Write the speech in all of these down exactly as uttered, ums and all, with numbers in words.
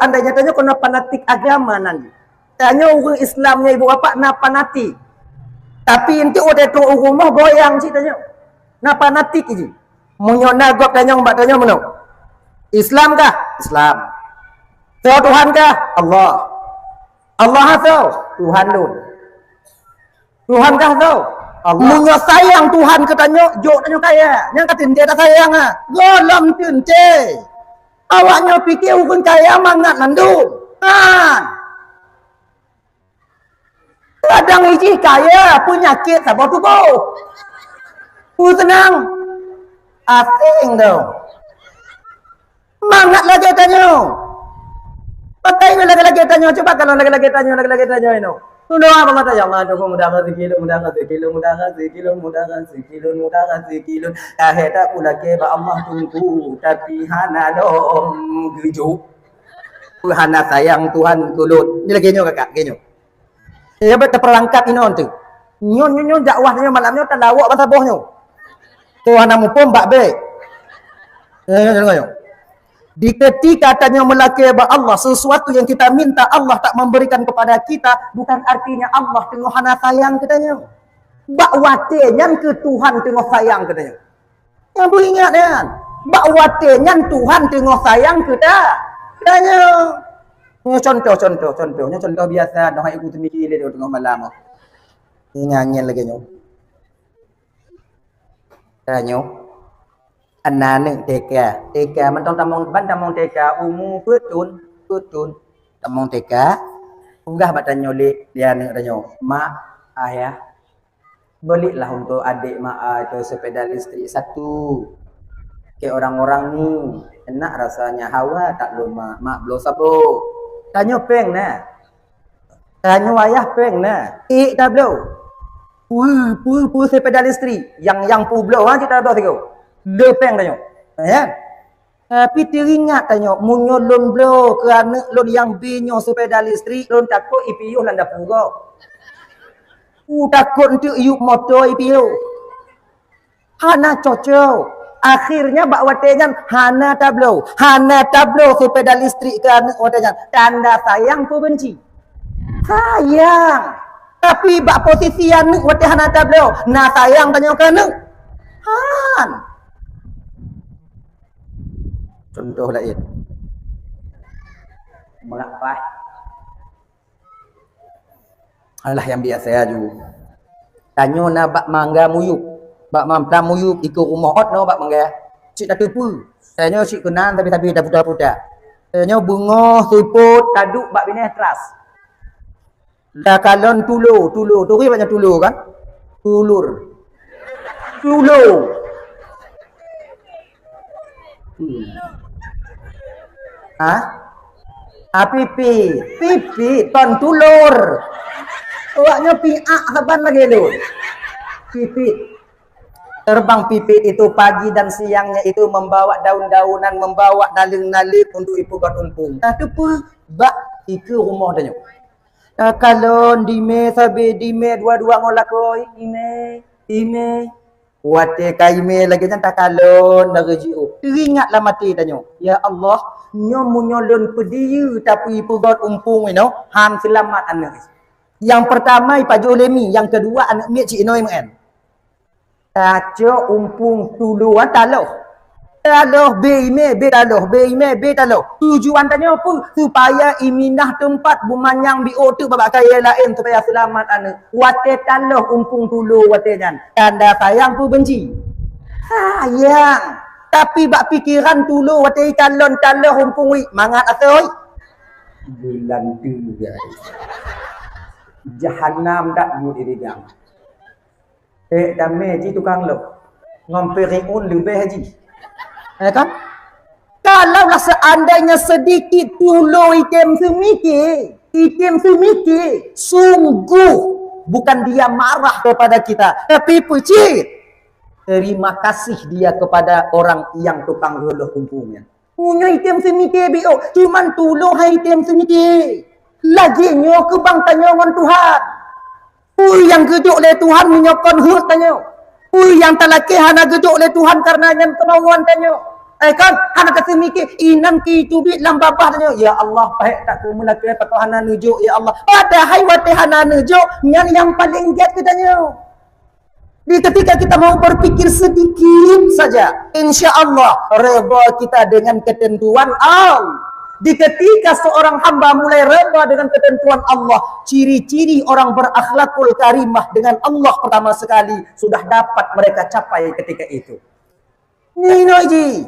Andai nyan tanyoe keunan fanatik agama nan. Tanyoe ureuëng Islam nyoe ibu bapak na fanatik. Tapi enteuk watée trok u rumoh goyang cit tanyoe. Na fanatik jih. Meunyoe na gob tanyong bak tanyoe meunoe. Islam kah? Islam. Soe Tuhan kah? Allah. Allah soe? Tuhan lôn. Tuhan kah soe? Allah. Meunyoe sayang Tuhan keu tanyoe, jok tanyoe kaya. Nyang ka teuntée tasayang ah. Gohlom teuntée. Awak nyoe pike ureuëng kaya mangat mandum. Han. Kadang ijih kaya peunyakét saboh tuboh. Peuseunang. Asing tu. Mangat lagée tanyoe. Pakai ni lagée-lagée tanyoe. Cuba kalau lagée-lagée tanyoe, lagée-lagée tanyoe inoe. Tundong apa mata ya Allah, tunggu mudah rezeki lu, mudah rezeki lu, mudah rezeki lu, mudah rezeki lu, mudah rezeki lu. Akhir tak pula ke ba Allah tunggu, tapi hana lom gejuk. Hana sayang Tuhan tulun. Ni lagée nyoe kakak, lagée nyoe. Ya betul perangkat inoe tu. Nyoe nyoe nyoe dakwah nyoe malam nyoe talawak basa boh nyoe. Tu hana muphom bak bek. Nyoe nyoe nyoe. Di ketika tanyoe meulakée bak Allah sesuatu yang kita minta Allah tak memberikan kepada kita, bukan artinya Allah teungoh hana sayang keu tanyoe. Bak watée nyan keu Tuhan teungoh sayang keu tanyoe. Nyang beuingat nyan, bak watée nyan Tuhan teungoh sayang keu ta-, tanyoe. Nyoe contoh, contoh, contoh. Nyoe contoh biasa, noh hai ku teumiki lé teungoh malam. Ingat nyan lagée nyoe. Tanyoe, aneuk T K, T K mantong tamong, ban tamong T K, umu peuet thon, peuet thon. Tamong T K, peugah bak tanyoe lé, lé aneuk tanyoe, "Mak, Ayah, belilah untuk adik mak a itu sepeda listrik satu. Kayak orang-orang ni, enak rasanya, hawa tak lôn mak, mak bloe saboh." Tanyoe péng na. Tanyoe ayah péng na. Ék tabloe. Peue, peue, peue sepeda listrik. Yang, yang peue bloe, ha, cit tabloe sigoe. Le péng tanyoe. Ya. Tapi teuingat tanyoe, meunyoe lôn bloe keu aneuk lôn nyang B nyoe sepeda listrik, lôn takot ipiôh lam dapu gob. Ku takot enteuk yup moto ipiôh. Hana cocok. Akhirnya bak watée nyan hana tabloe. Hana tabloe sepeda listrik keu aneuk watée nyan. Tanda sayang peue benci? Sayang. Tapi bak posisi aneuk watée hana tabloe, na sayang tanyoe keu aneuk? Han. Contoh laén. Meurah paih. Alah nyang biasa aju. Tanyoe na bak mangga muyup. Bak mamplam muyup, ikeue rumoh ot nyoe bak mangga. Cit tateupeue. Tanyoe cit keunan tapi-tapi taputa-puta. Tanyoe beungoh seupôt taduek bak binéh teras. Takalon tulo, tulo. Turi banyak tulo kan? Tulur. Tulo. Hmm. Ha? Ah, pipit. Pipit, kon tulur. Awaknyoe piak saban lagée lôn. Pipit. Terbang pipit itu pagi dan siangnya itu membawa daun-daunan, membawa naleueng-naleueng untuk ipeugöt umpung. Nah, teupeue bak ikeue rumoh tanyoe. Takalon dime sabe, dime dua-dua ngon lakoe, ime, ime. Watée ka ime lagée nyan takalon dari jiôh. Teuingat lam até tanyoe, "Ya Allah, nyoe meunyoe lôn peudiyeu tapi peugöt umpung inoe, han seulamat aneuk." Nyang peurtama ipajoh lé mi, nyang keudua aneuk miet cit inoe meu'en. Tacok umpung tulo taloh. Taloh bé imé, bé taloh, bé imé, bé taloh. Tujuan tanyoe peue? Supaya iminah teumpat beumanyang biôh teuk babah kayée laén supaya seulamat aneuk. Watée taloh umpung tulo watée nyan, tanda sayang peue benci? Sayang. Tapi bak pikeran tulo watée ikalon taloh umpung wit mangat asoe. Bulan tu guys. Jahanam dak buet idang. Ék damé ji tukang lok. Ngon Firaun leubeh ji. Ya kan? Kalaulah seandainya sedikit tulo item semike, item semike, sungguh bukan dia marah kepada kita, tapi pecit. Terima kasih dia kepada orang yang tukang roloh umpungnya. Punya item semike biôh, cuman tulo hai item semike. Lagi nyoe keubang tanyoe ngon Tuhan. Peue nyang geujok lé Tuhan meunyoe kon heuet tanyoe? Peue nyang talakée hana geujok lé Tuhan kareuna nyan keumohoan tanyoe? Eh kan, hana taseumike, inan keu teubiet lam babah tanyoe. Ya Allah, pahek that keu meulakée pakon hana neujok, ya Allah. Padahai watée hana neujok, nyan nyang paleng gét keu tanyoe. Di ketika kita mau berpikir sedikit saja, insya Allah redha kita dengan ketentuan Allah. Di ketika seorang hamba mulai redha dengan ketentuan Allah, ciri-ciri orang berakhlakul karimah dengan Allah pertama sekali sudah dapat mereka capai ketika itu. Nyoe ji.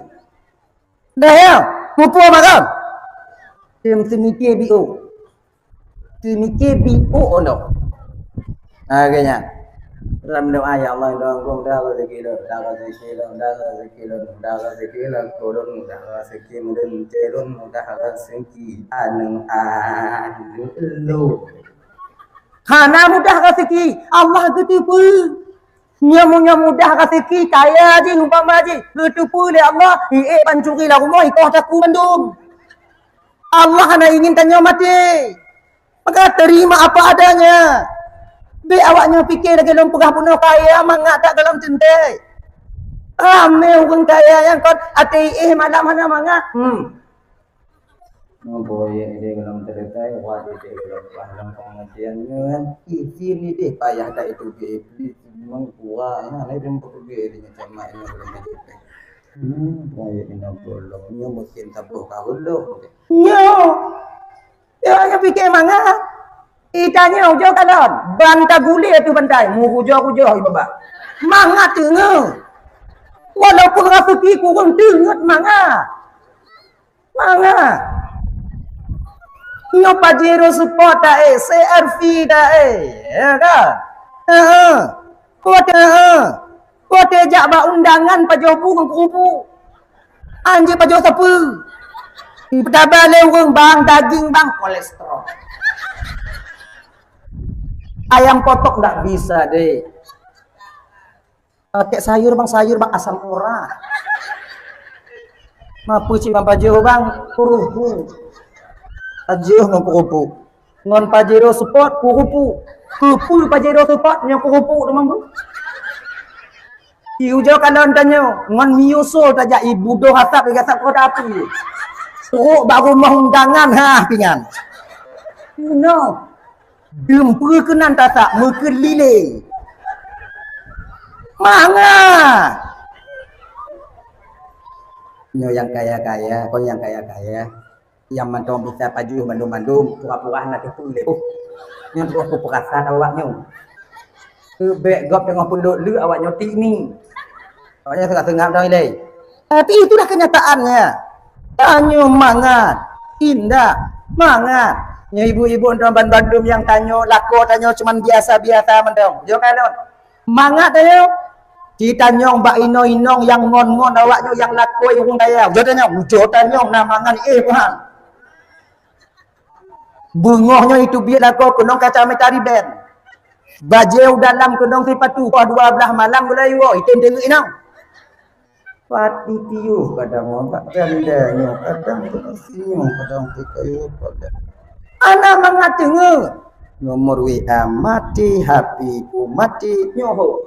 Dah ya, mupu makan. Tim semiti biu. Teumike biôk nyoe. Ha, geuh nyan. Lam doa, "Ya Allah, dong gong dah rezeki lôn, dah rezeki lôn, dah rezeki lôn, dah rezeki lôn, dah rezeki lôn, dah rezeki lôn, dah rezeki aneuk aneuk lôn." Hana mudah rezeki, Allah geuteupeue. Nyoe mu-, nyoe mudah rezeki, kaya jih, umpama jih, geuteupeue lé Allah, iék pancuri lam rumoh, ikoh takue mandum. Allah hana ingin tanyoe maté. Maka terima apa adanya. Bék awak nyoe pike lagée lôn peugah bunoe kaya mangat that golom teuntée. Ramé ureuëng kaya nyang kon até éh malam hana mangat. Hmm. Nyoe boyek idéh golom teuntée, wah idéh golom pah lam pengajian nyoe. Izin idéh payah that itu ke Iblih. Memang kuat, nah, lain peuke idéh nyoe sama ini golom teuntée. Hmm, boyek ina bolong. Nyoe mungkin saboh kahulong. Nyoe. Ya, ya pike mangat. Itanyoe ujoe kalon, ban tagulé ateueh bantai, meugujoh-gujoh ié babah. Mangat teungoh. Walaupun raseuki kureueng teungoh mangat. Mangat. Nyoe Pajero Sport ta éh, C R V ta éh, ya kan? Heeh. Watée, watée jak bak undangan pajoh bu ngon kupu. Anjing pajoh sapeue. Peutaba lé ureuëng bang, daging bang, kolesterol. Ayam potong ndak bisa deh. Pakai sayur bang, sayur bang asam urat. Mapeue cit bang pajoh bang, kurupu. Pajoh ngon kurupu. Ngon Pajero Sport kurupu. Kupu Pajero Sport nyoe kurupu teuma bu. Iujoe kalon tanyoe ngon miusul tajak ibu doh asap digasap kota api. Trok bak rumoh undangan ha pingan. No. Dumpeue keunan tasak meukeulileng. Mangat. Nyoe nyang kaya-kaya, kon nyang kaya-kaya. Nyang mantong bisa pajoh mandum-mandum, pura-pura hana teupeue lé. Oh, nyan troh peurasaan awak nyoe. Keu bék gob teungoh peulot lé awak nyoe tik ni. Awak nyoe seungab-seungab dong ilée. Tapi itulah kenyataannya. Tanyoe mangat, indak, mangat. Nyoe ibu-ibu nyoe ban bandum nyang tanyoe, lakoe tanyoe cuman biasa-biasa mantong. Jok kalon. Mangat tanyoe. Ci tanyong bak inong-inong nyang ngon-ngon awak nyoe nyang lakoe ureuëng kaya. Ujoe tanyong, ujoe tanyong na mangan éh Tuhan. Beungoh nyoe itu biet lakoe keunong kaca mita riben. Bajée u dalam keunong sipatu, poh dua blaih malam gulai woe, item deungeuk inong. Pat ditiuh kadang orang kat ganda nyoe, kadang kena sinyoh, kadang pikayu pada. Anak mangat teungoh. Nomor W A mati, H P ku mati, nyoho.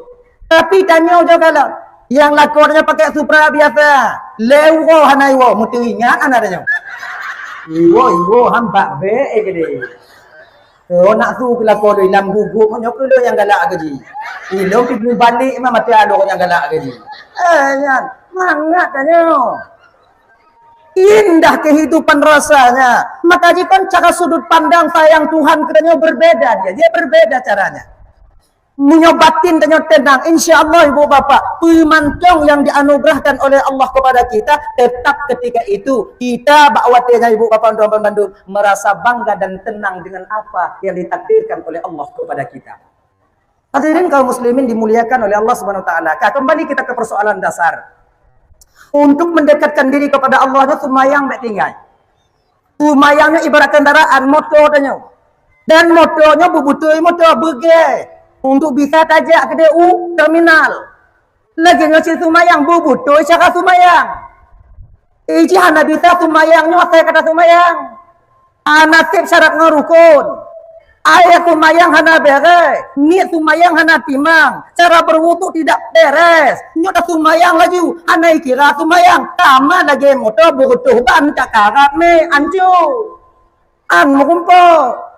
Tapi tanyoe jo galak. Yang lakoe nyoe pakai supra biasa. Lé uroe hana iwoe, meuti ingat anak tanyoe. Iwoe, iwoe, hamba bék, eh, gede. Oh, nak su keu lakoe lôn lam gugup, nyoe keu lôn nyang galak keu jih. Ilôn pi mubalek mah mati along nyang galak keu jih. Eh, nyan, mangat tanyoe. Indah kehidupan rasanya. Maka jikon cara sudut pandang sayang Tuhan keu tanyoe berbeda dia. Dia berbeda caranya. Meunyoe batin tanyoe tenang, insya Allah ibu bapak, peumantong yang dianugerahkan oleh Allah kepada kita, tetap ketika itu kita bak watée nyan ibu bapak tuan bandum merasa bangga dan tenang dengan apa yang ditakdirkan oleh Allah kepada kita. Hadirin kaum muslimin dimuliakan oleh Allah Subhanahu wa taala. Ka kembali kita ke persoalan dasar. Untuk mendekatkan diri kepada Allah nyoe seumayang bék tinggai. Seumayang nyoe ibarat kendaraan moto tanyoe. Dan moto nyoe beubutôi moto beugée untuk bisa tajak keudéh u terminal. Lagée nyoe cit seumayang beubutôi cara seumayang. Iji hana bisa seumayang nyoe asai kata seumayang. Hana sép syarat ngon rukon. Aèng seumayang hana bèrèh, niet seumayang hana timang, cara berwudhu tidak beres. Nyoe taseumayang laju, hana kira seumayang, sama lagèe moto beureutoh ban ka karat mè, anco. An meurumpok.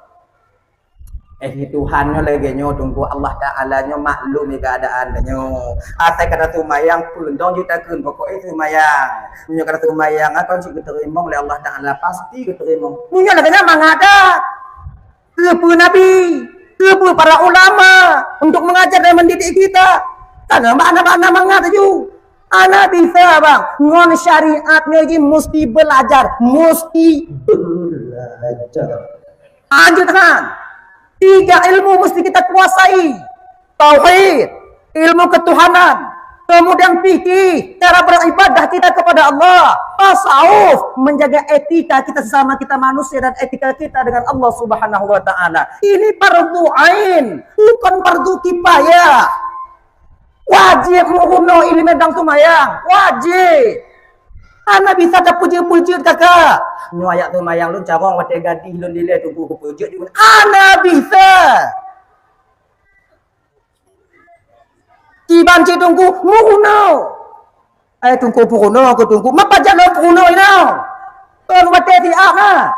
Eh, Tuhan nyoe lagèe nyoe, Teungku, Allah Taala nyoe maklum keadaan tanyoe. Asai ka taseumayang, peue dong jeuet takheun, pokok eh seumayang. Meunyoe ka taseumayang, akan cit geuteurimong lé Allah Taala, pasti geuteurimong. Meunyoe lagèe nyan mangat that. Keupeue Nabi? Keupeue para ulama untuk mengajar dan mendidik kita? Karena makna-makna mangat laju. Hana bisa, bang. Ngon syariat nyoe jih musti belajar, musti belajar. Lanjut, Han. Tiga ilmu mesti kita kuasai. Tauhid, ilmu ketuhanan, kemudian fikih, cara beribadah kita kepada Allah, tasawuf, menjaga etika kita sesama kita manusia dan etika kita dengan Allah Subhanahu wa Taala. Ini fardu ain, bukan fardu kifayah. Wajib meurunoe ileumèe dong seumayang, wajib. Hana bisa tapeujeuet-peujeuet, kakak. Nyoe ayat seumayang lôn carông watèe gadih lôn dilèe Teungku keupeujeuet. Hana bisa. Kiban cit Teungku meurunoe. Eh, Teungku peurunoe keu Teungku. Mapa jak lôn peurunoe inoe? Kon watèe siat na.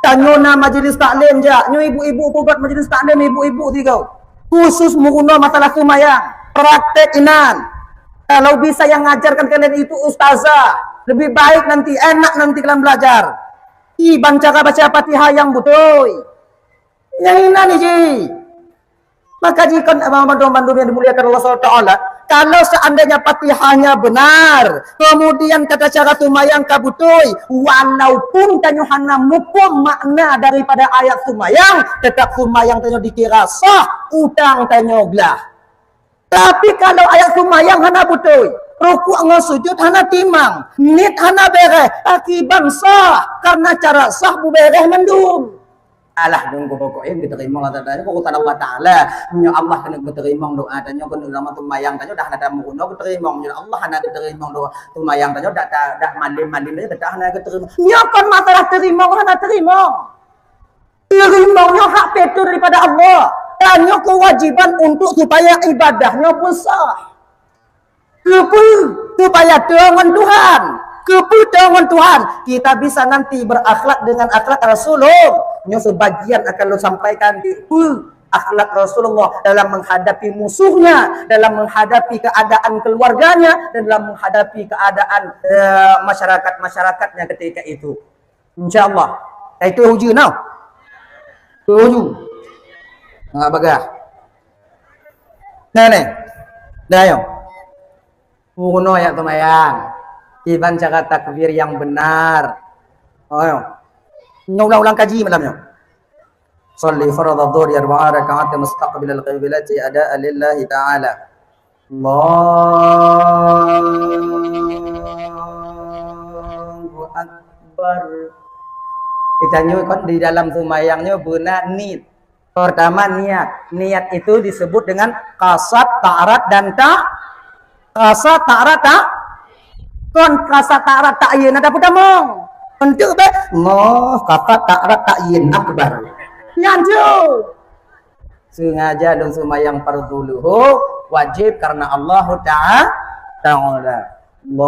Tanyoe na majlis taklim jak. Nyoe ibu-ibu peubuet majlis taklim, ibu-ibu sigoe. Khusus meurunoe masalah seumayang. Praktek inan. Kalau bisa yang ngajarkan kalian itu ustazah, lebih baik nanti, enak nanti kalian belajar. Kiban cara baca Fatihah nyang beutôi. Nyang inan jih. Maka jikheun abang bandum-bandum yang dimuliakan Allah Subhanahu wa Taala, kalau seandainya Fatihahnya benar, kemudian tata cara seumayang ka beutôi, walaupun tanyoe hana muphom makna daripada ayat seumayang, tetap seumayang tanyoe dikira sah, utang tanyoe glah. Tapi kalau ayat seumayang hana beutôi, rukuk ngon sujud hana timang, niet hana bèrèh, akiban sah, karena cara sah beubèrèh mandum. Alah, Teungku, pokok eh geuteurimong Allah Taala, urusan Allah Taala. Nyoe Allah keuneuk geuteurimong doa tanyoe, keuneuk lama seumayang tanyoe dah hana tameurunoe geuteurimong. Nyoe Allah hana geuteurimong doa seumayang tanyoe, dak ta-, dak malem-malem tanyoe dah hana geuteurimong. Nyoe kon masalah teurimong hana teurimong. Teurimong nyoe hak fitrah daripada Allah. Tanyoe kewajiban untuk supaya ibadah nyoe pun sah. Keupeue? Supaya teuh ngon Tuhan. Keupeue teuh ngon Tuhan? Kita bisa nanti berakhlak dengan akhlak Rasulullah. Nyoe sebagian akan lôn sampaikan keupeue akhlak Rasulullah dalam menghadapi musuhnya, dalam menghadapi keadaan keluarganya, dan dalam menghadapi keadaan, eh, masyarakat-masyarakatnya ketika itu. Insya Allah. Eh, itu uji nah. Itu uji. Nah, bagah. Nah, nih. Dah, ayo. Meurunoe ayat seumayang. Kiban cara takbir yang benar. Ayo. Nyoe ulang-ulang kaji malam nyoe. Shalli fardhadh dhuhri arba'a raka'atin mustaqbilal qiblati adaan lillahi ta'ala. Allahu Akbar. Kita nyoe kan di dalam seumayang nyoe beuna niet. Pertama niat. Niat itu disebut dengan kasad, ta'arad, dan ta-, kasad, ta'arad, ta-, kon kasad, ta'arad, ta'yin ada peutamong. Untuk be, ngoh, kasad, ta'arad, ta'yin, akbar. Nyan tu. Sengaja lôn seumayang fardhu luhur, wajib karena Allahu Ta'a-, Ta'ala. Allahu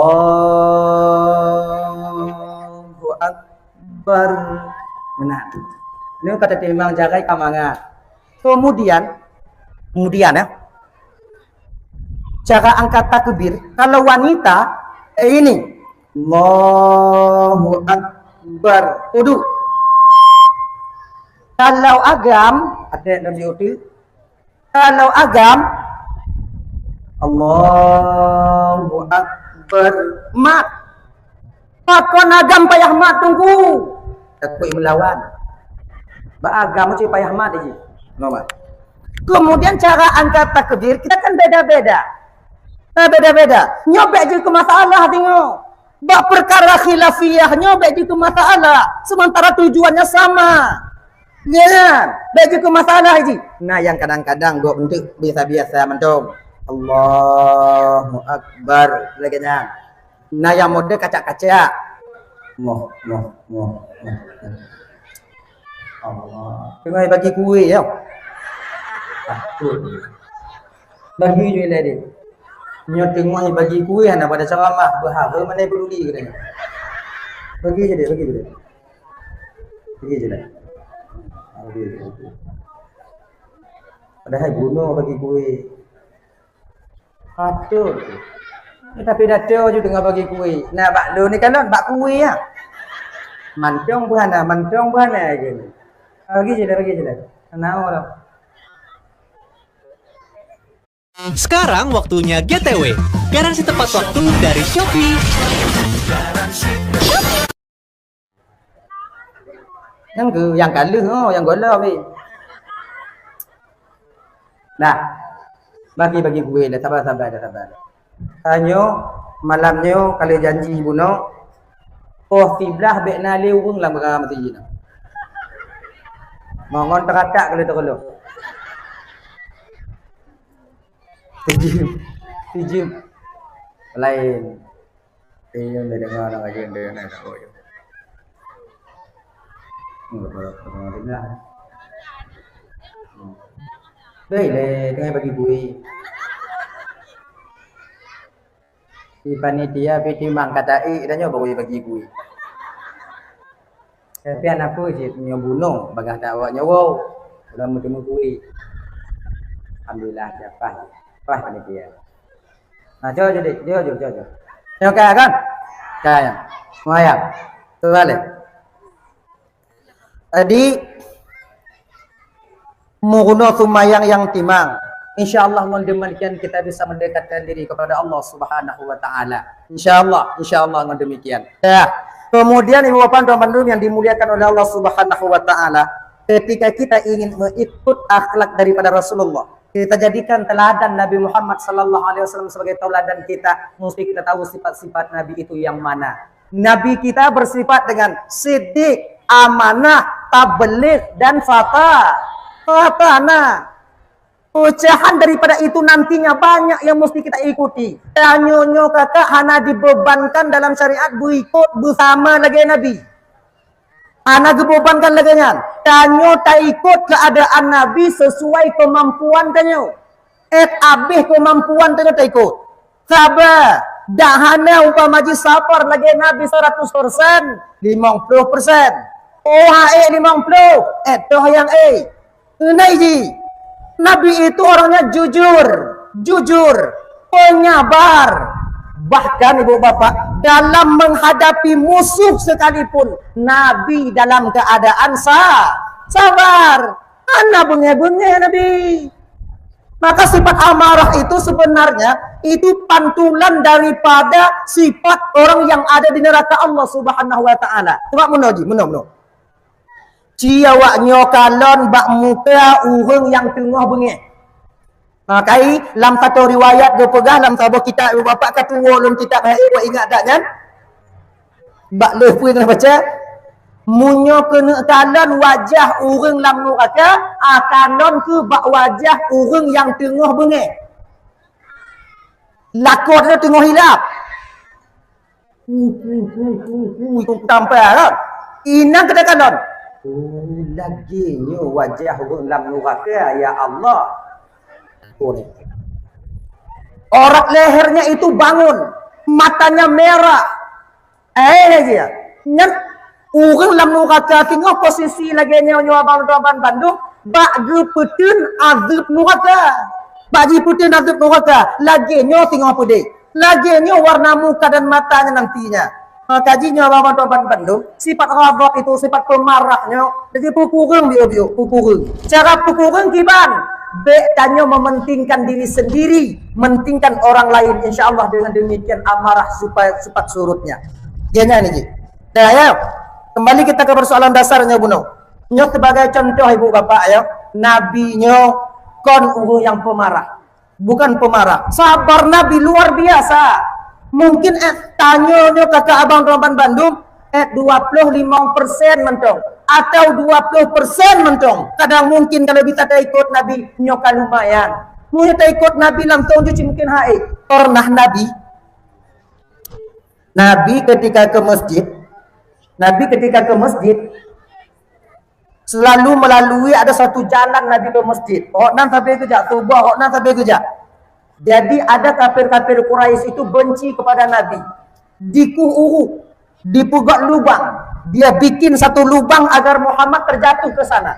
Akbar. Benar. Ini kata timang jagai ka mangat. Kemudian, kemudian ya, cara angkat takbir, kalau wanita, eh, ini. Allahu Akbar. Uduk. Kalau agam, ada dalam YouTube. Kalau agam, Allahu Akbar. Mat. Pakon agam payah mat, Teungku? Takut melawan. Bak agam mesti payah mat jih. Kemudian cara angkat takbir, kita kan beda-beda. Nah, beda-beda. Nyoe bèk jeuet keu masalah, tengok. Bak perkara khilafiyah nyoe bèk jeuet keu masalah, sementara tujuannya sama. Ya kan? Bèk jeuet keu masalah jih. Nah, yang kadang-kadang gob untuk biasa-biasa mantong. Allahu Akbar. Lagèe nyan. Nah, yang model kacak-kacak. Moh, moh, moh, moh. Allah. Teungoh bagi kueh, ya. Bagi je lah dia. Nyoe teungoh bagi kueh, hana pada ceramah, beuhara mana peduli katanya. Bagi je dia, bagi je dia. Bagi je lah. Bagi je. Padahai bunoe bagi kueh. Patut. Tapi dato ju teungoh bagi kueh. Nah, bak lôn ni kalon, bak kueh ya. Mantong buhana, mantong buhana je. Bagi je lah, bagi je lah. Nah, orang. Sekarang waktunya G T W. Garansi tepat waktu dari Shopee. Nyang ke, nyang ka lheueh, oh, nyang gohlom weh. Nah, bagi-bagi kueh dah, sabar-sabar dah, sabar. Tanyoe, malam nyoe, ka lheueh janji bunoe, poh siblaih bèk na lé ureueng lam raya meuseujid nyoe. Ngon, ngon teuratak ka lheueh teureuloh. Sijim, sijim. Laén. Iya, mendengar orang lain dia nak tahu je. Hmm, betul, betul, betul. Baik, leh, tengah bagi kuih. Di panitia, pi timang kata, "Eh, dah nyoe baru bagi kuih." Tapi aneuk peue cit nyoe bunoe, bagaih that awak nyoe woe. Udah meuteumé kueh. Alhamdulillah, siap paih. Paih panitia. Nah, jom, jom, jom, jom, jom, jom. Nyoe ka kan? Ka ya. Semayang. Tu balik. Jadi, meurunoe seumayang nyang timang. Insya Allah, ngon demikian kita bisa mendekatkan diri kepada Allah Subhanahu wa Ta'ala. Insya Allah, insya Allah, ngon demikian. Ya. Kemudian, Ibu Bapak dan Teman-teman yang dimuliakan oleh Allah Subhanahu wa Ta'ala, ketika kita ingin mengikut akhlak daripada Rasulullah, kita jadikan teladan Nabi Muhammad sallallahu alaihi wasallam sebagai tauladan kita, mesti kita tahu sifat-sifat Nabi itu yang mana. Nabi kita bersifat dengan siddiq, amanah, tabligh, dan fata-, fatana. Pecahan daripada itu nantinya banyak yang mesti kita ikuti. Tanyoe nyoe kakak hana dibebankan dalam syariat berikut bersama lagi Nabi. Hana geubebankan lagèe nyan. Tanyoe taikot keuadaan Nabi sesuai keumampuan tanyoe. Ét abéh keumampuan tanyoe taikot. Saba, dak hana umpama jih sabar lagèe Nabi seratus persen, limong ploh persen. Oh, ha ék limong ploh, ét toh nyang ék. Keuneuk jih, Nabi itu orangnya jujur, jujur, penyabar. Bahkan ibu bapak, dalam menghadapi musuh sekalipun, Nabi dalam keadaan sa-, sabar. Hana beungéh-beungéh Nabi. Maka sifat amarah itu sebenarnya itu pantulan daripada sifat orang yang ada di neraka Allah Subhanahu wa Ta'ala. Cuba meunoe jih, meunoe, meunoe. Ci awak nyoe kalon bak muka ureueng nyang teungoh beungéh. Ha, kai lam satu riwayat geupeugah lam saboh kitab, ibu bapak ka tuwoe lôn kitab hai, ibu ingat dak nyan? Bak lheueh peue na baca? Meunyoe keuneuk kalon wajah ureueng lam nuraka, a kalon keuh bak wajah ureueng nyang teungoh beungéh. Lakoe teungoh hilap. Hu, hu, hu, hu, hu, itu tampar kan? Inan keuneuk kalon. Oh, lagèe nyoe wajah ureueng lam nuraka, ya Allah. Oh, ni. Aurat lehernya itu bangun, matanya merah. Eh, dia. Nyan ureueng lam nuraka singoh posisi lagèe nyoe, nyoe abang-abang bandum, bak geupeuteun azeueb nuraka. Bak jipeuteun azeueb nuraka, lagèe nyoe singoh peudeh. Lagèe nyoe warna muka dan matanya nantinya. Maka jih nyoe abang-abang bandum, sifat ghadab itu, sifat pemarah nyoe, jadi peukureueng biôh-biôh, peukureueng. Cara peukureueng kiban, bèk tanyoe mementingkan diri sendiri, mentingkan orang lain. Insya Allah dengan demikian amarah supaya cepat surutnya. Jadinya ini jih. Nah, ya. Kembali kita ke persoalan dasarnya bunoe. Nyoe sebagai contoh ibu bapak ya, Nabi nyoe kon ureueng nyang pemarah. Bukan pemarah. Sabar Nabi luar biasa. Mungkin eh, tanyoe nyoe kakak abang teman bandum, eh, dua puluh lima persen mantong atau dua puluh persen mantong. Kadang mungkin kalau bisa taikot Nabi nyoe ka lumayan. Nyoe taikot Nabi langsung jih mungkin hai. Pernah Nabi Nabi ketika ke masjid, Nabi ketika ke masjid, selalu melalui ada satu jalan Nabi ke masjid. Awaknyan sabe geujak, suboh awaknyan sabe geujak. Jadi ada kafir-kafir Quraisy itu benci kepada Nabi. Dikuh uruk, dipeugöt lubang. Dia bikin satu lubang agar Muhammad terjatuh ke sana.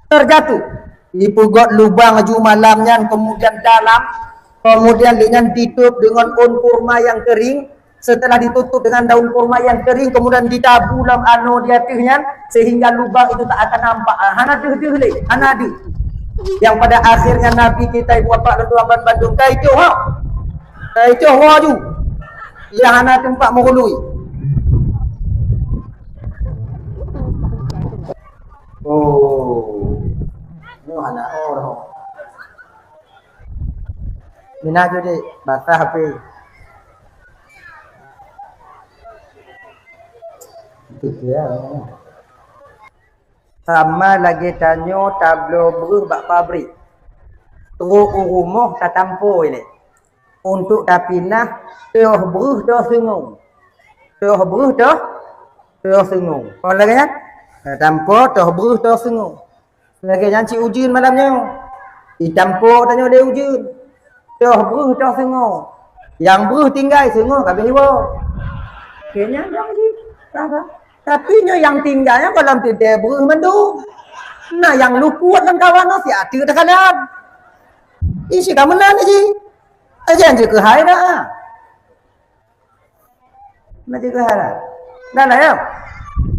Terjatuh. Dipeugöt lubang laju malam nyan, kemudian dalam, kemudian lé nyan ditutup dengan ôn kurma yang kering. Setelah ditutup dengan daun kurma yang kering, kemudian ditabu lam anoe di ateueh nyan, sehingga lubang itu tak akan nampak. Ah, hana deuh-deuh lé, hana deuh. Yang pada akhirnya Nabi kita, ibu bapak dan tuan bandum, ka itoh ha. Ka itoh ha ju. Yang hana teumpat meurului. Oh. Nyoe hana oh. Minah ju dek, basah api. Itu dia. Sama lagèe tanyoe tabloe breuh bak pabrik. Trok u rumoh tatampo ilèe. Untuk tapinah, toh breuh toh seungoe. Toh breuh toh, toh seungoe. Kon lagèe nyan? Tatampo toh breuh toh seungoe. Lagèe nyan cit ujeuen malam nyoe. Itampo tanyoe lé ujeuen. Toh breuh toh seungoe. Nyang breuh tinggai, seungoe ka abéh iwoe. Lagèe nyan dong jih. Apa? Tapi nyoe nyang tinggai nyan goh lom teuntèe breuh mandum. Na nyang luput lam kawan nyoe siat teuk teukalan. Ih, si ka meunan jih. Ajan jih keuhai dah. Nah, jaga hara. Nah, nah, ya.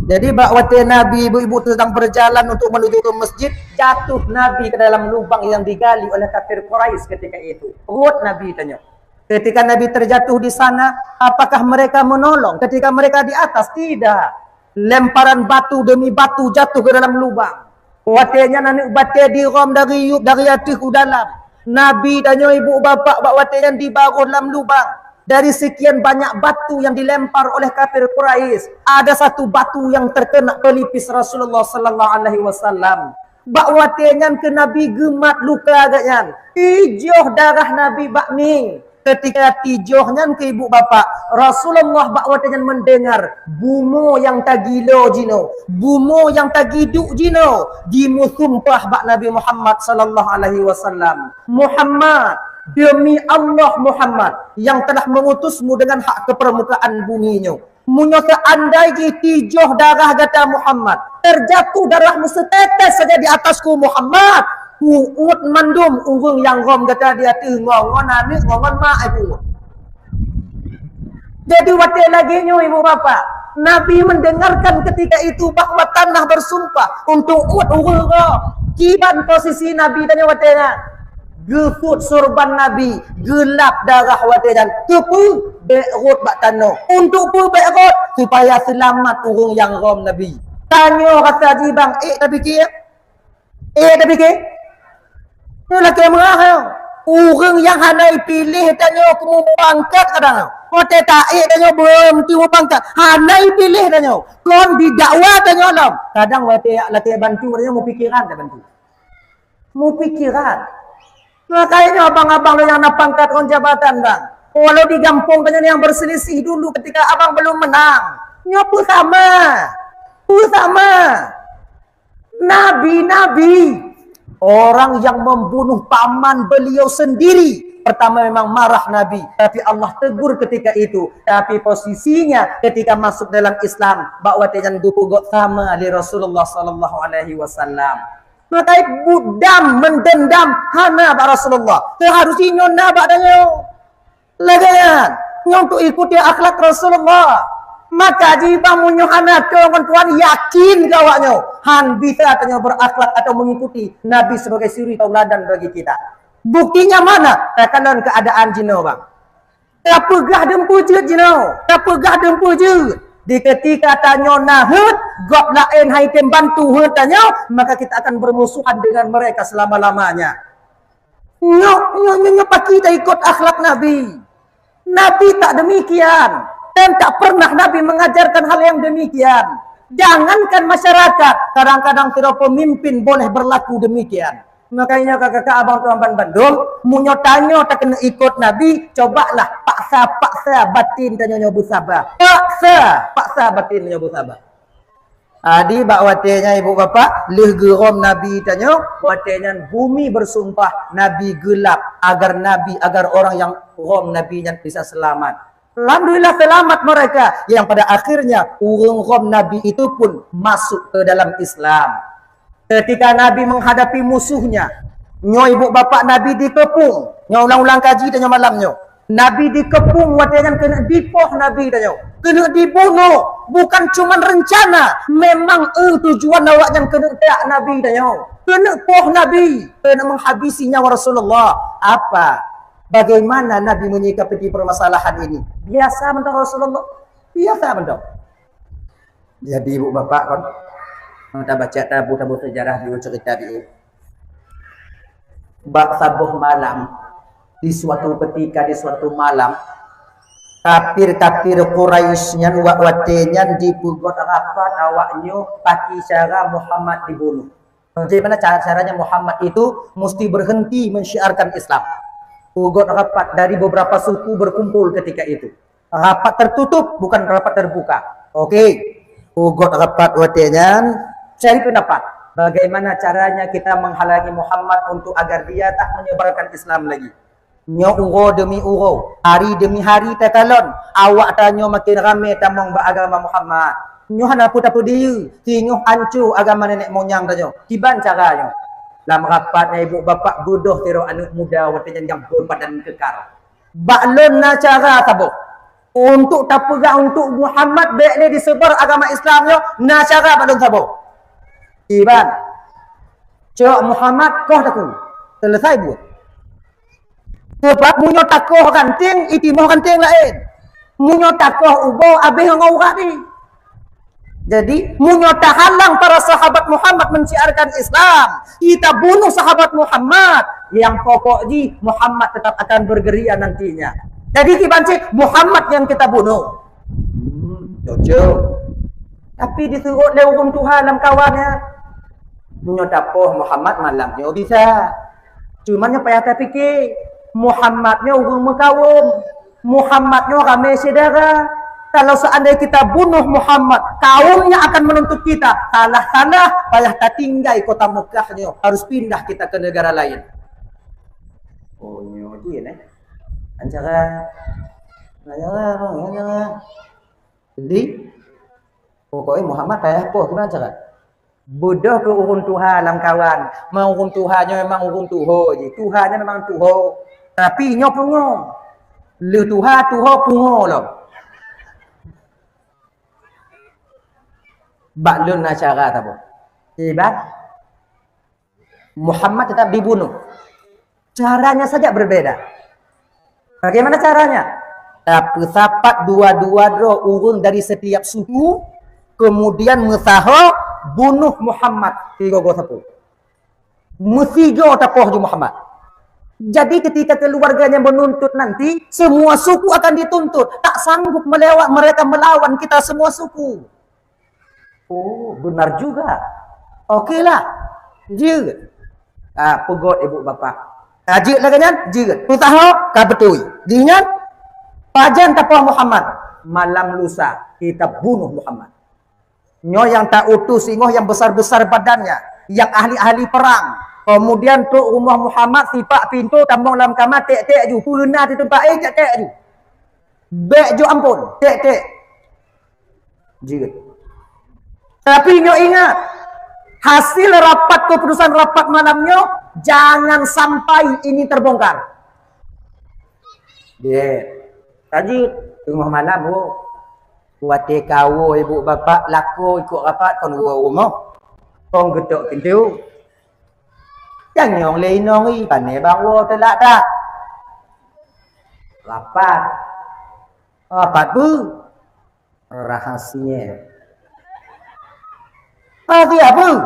Jadi, bak watèe Nabi ibu-ibu sedang berjalan untuk menuju ke masjid, jatuh Nabi ke dalam lubang yang digali oleh kafir Quraisy ketika itu. Rhot Nabi tanyoe. Ketika Nabi terjatuh di sana, apakah mereka menolong ketika mereka di atas? Tidak. Lemparan batu demi batu jatuh ke dalam lubang. Watèe nyan aneuk batèe dirhom dari yup, dari ateueh u dalam. Nabi tanyoe ibu bapak bak watèe nyan dibaroh lam lubang. Dari sekian banyak batu yang dilempar oleh kafir Quraisy, ada satu batu yang terkena pelipis Rasulullah sallallahu alaihi wasallam. Bak watèe nyan keu Nabi geumat luka geuh nyan. Tijoh darah Nabi bak mieng. Ketika tijoh nyan keu ibu bapak, Rasulullah bak watèe nyan mendengar bumoe nyang tagilo jinoe, bumoe nyang tagiduek jinoe, jimeusumpah bak Nabi Muhammad sallallahu alaihi wasallam, "Muhammad, demi Allah Muhammad yang telah mengutusmu dengan hak ke permukaan bumi nyoe, meunyoe seandai jih tijoh darah gata Muhammad, terjatuh darahmu setetes saja di atasku Muhammad, kuuet mandum ureueng nyang rhom gata di ateueh ngon, ngon aneuk, ngon, ngon mak, ibu." Jadi watèe lagèe nyoe ibu bapak, Nabi mendengarkan ketika itu bahwa tanah bersumpah untuk uet ureueng rhom. Kiban posisi Nabi tanyoe watèe nyan. Geusut surban Nabi, geulap darah watèe nyan. Keupeue? Bèk rhot bak tanoh. Untuk peue bèk rhot? Supaya seulamat ureueng nyang rhom Nabi. Tanyoe rasa jih bang, ék tapike? Ék tapike? Nyoe lakèe meurah nyoe. Ureueng nyang hana ipiléh tanyoe keu mupangkat kadang. Watèe taék tanyoe beureunti mupangkat. Hana ipiléh tanyoe. Kon didakwa tanyoe lom. Kadang watèe lakèe bantu tanyoe mupikeran tabantu. Mupikeran. Makanya abang-abang nyang na pangkat ngon jabatan, bang. Walau di gampông tanyoe nyang berselisih dulu ketika abang belum menang. Nyoe peue sama? Peue sama? Nabi-nabi, orang yang membunuh paman beliau sendiri, pertama memang marah Nabi, tapi Allah tegur ketika itu. Tapi posisinya ketika masuk dalam Islam, bak watèe nyan geupeugöt sama lé Rasulullah sallallahu alaihi wasallam. Maka buet dam, mendendam hana bak Rasulullah. Seharusnya nyoe na bak tanyoe. Lagèe nyan, nyoe untuk ikuti akhlak Rasulullah. Maka jih bang meunyoe hana keu ngon Tuhan, yakin keu awak nyoe, han bisa tanyoe berakhlak atau mengikuti Nabi sebagai suri tauladan bagi kita. Buktinya mana? Takalon keuadaan jinoe, bang. Tapeugah dum peujeuet jinoe, tapeugah dum peujeuet. Di ketika tanyoe na heuet, gob laén han item bantu heuet tanyoe, maka kita akan bermusuhan dengan mereka selama-lamanya. Nyoe, nyoe, nyoe, nyoe pakri taikot akhlak Nabi. Nabi tak demikian. Dan tak pernah Nabi mengajarkan hal yang demikian. Jangankan masyarakat, kadang-kadang sidroe pemimpin boleh berlaku demikian. Makanya kakak-kakak abang tuan ban bandum, meunyoe tanyoe takeuneuk ikot Nabi, cobalah paksa-paksa batin tanyoe nyoe beusaba. Paksa, paksa batin nyoe beusaba. Jadi bak watée nyan ibu bapak, lheueh geurom Nabi tanyoe, watée nyan bumi bersumpah Nabi geulap agar Nabi, agar orang yang rom Nabi nyan bisa selamat. Alhamdulillah selamat mereka yang pada akhirnya ureuëng rom Nabi itu pun masuk ke dalam Islam. Ketika Nabi menghadapi musuhnya, nyoe ibu bapak Nabi dikepung, nyoe ulang-ulang kaji tanyoe malam nyoe. Nabi dikepung watée nyan keuneuk dipoh Nabi tanyoe, keuneuk dibunuh. Bukan cuman rencana, memang eh tujuan awak nyan keuneuk tak Nabi tanyoe, keuneuk poh Nabi, keuneuk menghabisi nyawa Rasulullah. Apa? Bagaimana Nabi menyikapi permasalahan ini? Biasa mantong Rasulullah. Biasa mantong. Jadi ibu bapak kan, mata baca tabu-tabu sejarah dulu cerita dulu. Bak saboh malam, di suatu ketika, di suatu malam, kafir-kafir Quraisy nyan wak watée nyan dipeugot rapat awak nyoe paki cara Muhammad dibunuh. Bagaimana cara-caranya Muhammad itu mesti berhenti mensyiarkan Islam. Peugot rapat dari beberapa suku berkumpul ketika itu. Rapat tertutup, bukan rapat terbuka. Oke. Peugot rapat watée nyan, cari pendapat. Bagaimana caranya kita menghalangi Muhammad untuk agar dia tak menyebarkan Islam lagi? Nyoe uroe demi uroe, hari demi hari takalon, awak tanyoe makin ramé tamong bak agama Muhammad. Nyoe hana peue tapeudiri, singoh anco agama nenek moyang tanyoe. Kiban cara nyoe? Lam rapat nyan ibu bapak beudôh sidroe aneuëk muda watée nyan nyang beubadan keukar. Bak lôn na cara saboh. Untuk tapeugah untuk Muhammad bék lé disebar agama Islam nyoe, na cara bak lôn saboh. Kiban. Cok Muhammad koh takue. Selesai buet. Sebab meunyoe takoh ranting, itimoh ranting laén. Meunyoe takoh ubo, abéh ngon urat ni. Jadi, meunyoe tahalang para sahabat Muhammad menciarkan Islam, kita bunuh sahabat Muhammad, yang pokok jih Muhammad tetap akan bergerilya nantinya. Jadi, kiban cit Muhammad yang kita bunuh. Hmm, cocok. Tapi disuruh lé ureuëng tuha lam kawan nyan. Meunyoe tapoh Muhammad malam nyoe bisa. Cuma nyoe payah tapike, Muhammad nyoe ureuëng meukawöm. Muhammad nyoe ramé syedara. Kalau seandai kita bunuh Muhammad, kaumnya akan menuntut kita. Salah-salah, payah tatinggai kota Mekah nyoe. Harus pindah kita ke negara lain. Oh, nyoe dia, eh. Ancara, ancara, ancara. Jadi, pokoknya Muhammad payah poh, gimana cara? Beudôh keu ureuëng tuha lam kawan. Memang ureuëng tuha nyoe memang ureuëng tuho jih. Tuha nyoe memang tuho. Tapi nyoe pungo. Lheueh tuha, tuho, pungo lom. Bak lôn na cara saboh. Iban Muhammad tetap dibunuh. Caranya saja berbeda. Bagaimana caranya? Tapeusapat dua-dua droe ureuëng dari setiap suku, kemudian meusaho bunuh Muhammad sigoe-goe sapeue. Meusigoe tapoh ju Muhammad. Jadi ketika keluarganya menuntut nanti, semua suku akan dituntut. Tak sanggup melewat mereka melawan kita semua suku. Oh, benar juga. Oke lah. Jeuet. Ah, peugot ibu bapa. Ah, jeuet lagée nyan, jeuet. Peutaho ka beutôi. Jih nyan, pajan tapoh Muhammad. Malam lusa, kita bunuh Muhammad. Nyoe yang ta utus singoh yang besar-besar badannya, yang ahli-ahli perang. Kemudian trok rumoh Muhammad, sipak pintoe, tamong lam kama, tek-tek ju. Peuna di teumpat, eh, tek-tek ju. Bék ju ampon, tek-tek. Jeuet. Tapi nyoe ingat, hasil rapat keputusan rapat malam nyoe jangan sampai ini terbongkar. Jeuet. Ka jeuet, teungoh malam, wo. Watée kawoe ibu bapak lakoe ikot rapat kon woe rumoh. Kon geutok pintoe. Nyang nyong lé inong i, pané bang woe teulak that. Rapat. Rapat peue? Rahasia. Rahasia peue?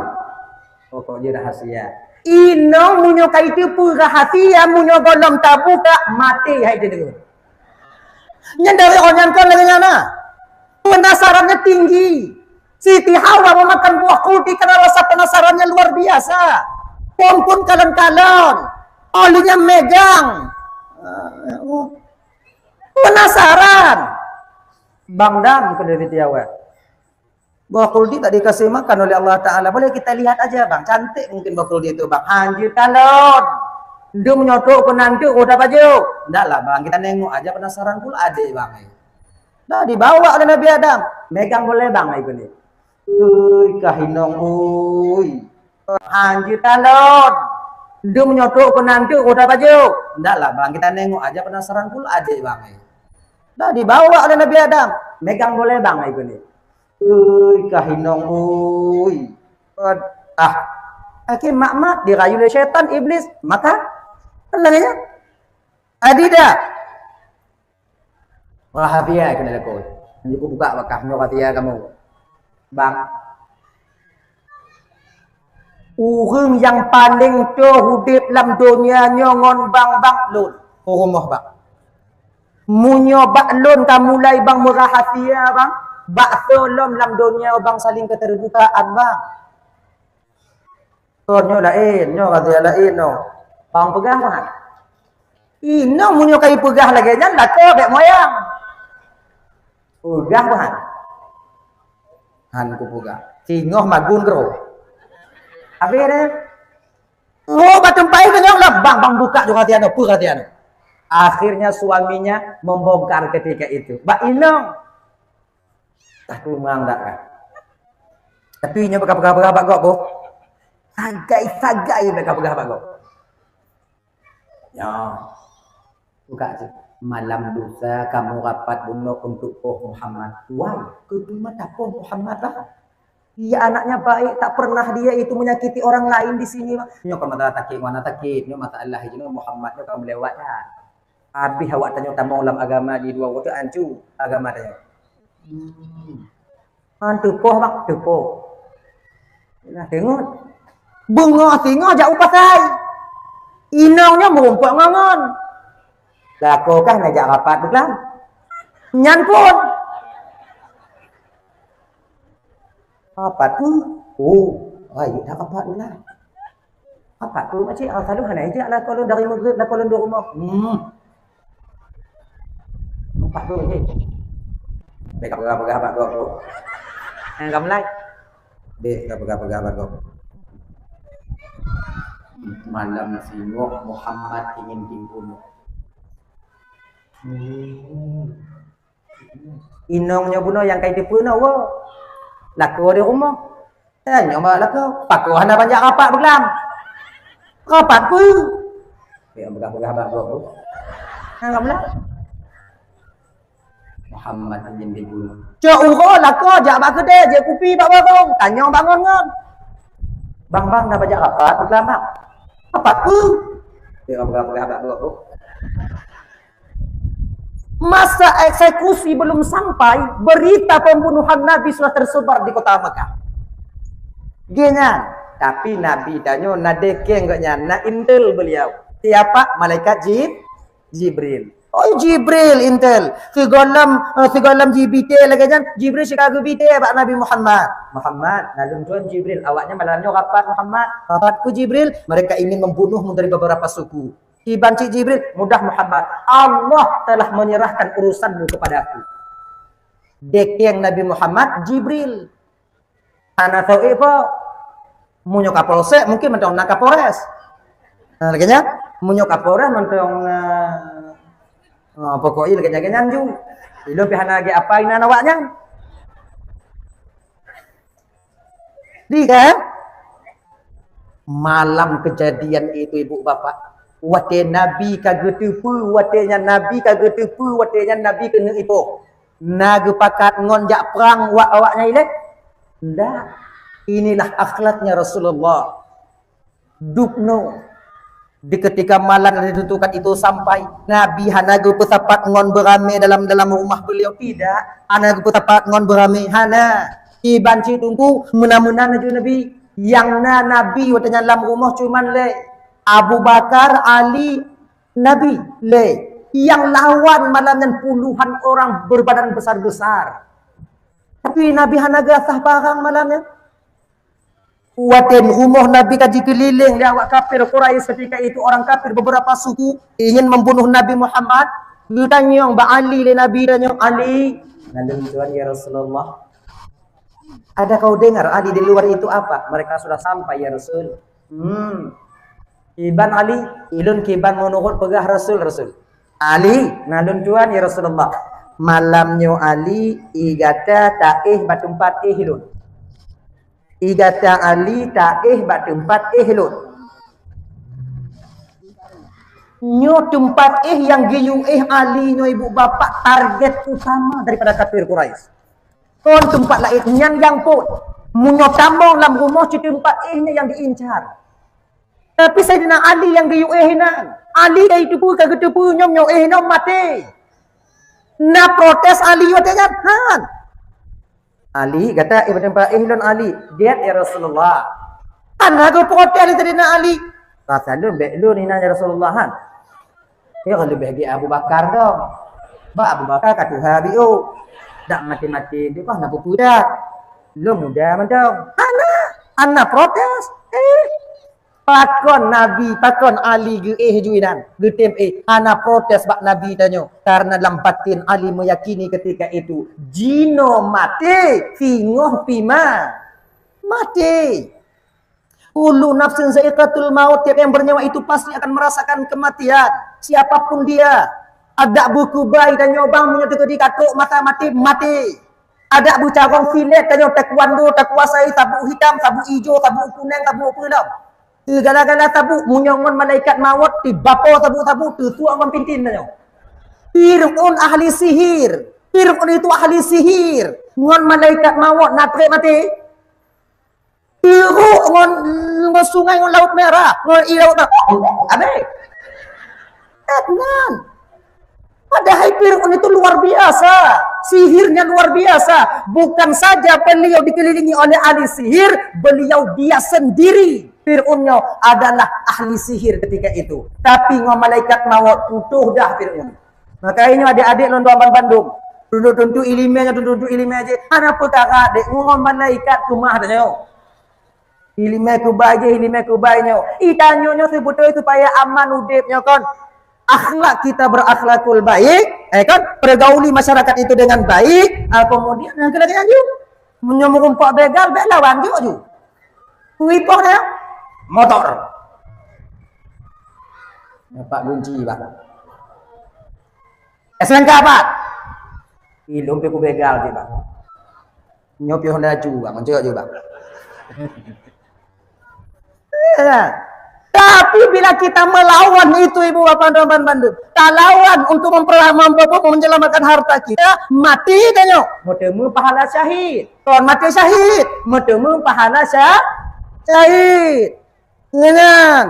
Pokok jih rahasia. Inong meunyoe ka iteupeue rahasia, meunyoe gohlom tabuka, maté hai teudeungoe. Nyan dari awak nyan kon lagée nyan na. Penasarannya tinggi. Siti Hawa memakan buah kuldi karena rasa penasarannya luar biasa. Phon pun kalon-kalon. Olinya megang. Penasaran. Bang Dam keu Siti Hawa. Buah khuldi tak dikasih makan oleh Allah Ta'ala. Boleh kita lihat aja, Bang. Cantik mungkin buah khuldi itu, Bang. Hanjeuet kalon. Dum nyotok keu nanti udah baju. Ndaklah, Bang. Kita nengok aja, penasaran pula adik, Bang. Dah dibawa oleh Nabi Adam. Megang boleh, Bang, ikut ni. Ui, kah inong, ui. Hanjeuet kalon. Dum nyotok keu nanti udah baju. Ndaklah, Bang. Kita nengok aja, penasaran pula adik, Bang. Dah dibawa oleh Nabi Adam. Megang boleh, Bang, ikut ni. Ui, kah inong, ui. Ah. Akhé mak-mak dirayu lé syaitan, iblis. Maka, kan lagèe nyan. Adidah. Rahasia keuneuk lakoe. Nyoe kubuka bak kah, nyoe rahasia kamoe. Bang. Ureueng nyang paleng toh udép lam donya nyoe ngon bang, bang lôn. Peurumoh bang. Meunyoe bak lôn ka mulai bang meurahasia bang, bak soe lom lam donya bang saling keterbukaan bang. Oh, nyoe laén, nyoe rahasia laén nyoe. Bang peugah bang. Inong meunyoe ka ipeugah lagèe nyan, lakoe bèk moyang. Peugah bang. Han kupeugah. Singoh magun keudroe. Habis deh. Oh, bak teumpat itu nyang lam. Bang, bang buka juga rahasia nyoe, peue rahasia nyoe. Akhirnya suaminya membongkar ketika itu. Bak inong. Tah tumang dak kan. Tapi nyoe peugah-peugah bak gob boh. Sagai-sagai peugah-peugah bak gob. Ya. Buka cit. Malam lusa kamoe rapat bunoe untuk poh Muhammad. Wai, keupeue mata poh Muhammad lah. Dia anaknya baik, tak pernah dia itu menyakiti orang lain di sini. Nyoe ka masalah sakét, mana sakét, nyoe masalah nyoe Muhammad nyoe ka meulewat dah. Habis awak tanyoe tamong lam agama di dua waktu ancu agama tanyoe. Hmm. Han teupoh bak teupoh. Nah, tengok. Beungoh singoh jak u pasai. Inong nyoe meurumpok ngon ngon. Lakoe kah na jak rapat beulam. Nyan pun. Rapat tu. Oh, rayeuk dah rapat beulam. Rapat tu makcik, ah, selalu hana ijak lakoe lôn dari Maghrib, lakoe lôn di rumoh. Hmm. Rapat tu makcik. Bèk ka peugah-peugah bak gob tu. Nyang ka mulai. Bèk ka peugah-peugah bak gob. Malam singoh Muhammad ingin dibunuh. Hmm. Inong nyoe bunoe nyang ka jiteupeue na woe. Lakoe di rumoh. Eh, nyoe mak lakoe. Pakoe hana banjak rapat beulam. Rapat peue? Ya, peugah-peugah bak gob tu. Hana beulam. Muhammad nyan dibunuh. Cok uroe lakoe jak bak keudè, jép kupi bak warong. Tanyong bak ngon-ngon. Bang, bang, na banjak rapat beulam, bang? Rapat peue? Ya, peugah-peugah bak gob tu. Masa eksekusi belum sampai, berita pembunuhan Nabi sudah tersebar di kota Mekah. Geuh nyan, tapi Nabi tanyoe na dekeng geuh nyan, na intel beliau. Siapa? Malaikat Jib-, Jibril. Oh, Jibril intel. Sigohlom, eh, sigohlom jibité lagèe nyan, Jibril sika geubité bak Nabi Muhammad. Muhammad, na lôn tuan Jibril. Awaknyan malam nyoe rapat Muhammad. Rapat ku Jibril, mereka ingin membunuhmu dari beberapa suku. Iban cit Jibril, mudah Muhammad. Allah telah menyerahkan urusanmu kepadaku. Dekeng Nabi Muhammad, Jibril. Hana soe po. Meunyoe Kapolsek, mungkin mantong na Kapolres. Nah, lagèe nyan, meunyoe Kapolres mantong, eh, oh, pokoknya lagèe nyan, lagèe nyan ju. Ilôn pih hana lagèe apa inan awaknyan. Di kan? Malam kejadian itu, ibu bapak, watèe Nabi ka geuteupeue, watèe nyan Nabi ka geuteupeue, watèe nyan Nabi keuneuk ipoh. Na geupakat ngon jak prang wak awaknyan ilèe? Ndak. Inilah akhlaknya Rasulullah. Dubnoe. Di ketika malam yang ditentukan itu sampai, Nabi hana geupeusapat ngon beuramé dalam, dalam rumah beliau, tidak. Hana geupeusapat ngon beuramé, hana. Iban cit teungku, meunan-meunan laju Nabi. Nyang na Nabi watèe nyan lam rumoh cuman lé Abu Bakar, Ali, Nabi lé. Nyang lawan malam nyan puluhan orang berbadan besar-besar. Tapi Nabi hana geurasah parang malam nyan. Watèe rumoh Nabi ka jikeulileng lé awak kafir Quraisy ketika itu, orang kafir beberapa suku ingin membunuh Nabi Muhammad, geutanyong bak Ali lé Nabi, tanyong, "Ali, na lôn tuan ya Rasulullah?" Ada kau dengar Ali di luar itu apa? Mereka sudah sampai, ya Rasul. Hmm. Kiban Ali, ilôn kiban meunurot peugah Rasul, Rasul. Ali, na lôn tuan, ya Rasulullah. Malam nyoe Ali, i gata taéh bak teumpat éh lôn. I gata Ali taéh bak teumpat éh lôn. Nyoe teumpat éh nyang geuyue éh Ali nyoe ibu bapak target utama daripada kafir Quraisy. Kon teumpat laén nyan nyang phon. Meunyoe tamong lam rumoh cit teumpat éh nyan nyang diincar. Tapi Saidina Ali nyang geuyue éh inan. Ali ka geuteupeue, ka geuteupeue nyoe, nyoe éh nyoe maté. Na protes Ali watée nyan? Han. Ali, gata éh bak teumpat éh lôn Ali. Gét ya Rasulullah. Hana geuprotes lé Saidina Ali. Rasa lôn bék lôn inan ya Rasulullah, han. Ya, leubeh gét Abu Bakar dong. Bak Abu Bakar ka tuha biôh. Dak maté-maté di bah na peue-peue dak. Lôn muda mantong. Hana, hana protes. Eh, pakon Nabi, pakon Ali geuéh ju inan, geutem éh. Hana protes bak Nabi tanyoe. Karena lam batin Ali meyakini ketika itu, jinoe maté, singoh pih ma-, maté. Kullu nafsin za'iqatul maut, tiap yang bernyawa itu pasti akan merasakan kematian. Siapapun dia, adak beukubai tanyoe bang, meunyoe teukeudi ka trok masa maté, maté. Adak beucarông silet tanyoe, taekwondo, takuasai sabuk hitam, sabuk ijo, sabuk kuneng, sabuk peue lom. Segala-gala sabuk, meunyoe ngon malaikat mawöt, tibapo sabuk-sabuk, teusuak ngon pintin tanyoe. Fir'aun ahli sihir. Fir'aun itu ahli sihir. Ngon malaikat mawöt na trép maté. Teurok ngon, ngon sungai ngon Laut Merah, ngon i laut teuh. Habéh. Kan? Padahal Fir'aun itu luar biasa. Sihirnya luar biasa. Bukan saja beliau dikelilingi oleh ahli sihir, beliau dia sendiri. Fir'aun nyoe adalah ahli sihir ketika itu. Tapi ngon malaikat mawöt putôh dah Fir'aun. Maka nyoe adék-adék lôn tuan bandum. Tuntut-tuntut iéleumé nyoe, tuntut-tuntut iéleumé jih. Hana peukara dek ngon malaikat keumah tanyoe. Iéleumé kubai jih, iéleumé kubai nyoe. I tanyoe nyoe seubeutôi supaya aman udép nyoe kon. Akhlak kita berakhlakul baik, eh kon, pergauli masyarakat itu dengan baik, ah, kemudian nyang keunan laju. Meunyoe meurumpok begal, bék lawan jok ju. Kui poh dah. Motor. Nampak gunci bah. Es lengkap bah. Ilôn pih kubegal je bah. Nyoe pih Honda ju bah, mencok ju bah. Ya. Tapi bila kita melawan itu ibu bapak teman bandum, talawan untuk memperlah-, memper-, menyelamatkan harta kita, mati tanyoe. Meuteumé pahala syahid. Kon maté syahid, meuteumé pahala sya-, syahid. Nyan,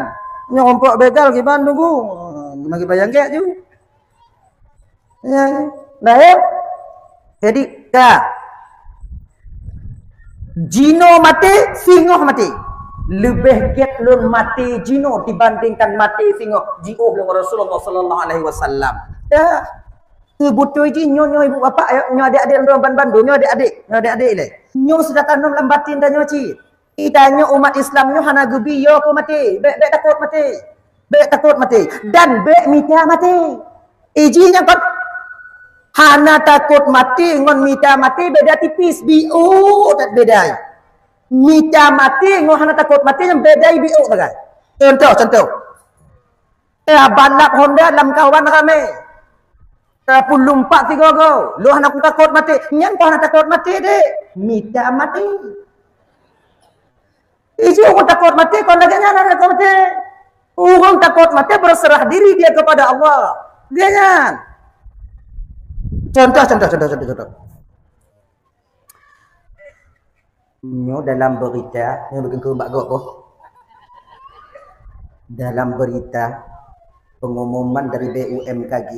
nyoe umpok begal kiban tunggu. Bagi bayang gek ju. Ya, dah ya. Jadi ka. Jinoe maté, singoh maté. Leubeh gét lôn maté jinoe dibandingkan maté singoh jiôh lôn Rasulullah sallallahu alaihi wasallam. Ya. Seubeutôi jih nyoe, nyoe ibu bapak, ya, nyoe adék-adék lôn ban bandum, nyoe adék-adék, nyoe adék-adék lé. Nyoe sudah tanom lam batin tanyoe cit. Tanyoe umat Islam nyoe hana geubi yo keu maté. Bék, bék takot maté. Bék takot maté. Dan bék mita maté. Iji nyang kon hana takot maté ngon mita maté beda tipis. Biôh that beda. Mita maté ngon hana takot maté nyang beda biôh sagai. Contoh, contoh. Eh, balap Honda lam kawan ramé. Tapi lumpat sigoe-goe. Lôn hana kutakot maté. Nyan kon hana takot maté deh. Mita maté. Iji ureuëng takot maté, kon lagée nyan hana takot maté. Ureuëng takot maté berserah diri dia kepada Allah. Dia nyan. Contoh, contoh, contoh, contoh, contoh. Nyoe dalam berita, nyoe beugeukheun bak gob boh. Dalam berita, pengumuman dari B U M K G,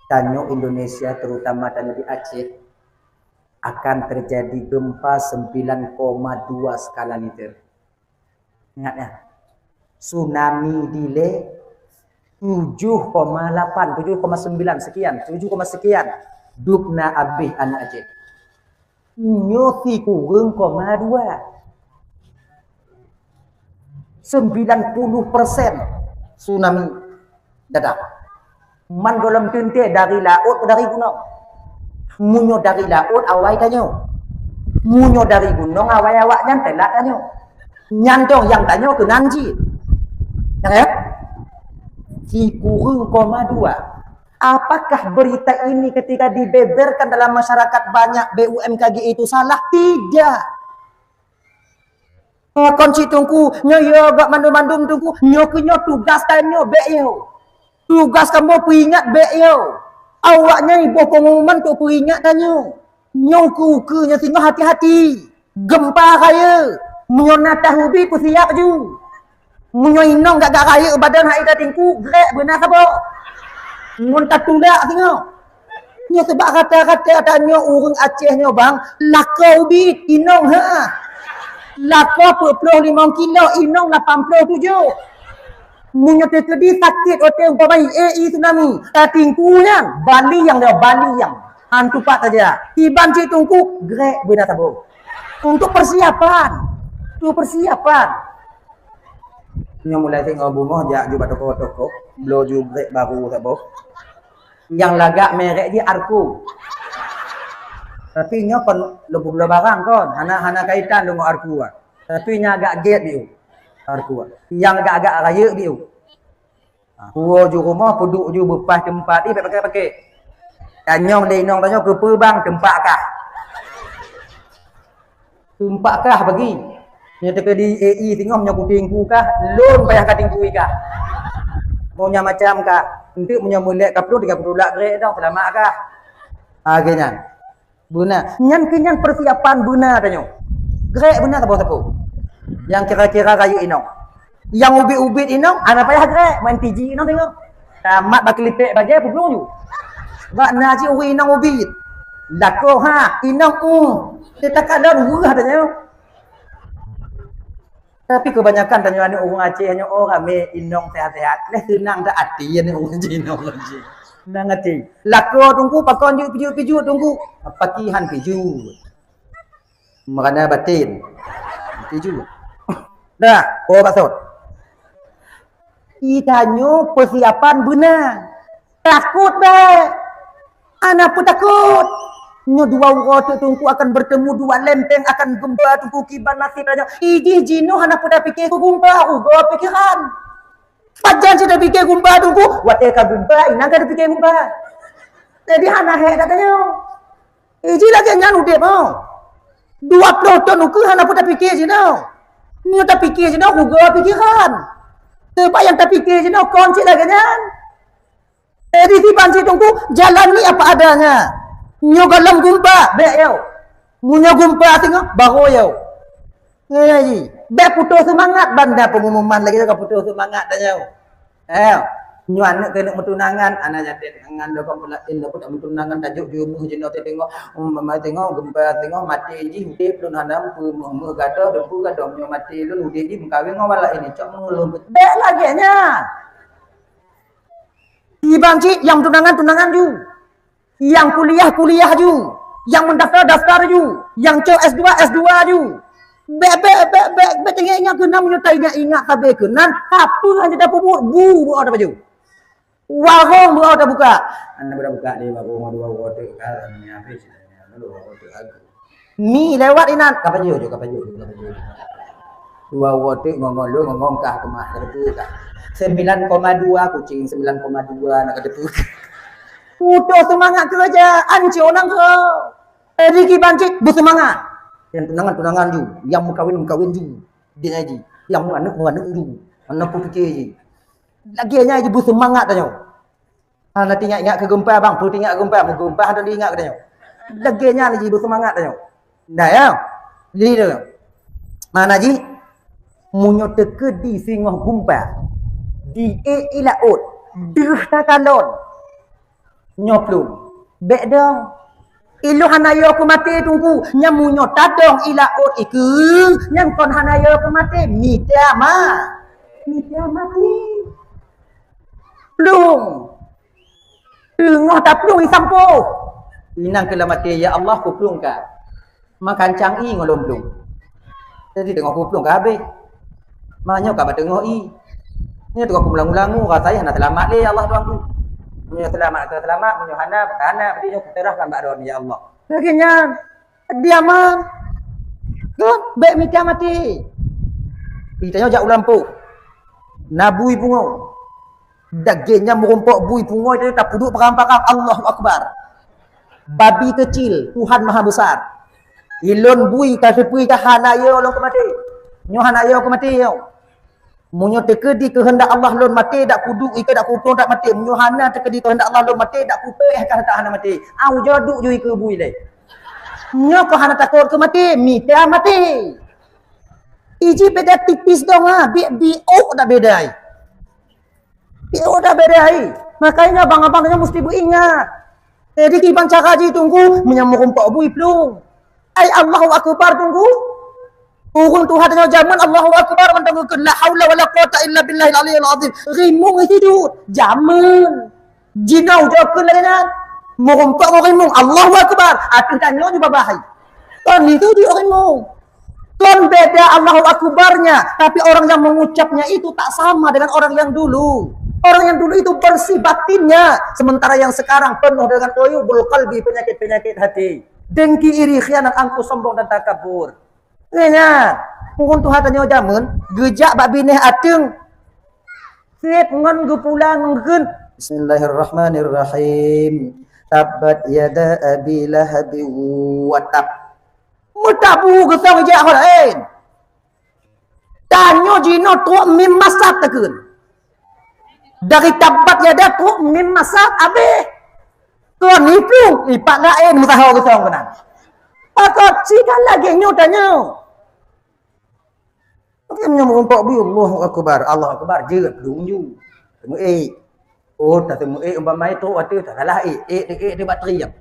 tanyoe Indonesia, terutama tanyoe di Aceh, akan terjadi gempa sembilan koma dua skala Richter. Ingat ya, tsunami dilée tujuh koma lapan, tujuh koma sembilan sekian, tujuh koma sekian. Dubna abéh aneuk Aceh. Nyoe sikureueng koma dua. Sembilan puluh persen tsunami datang. Man gohlom teuntée dari laôt atau dari gunong. Meunyoe dari laôt, awai tanyoe. Meunyoe dari gunong awai awaknyan teulat tanyoe. Nyan dong nyang tanyoe keunan cit. Nyang ya? Sikureueng koma dua. Apakah berita ini ketika dibeberkan dalam masyarakat banyak B U M K G I itu salah? Tidak. Kon cit Teungku, nyoe yo gak mandum-mandum Teungku, nyoe keu nyoe tugas tanyoe bèk yo. Tugas kamoe peuingat bèk yo. Awaknyan iboh pengumuman untuk peuingat tanyoe. Nyoe ukeue-ukeue nyoe singoh hati-hati. Gempa rayeuk. Meunyoe na tahubi peusiap ju. Meunyoe inong gak-gak rayeuk badan hai ka Teungku, grek beuna saboh. Ngon tatulak singoh. Nyoe sebab rata-rata tanyoe ureueng Aceh nyoe bang, lakoe ubit inong ha. Lakoe peuet ploh limong kilo, inong lapan ploh tujoh. Meunyoe teukeudi sakét watèe umpama i tsunami, ka Teungku nyan, Bali nyang nyoe, Bali nyang. Hantu pat saja. Kiban cit Teungku, grek beuna saboh. Untuk persiapan. Untuk persiapan. Nyoe mulai tengok bumoe jak ju bak toko-toko, bloe ju grek baru saboh. Nyang lagak merek jih Arku. Tapi nyoe kon lôn peubloe barang kon, hana, hana kaitan lôn ngon Arku ah. Tapi nyang agak gét biu. Arku ah. Nyang agak-agak rayeuk biu. Ha, puwoe ju rumoh, peuduek ju beupaih teumpat, ih, bèk paké-paké. Tanyong lé inong tanyoe keupeue bang teumpat kah? Teumpat kah bagi? Nyoe teukeudi A I singoh meunyoe kutingku kah, lôn payah ka tingkui kah. Meunyoe macam kah, enteuk meunyoe meulèk ka plueng tiga puluh lak grek dong, seulamat kah? Ha, lagèe nyan. Beuna. Nyan keuh nyan persiapan beuna tanyoe. Grek beuna saboh sapeue. Nyang kira-kira rayeuk inong. Nyang ubit-ubit inong, hana payah grek, main T G inong tengok. Tamat bak lipek bajèe peubloe ju. Bak na cit ureueng inong ubit. Lakoe ha, inong u. Teuka lôn weueh tanyoe. Tapi kebanyakan tanyoe aneuk ureueng Aceh nyoe, oh, ramé inong sehat-sehat. Leh seunang that até aneuk ureueng Aceh, inong ureueng Aceh. Seunang até. Lakoe Teungku pakon jeuet pijuet-pijuet Teungku. Paki han pijuet. Meurana baten. Pijuet. Dah, oh, bacut. Tanyoe persiapan beuna. Takot bèk. Hana peue takot. Nyoe dua uroe teuk Teungku akan bertemu, dua lempeng akan gempa Teungku, kiban nasib tanyoe. Ijih jinoe hana peue tapiké keu gempa, uroe pikiran. Pajan cit tapiké gempa Teungku, watèe ka gempa, inan ka tapiké gempa. Jadi hana hék that tanyoe. Ijih lagèe nyan udép, oh. Dua ploh thon ukeue hana peue tapiké jinoe. Nyoe tapiké jinoe uroe pikiran. Teuma nyang tapiké jinoe kon cit lagèe nyan. Jadi kiban cit Teungku, jalani apa adanya. Nyoe gohlom gempa, bèk yo. Meunyoe gempa singoh, barô yo. Nyan ji. Bèk putôh seumangat, banda pengumuman lagèe ka putôh seumangat tanyoe. Eh, nyoe aneuk keuneuk meutunangan, hana jadi tunangan, lôn kon pula, lôn pun tak meutunangan, tajok jumeuh jinoe teudeungoe, um, mama teudeungoe, gempa teudeungoe, maté jih udép lôn hana peue, meuh, meuh gadoh, deumpu gadoh, nyoe maté lôn udép jih meukawen ngon walak ini, cok meulôn. Bèk lagèe nyan. Kiban cit nyang tunangan, tunangan ju. Nyang kuliah, kuliah ju. Nyang meudaftar, daftar ju. Nyang cok S dua, S dua ju. Bèk, bèk, bèk, bèk, bèk teuingat-ingat keunan, meunyoe taingat-ingat sabe keunan, apa nyang tapeubuet, bu, bu, ada baju. Warong bu, ada buka. Anda buka, buka di warong, dua warong tu, kan, ni habis, dua warong tu, aku. Mi lewat inan, ka pajoh ju, ka pajoh ju, ka pajoh ju. Dua uroe teuk ngon-ngon lôn, ngon-ngon kah keumah, ka teupeue kah. Sembilan koma dua kucing, sembilan koma dua nak ka teupeue. Putôh seumangat keureuja, ancô nanggroe. Jadi kiban cit beuseumangat. Nyang tunangan, tunangan ju, nyang meukawen, meukawen ju. Dia ji, nyang meuaneuk, meuaneuk ju. Hana peue piké ji. Lagèe nyan ji beuseumangat tanyoe. Hana teuingat-ingat keu gempa, bang. Peue teuingat gempa? Meugempa hana teuingat keu tanyoe. Lagèe nyan ji beuseumangat tanyoe. Nah, ya. Jadi, tu. Mana ji? Meunyoe teukeudi singoh gempa, di ék i laôt, deuh takalon. Nyoe plueng. Bèk dong. Ilôn hana yo keu maté Teungku. Nyan meunyoe tadong i laôt ikeue, nyan kon hana yo keu maté. Mita ma. Mita maté. Plueng. Teungoh taplueng isampoe. Inan keu lam até, "Ya Allah, kuplueng ka. Makancang ie ngon lôn plueng." Jadi teungoh kuplueng ka habéh. Manyoe ka bateungoh ie. Nyoe teungoh kumeulangu-langu, rasa hana seulamat lé, ya Allah Tuhanku. Meunyoe seulamat, ka seulamat, meunyoe hana, ka hana, berarti nyoe kuserahkan bak droe, ya Allah. Lagèe nyan, diaman. Keu bék mita maté. Itanyoe jak u lampôh. Na bui pungo. Dagé nyan meurumpok bui pungo itu tapeuduek parang-parang, Allahu Akbar. Babi keucil, Tuhan Maha Besar. Ilôn bui ka seupui ka hana yo lôn keu maté. Nyoe hana yo keu maté nyoe. Meunyoe teukeudi keuheundak Allah lôn maté, dak kuduek ikeue dak kutong dak maté. Meunyoe hana teukeudi keuheundak Allah lôn maté, dak kupéh ka hana maté. Au jaduk ju ikeue bui lé. Nyoe keuh hana takot keu maté, mita maté. Iji beda tipis dong ha, bi biôk dak beda ai. Biôk dak beda ai. Makanya abang-abang nyoe mesti beuingat. Jadi kiban cara jih teungku, meunyoe meurumpok bui plueng. Ai Allahu Akbar teungku. Ureueng tuha tanyoe jameun Allahu Akbar mantong geukheun la haula wala quwata illa billahil aliyil azim. Rimueng hidup jameun. Jinoe jokheun lagée nyan. Meurumpok ngon rimueng Allahu Akbar. Ateueh tanyoe jibabah hai. Kon itu jih rimueng. Kon beda Allahu Akbarnya, tapi orang yang mengucapnya itu tak sama dengan orang yang dulu. Orang yang dulu itu bersih batinnya, sementara yang sekarang penuh dengan uyubul qalbi, penyakit-penyakit hati. Dengki, iri, khianat, angkuh, sombong dan takabur. Nyan, ureueng tuha tanyoe jameun geujak bak binéh ateueng. Sép ngon geupulang ngon geukheun, Bismillahirrahmanirrahim. Tabbat yada abi lahabin wa tab. Meutabu geusong ijak ho laén. Tanyoe jinoe trok mim masat takheun. Dari tabbat yada trok mim masat abéh. Kon iplueng, ipat laén meusaho geusong keunan. Pakon sikan lagée nyoe tanyoe. Oke, meunyoe meurumpok bui, Allahu Akbar, Allahu Akbar, jeuet plueng ju. Meuék. Oh, tateumeuék umpama itu ateueh, tak salah ék, ék, ék, ék, ék bak triang.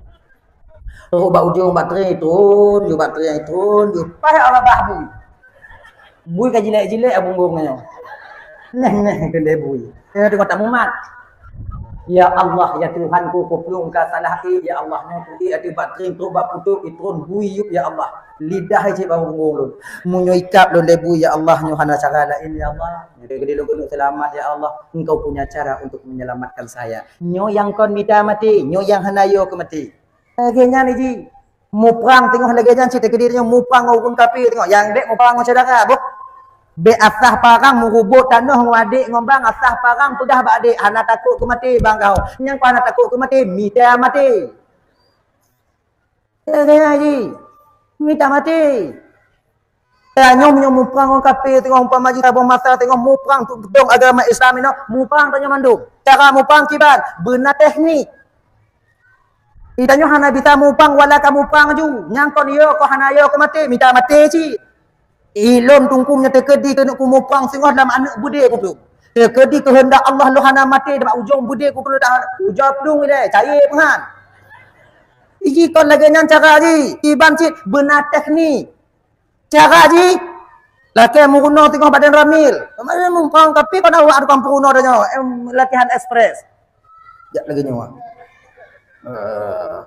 Trok bak ujong bak triang, turun, ju bak triang, turun, ju. Payah babah bui. Bui ka jilek-jilek abunggong nyoe. Neh, neh, keudeh bui. Nyoe teungoh tamumat. Ya Allah, ya Tuhanku, kuplueng ka salah ék, ya Allah, nyoe ku ék ateueh bak triang, trok bak putôk, itron bui yup, ya Allah. Lidah cit bak abunggong lôn. Meunyoe ikab lôn lé bui, ya Allah, nyoe hana cara laén, ya Allah. Nyoe geude lôn keuneuk seulamat, ya Allah. Engkau punya cara untuk menyelamatkan saya. Nyoe nyang kon mita maté, nyoe nyang hana yo keu maté. Lagée nyan jih. Muprang teungoh lagée nyan cit teukeudi nyoe muprang ngon ureueng kafé teungoh. Nyang bék muprang ngon syedara, boh. Bék asah parang meurubot tanoh ngon adék ngon bang, asah parang peugah bak adék, hana takot keu maté bang kau. Nyang kau hana takot keu maté, mita maté. Lagée nyan jih. Mita maté. Tanyoe meunyoe muprang ngon kafé teungoh umpama jih saboh masa teungoh muprang untuk peudong agama Islam inoe, muprang tanyoe mandum. Cara muprang kiban, beuna teknik. Di tanyoe hana bisa muprang wala ka muprang ju. Nyang kon yo, kon hana yo keu maté, mita maté cit. Ilôn teungku meunyoe teukeudi keuneuk kumuprang singoh lam aneuëk beudé kuplueng. Teukeudi keuheundak Allah lôn hana maté bak ujong beudé kuplueng, ujoe plueng ilée, cayée peungan. Iji kon lagée nyan cara jih, kiban cit beuna teknik. Cara jih, lakée meurunoe teungoh badan ramil. Keumarin mumpang, tapi pada awak tukang peurunoe tanyoe, em, latihan ekspres. Jak lagée nyoe. Eh,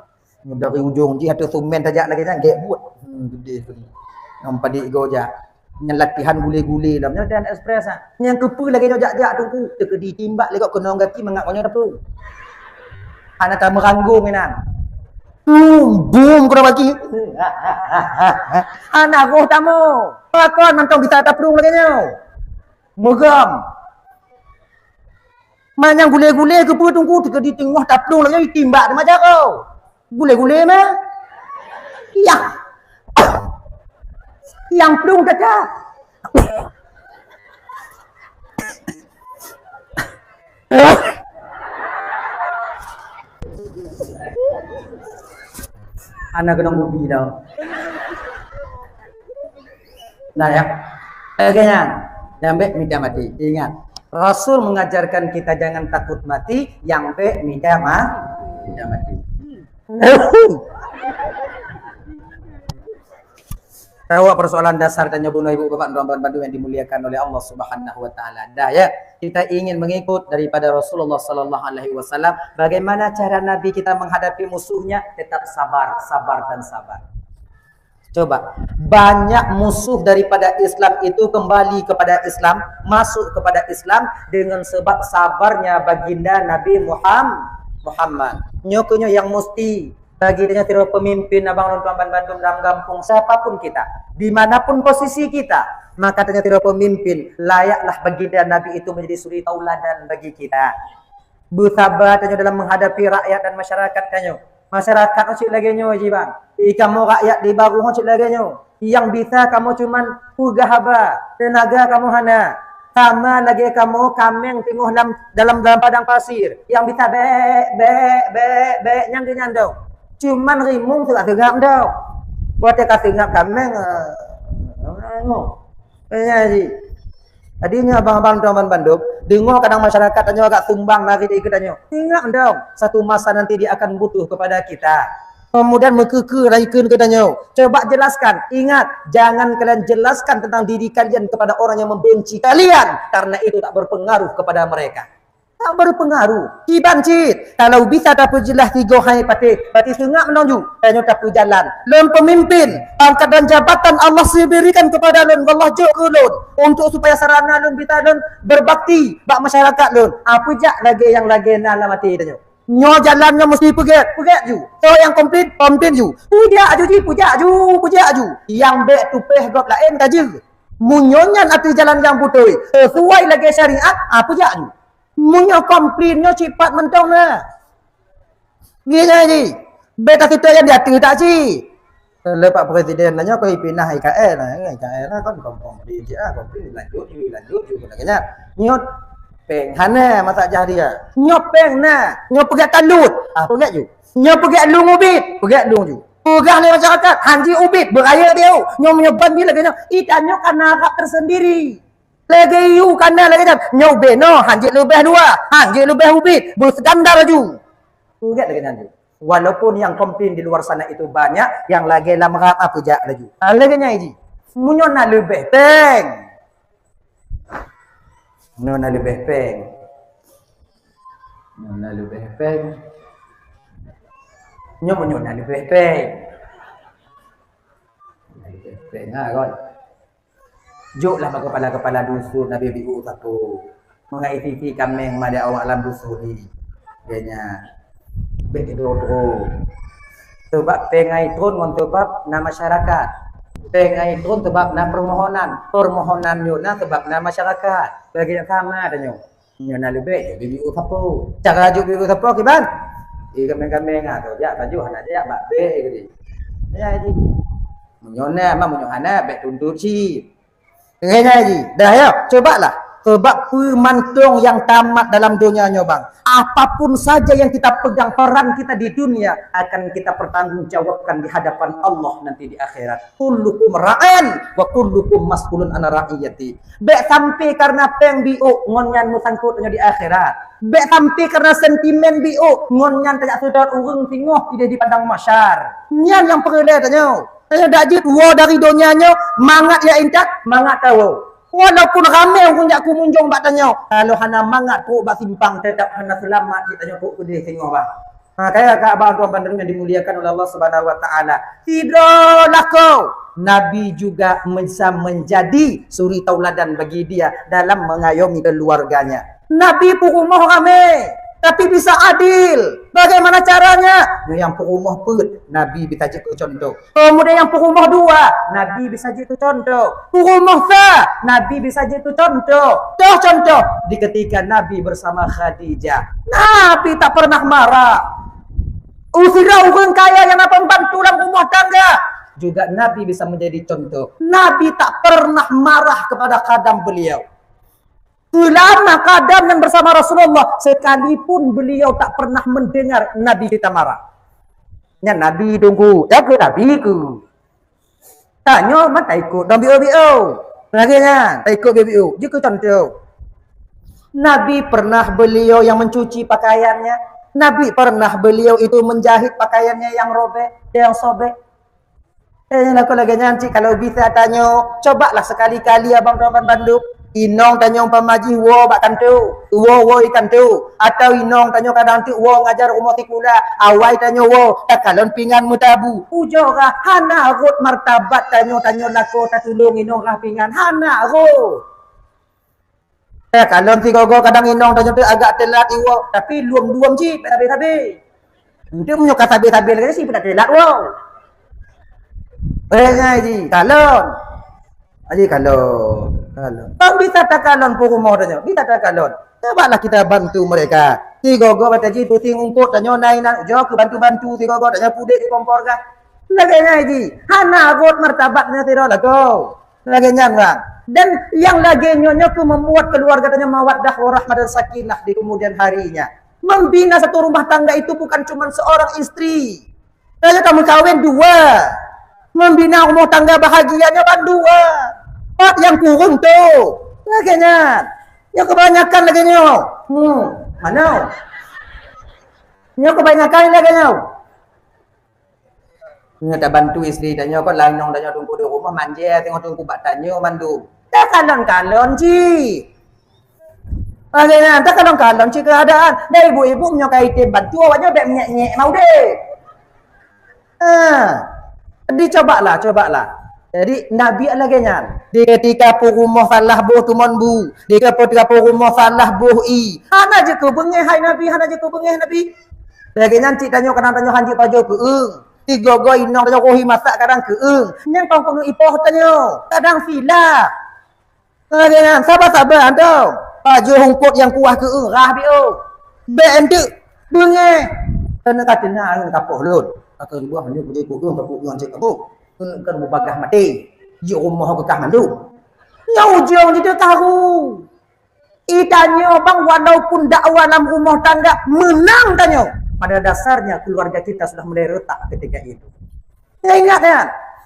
dari ujong jih ateueh sumen tajak lagée nyan, gét buet. Hmm, gede tu. Nyang padé go jak. Nyan latihan gule-gule lam. Nyan latihan ekspres, ah. Nyang keupeue lagée nyoe jak-jak tu, teukeudi timbak lé gob keunong gaki mangat ngon nyoe taplueng. Hana ka meuranggong inan. Bum, bum, kena bagi. Hana roh tamu. Pakon mantong bisa taplueng lagée nyoe. Meugam. Manyang gule-gule keupeue teungku, teukeudi teungoh taplueng lagée nyoe, timbak di majaroe. Gule-gule mah. Yah. Nyang plueng teuka. Hana keunong bubi tau. Nah ya. Oke, nyan. Nyang bék mita maté. Ingat, Rasul mengajarkan kita jangan takut mati, nyang bék mita ma-, mita maté. Jawab persoalan dasar tanyoe bunoe ibu bapak dan tuan-tuan bandum yang dimuliakan oleh Allah Subhanahu wa taala. Dah ya, kita ingin mengikut daripada Rasulullah sallallahu alaihi wasallam. Bagaimana cara Nabi kita menghadapi musuhnya? Tetap sabar, sabar dan sabar. Coba, banyak musuh daripada Islam itu kembali kepada Islam, masuk kepada Islam dengan sebab sabarnya baginda Nabi Muham-, Muhammad. Nyoe keuh nyoe yang mesti Bagi tanyoe sidroe pemimpin abang lôn tuan bandum dalam gampông, siapapun kita, di mana pun posisi kita, maka tanyoe sidroe pemimpin, layaklah baginda Nabi itu menjadi suri tauladan bagi kita. Beusaba tanyoe dalam menghadapi rakyat dan masyarakat tanyoe. Masyarakat nyoe cit lagèe nyoe ji bang. Di kamoe rakyat di Barô nyoe cit lagèe nyoe. Nyang bisa kamoe cuman peugah haba, teunaga kamoe hana. Sama lagèe kamoe kaméng teungoh lam, dalam, dalam padang pasir. Nyang bisa bèk, bèk, bèk, bèk, nyang geuh nyan dong. Cuman rimueng seungab-seungab dong. Watèe ka seungab kaméng, eh, ngoh. Eh, ya, ji. Jadi, nyoe abang-abang tuan bandum, deungoe kadang masyarakat tanyoe agak sumbang lari dari geutanyoe. Ingat dong, satu masa nanti dia akan butuh kepada kita. Kemudian meukeukeu rayekeun geutanyoe. Coba jelaskan. Ingat, jangan kalian jelaskan tentang diri kalian kepada orang yang membenci kalian, karena itu tak berpengaruh kepada mereka. Tak berpengaruh. Kiban cit. Kalau bisa tapeujeulaih tiga hai patéh, berarti seungab meunan ju. Tanyoe tapeujalan. Lôn pemimpin, pangkat dan jabatan Allah berikan kepada lôn, Allah jok keu lôn untuk supaya sarana lôn bisa lôn berbakti bak masyarakat lôn. Ah, peujak lagèe nyang lagèe na lam até tanyoe. Nyoe jalan nyoe mesti peugèt, peugèt ju. Soe nyang komplain, komplain ju. Peujak ju ji, peujak ju, peujak ju. Nyang bèk tupèh gob laén ka jeuet. Meunyoe nyan ateueh jalan nyang beutôi, sesuai lagèe syariat, ah, peujak ju. Meunyoe komplain nyoe sifat mantong na. Ngieng ji. Bèk taseutôt nyang di ateueh tak cit. Lé Pak Presiden nyoe keu ipinah I K L, I K L kan komplain ji ah, komplain lanjut ju, lanjut ju keunan nyan. Nyoe péng hana masak jah dia. Nyoe péng na, nyoe peugèt talut. Ah, peugèt ju. Nyoe peugèt lueng ubit, peugèt lueng ju. Peugah lé masyarakat, han ji ubit, beuraya dia. Nyoe meunyoe ban bila nyoe, ita nyoe kana hak tersendiri. Lagèe yue kana lagèe nyan, nyoe ubé noh, han jeuet leubeh luwa, han jeuet leubeh ubit, beusandar laju. Peugèt lagèe nyan ju. Walaupun nyang komplain di luar sana itu banyak, nyang lagèe lam rap ah peujak laju. Ah, lagèe nyan ji. Meunyoe na leubeh péng. Meunyoe na leubeh péng. Meunyoe na leubeh péng. Nyoe meunyoe na leubeh péng. Na leubeh péng ha kon. Joklah bak kepala-kepala dusun, na biôh-biôh sapeue. Meungai sisi kaméng madé awak lam dusun ni. Geuhnyan bèk keudroe-droe. Sabab péng nyan tron ngon sabab na masyarakat. Péng nyan tron sabab na permohonan. Permohonan nyoe na sabab na masyarakat. Lagèe nyang sama tanyoe. Nyoe na leubeh jok biôh-biôh sapeue. Cara jok biôh-biôh sapeue kiban? Eh, kaméng-kaméng ah, tu jak baju hana jak bak bèk geude. Ya ji. Meunyoe na, ma meunyoe hana, bèk tuntut cit. Nyan ji. Dah ya, cobalah. Sebab peue mantong nyang tamat dalam donya nyoe bang. Apapun saja yang kita pegang, peran kita di dunia akan kita pertanggungjawabkan di hadapan Allah nanti di akhirat. Kullukum ra'in wa kullukum mas'ulun an ra'iyati. Bèk sampai karena péng biôk ngon nyan meusangkot tanyoe di akhirat. Bèk sampai karena sentimen biôk ngon nyan tajak seudot ureueng singoh idéh di padang mahsyar. Nyan nyang peureulèe tanyoe. Tanyoe dak jeuet woe dari donya nyoe mangat ya intat, mangat tawoe. Walaupun ramé ureueng jak kumunjong bak tanyoe, kalau hana mangat trok bak simpang, tetap hana seulamat jih tanyoe trok keudéh singoh bang. Ha, kaya ka abang tuan bandum yang dimuliakan oleh Allah Subhanahu wa taala. Sidroe lakoe, Nabi juga bisa menjadi suri tauladan bagi dia dalam mengayomi keluarganya. Nabi peurumoh ramé, tapi bisa adil. Bagaimana caranya? Nyang peurumoh peuet, Nabi bisa jeuet keu contoh. Kemudian nyang peurumoh dua, Nabi bisa jeuet keu contoh. Peurumoh sa, Nabi bisa jeuet keu contoh. Toh contoh, di ketika Nabi bersama Khadijah, Nabi tak pernah marah. Usira ureueng kaya nyang na pembantu dalam rumah tangga, juga Nabi bisa menjadi contoh. Nabi tak pernah marah kepada khadam beliau. Selama khadam nyang bersama Rasulullah, sekalipun beliau tak pernah mendengar Nabi cerita marah. Nyan Nabi tunggu, ya ke Nabi ke? Tanyoe mah taikot dong biôh-biôh. Lagèe nyan, taikot biôh-biôh. Jeuet keu contoh. Nabi pernah beliau yang mencuci pakaiannya. Nabi pernah beliau itu menjahit pakaiannya yang robek, yang sobek. Eh, lakoe lagèe nyan cit kalau bisa tanyoe, cobalah sekali-kali abang tuan bandum. Inong tanyoe umpama jih woe bak kantô, woe woe i kantô, atau inong tanyoe kadang teuk woe ngajar rumoh sikula, awai tanyoe woe takalon pingan meutabu. Ujoe rhah hana rhot martabat tanyoe, tanyoe lakoe tatulông inong rhah pingan, hana rhot. Eh, kalon sigoe-goe kadang inong tanyoe teuk agak teulat iwoe, tapi lom duem cit, habéh-habéh. Untuk meunyoe ka sabe-sabe lagèe nyan, si peudak telat woe. Eh, ngaji, kalon. Ngaji, kalon. Kalon. Kan bisa takalon peurumoh tanyoe, bisa takalon. Cobaklah kita bantu mereka. Sigogo bak taji pusing ungkot tanyoe nai nan ujoe keu bantu-bantu sigogo tanyoe pudek di kompor kah. Lagèe nyan ji, hana rot martabatnya sidroe lagoe. Lagèe nyan, bang. Dan yang lagèe nyoe nyoe keu membuat keluarga tanyoe mawaddah warahmah dan sakinah di kemudian harinya. Membina satu rumah tangga itu bukan cuma seorang istri. Raja ka meukawen dua. Membina rumah tangga bahagianya kan dua. Pat yang kurang tu. Lagèe nyan. Nyoe kebanyakan lagèe nyoe. Hmm, mana? Nyoe kebanyakan lagèe nyoe. Nyoe tabantu istri tanyoe kon, laén nyoe tanyoe teungku di rumoh manja, teungoh teungku bak tanyoe mandum. Takalon-kalon cit. Lagèe nyan, takalon-kalon cit keuadaan. Dan ibu-ibu meunyoe ka item bantu, awak nyoe bèk nyek-nyek mau deh. Ha. Jadi cobaklah, cobaklah. Jadi Nabi lagèe nyan. Di ketika peurumoh salah boh tumon bu, di ketika peurumoh salah boh ie. Hana jeuet keu beungèh hai Nabi, hana jeuet keu beungèh Nabi. Lagèe nyan cit tanyoe kadang tanyoe hanjeuet pajoh keueung. Sigogo inong tanyoe roh ie masak kadang keueung. Nyan kon keuneuk ipoh tanyoe. Kadang silap. Lagèe nyan, saba-saba antom. Pajoh ungkot nyang kuah keueung rah biôh. Bèk enteuk beungèh. Keuneuk ka teunang ka poh lôn. Ka keuh buah nyoe kudeh keueung ka keueung cit kaboh. Keuneuk kan mubagah maté. Jeuet rumoh keu kah mandum. Nyoe ujong jiteukaru. Itanyoe bang, walaupun dakwah lam rumoh tangga meunang tanyoe, pada dasarnya keluarga kita sudah mulai retak ketika itu. Ingat ya,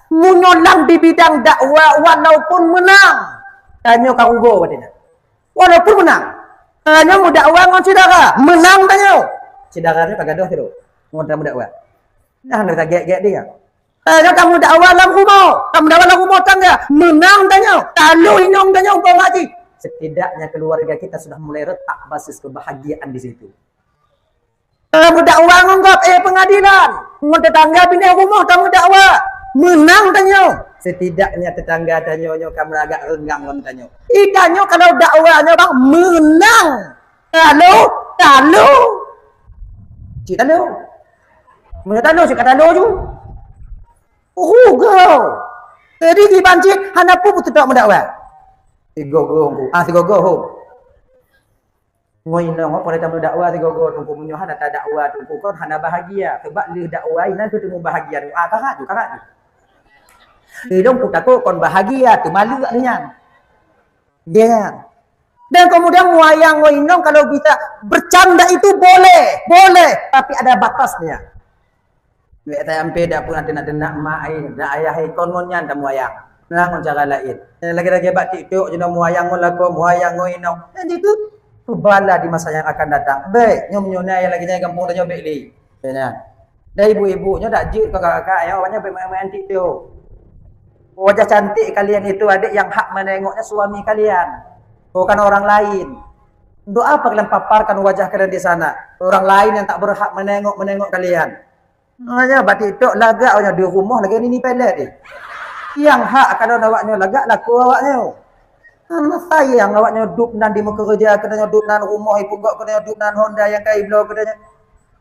meunyoe lam di bidang dakwah walaupun meunang, tanyoe ka rugoe watèe nyan. Walaupun meunang, tanyoe meudakwah ngon syedara, meunang tanyoe. Syedara nyoe ka gadôh sidroe ngon tanyoe meudakwah. Nah, hana gét-gét dia. Tanyoe ka meudakwah lam rumoh, ka meudakwah lam rumoh tangga, meunang tanyoe, taloh inong tanyoe umpama jih. Setidaknya keluarga kita sudah mulai retak basis kebahagiaan di situ. Ka meudakwah ngon gob, eh, pengadilan, ngon tetangga binéh rumoh ka meudakwah, meunang tanyoe. Setidaknya tetangga tanyoe nyoe ka meulagak reunggam ngon tanyoe. Itanyoe kalau dakwah nyoe bang meunang, taloh, taloh. Cit taloh. Meunyoe taloh, cit ka taloh ju. Rugoe. Jadi kiban cit hana peue beuteutok meudakwah. Sigogo, ah, sigogo ho. Ngon inong, oh, pada tamu dakwah sigogo, teungku meunyoe hana tadakwah, teungku kon hana bahagia. Sebab lheueh dakwah inan tu temu bahagia. Ah, karat tu, karat tu. Ilong ku takut kon bahagia, tu malu kat nyan. Dia. Dan kemudian muayang ngon inong kalau bisa bercanda itu boleh, boleh, tapi ada batasnya. Bèk sampai dak pernah teunak-teunak mak ai, dak ayah ai kon ngon nyan tamuayang. Nah, ngon cara lain. Lagi-lagi bak TikTok je muayang ngon lakoe, muayang ngon inong. Dan itu bala di masa yang akan datang. Bèk, nyoe meunyoe na lagi nyang gampông tanyoe bèk lé. Ya, nah. Dan ibu-ibu nyoe dak jeuet kakak-kakak nyoe awaknyan bèk main-main TikTok. Wajah cantik kalian itu adik yang hak menengoknya suami kalian, bukan orang lain. Untuk apa kalian paparkan wajah kalian di sana? Orang lain yang tak berhak menengok menengok kalian. Makanya bak TikTok lagak awaknyan di rumoh lagèe nini pelet deh. Yang hak kalau awaknyan lagak laku awaknyan. Hana sayang awaknyan dub nan di meukeureuja keunan, dub nan rumoh ipugok keunan, dub nan honda nyang kai bloe keunan.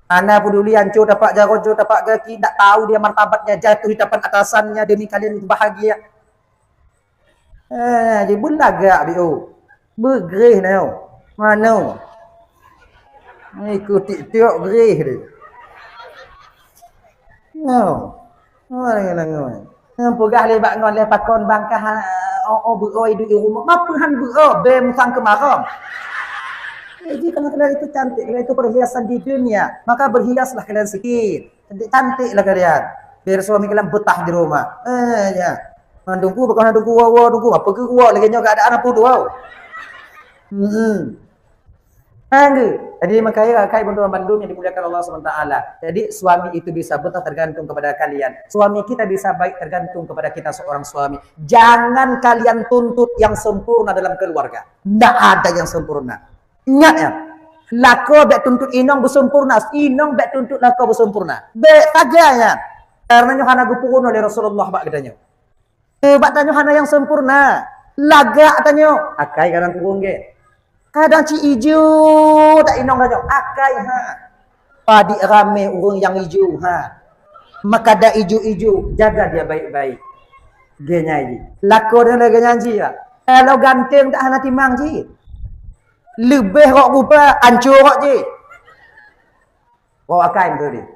Hana peduli ancô tapak jaroe, ancô tapak gaki, tak tahu dia martabatnya jatuh di depan atasannya demi kalian bahagia. Eh, jadi beulagak biôh. Beugreh nyoe. Mano? Ikut TikTok greh deh. No. Mana ngon ngon. Nyang peugah lé bak ngon lé pakon bangkah, oh, oh, beuo idup di rumoh. Mapeue han beuo, bèe musang keumarong. Jadi kalau kalian itu cantik, kalian itu perhiasan di dunia, maka berhiaslah kalian sikit. Cantik-cantiklah kalian. Biar suami kalian betah di rumah. Eh, ya. Mandungku, bukan mandungku, wow, wow, dungku. Apa ke wow? Lagi nyoe keadaan apa tu, wow? Hmm. Angge. Jadi makanya kai bantuan bandum yang dimuliakan Allah subhanahu wa taala. Jadi suami itu bisa betah tergantung kepada kalian. Suami kita bisa baik tergantung kepada kita seorang suami. Jangan kalian tuntut yang sempurna dalam keluarga. Tidak ada yang sempurna. Ingat ya, lakoe bèk tuntut inong beusempurna, inong bèk tuntut lakoe beusempurna. Bèk sagai nyan. Karena nyoe hana geupeurunoe lé Rasulullah bak geutanyoe. Eh, bak tanyoe hana nyang sempurna. Lagak tanyoe, akai kadang kurung gét. Kadang ci ijo tak inong tanyoe, akai ha. Padit ramé ureuëng nyang ijo, ha. Maka dak ijo-ijo, jaga dia baik-baik. Geunyai jih. Lakoe deungon geunyai jih, ya. Kalau ganteng tak hana timang jih. Leubeh rok rupa, ancô rok jih. Rok akai beutôi deh.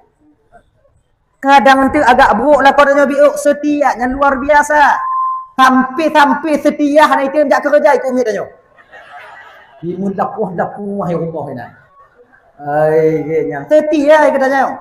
Kadang enteuk agak brok lakoe tanyoe biôk, seutia nyang luar biasa. Sampai-sampai seutia hana item jak keureuja ikut miet tanyoe. Timun lapoh-lapoh hai rumoh inan. Ai, geunyang seutia hai keu tanyoe.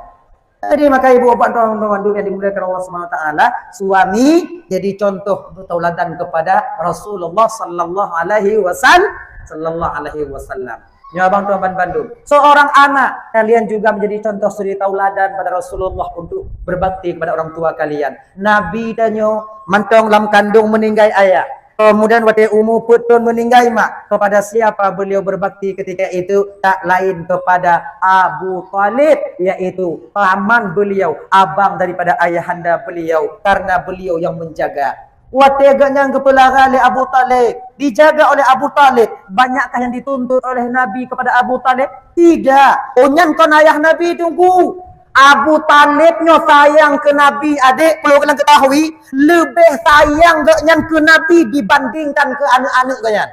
Jadi maka ibu bapak tuan-tuan yang dimuliakan Allah Subhanahu wa taala, suami jadi contoh tauladan kepada Rasulullah sallallahu alaihi wasallam, sallallahu alaihi wasallam. Nyoe abang tuan bandum. Seorang anak, kalian juga menjadi contoh suri tauladan pada Rasulullah untuk berbakti kepada orang tua kalian. Nabi tanyoe mantong lam kandung meninggai ayah. Kemudian watée umu peuet thon meninggai mak, kepada siapa beliau berbakti ketika itu? Tak lain kepada Abu Talib, yaitu paman beliau, abang daripada ayahanda beliau, karena beliau yang menjaga. Watée geuhnyan geupeulara lé Abu Talib, dijaga oleh Abu Talib, banyakkah yang dituntut oleh Nabi kepada Abu Talib? Tidak. Oh, nyan kon ayah Nabi, Teungku. Abu Talib nyoe sayang keu Nabi, adek, perlu kalian ketahui, leubeh sayang geuhnyan keu Nabi dibandingkan keu aneuk-aneuk geuhnyan.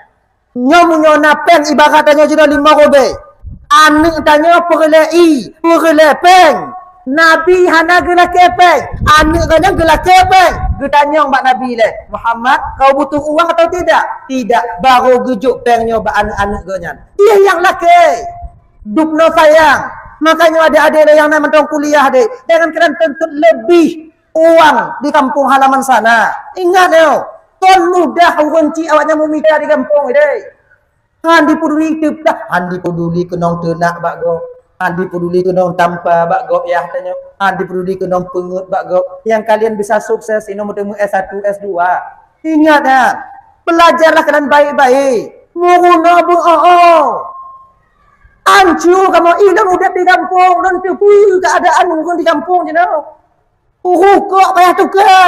Nyoe meunyoe na péng ibarat tanyoe jinoe limong ribèe. Aneuk tanyoe peureulèe ie, peureulèe péng. Nabi hana geulakèe péng. Aneuk geuh nyan geulakèe péng. Geutanyong bak Nabi lé, "Muhammad, kau butuh uang atau tidak?" "Tidak." Baru geujok péng nyoe bak aneuk-aneuk geuh nyan. Ie nyang lakèe. Dubnoe sayang. Makanya adik-adik nyang na mantong kuliah deh, jangan kalian tuntut lebih uang di kampung halaman sana. Ingat nyoe, kon mudah ureueng chik awaknyan meumita di kampung deh. Han dipeduli teupeugah, han dipeduli keunong teunak bak gob, han dipeduli keunong tampa bak gob yah tanyoe, han dipeduli keunong peungeuet bak gob. Nyang kalian bisa sukses inoe meuteumé S satu, S dua. Ingat nyan, belajarlah kalian baik-baik. Meurunoe beu-oh-oh. Ancu kamoe ilôn udép di gampông, lôn teupeue keuadaan ureueng di gampông jinoe. Rukok payah tuka.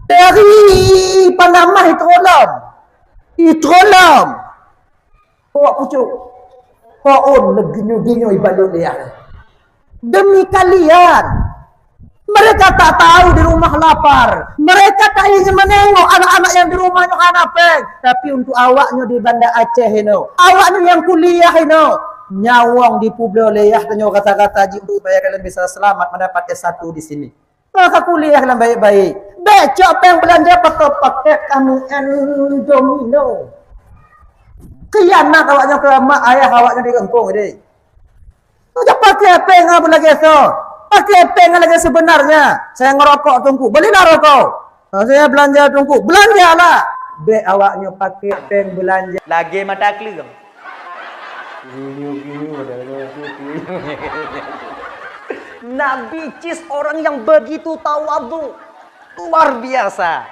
Dari panamah itrolom. Itrolom. Kok pucuk. Kok on leginyu-ginyu ibalot liah. Demi kalian. Mereka tak tahu di rumah lapar. Mereka tak ingin menengok anak-anak yang di rumah nyoe hana péng. Tapi untuk awaknyoe di Banda Aceh inoe, awaknyoe nyang kuliah inoe, nyawöng dipeubloe lé yah tanyoe rata-rata jih supaya kalian bisa selamat mendapat S satu di sini. Maka kuliah kalian baik-baik. Bèk cok péng beulanja pakai-pakai kamu Indomino. Khianat awaknyoe keu mak ayah awaknyoe di gampông deh. Pakai péng apa lagèe soe? Pakai péng lagèe sebenarnya. Saya ngerokok Teungku, belilah rokok. Saya belanja Teungku, belanjalah. Bèk awaknyoe pakai péng belanja. Lagèe mata kleueng. Nabi Cis orang yang begitu tawadhu, luar biasa.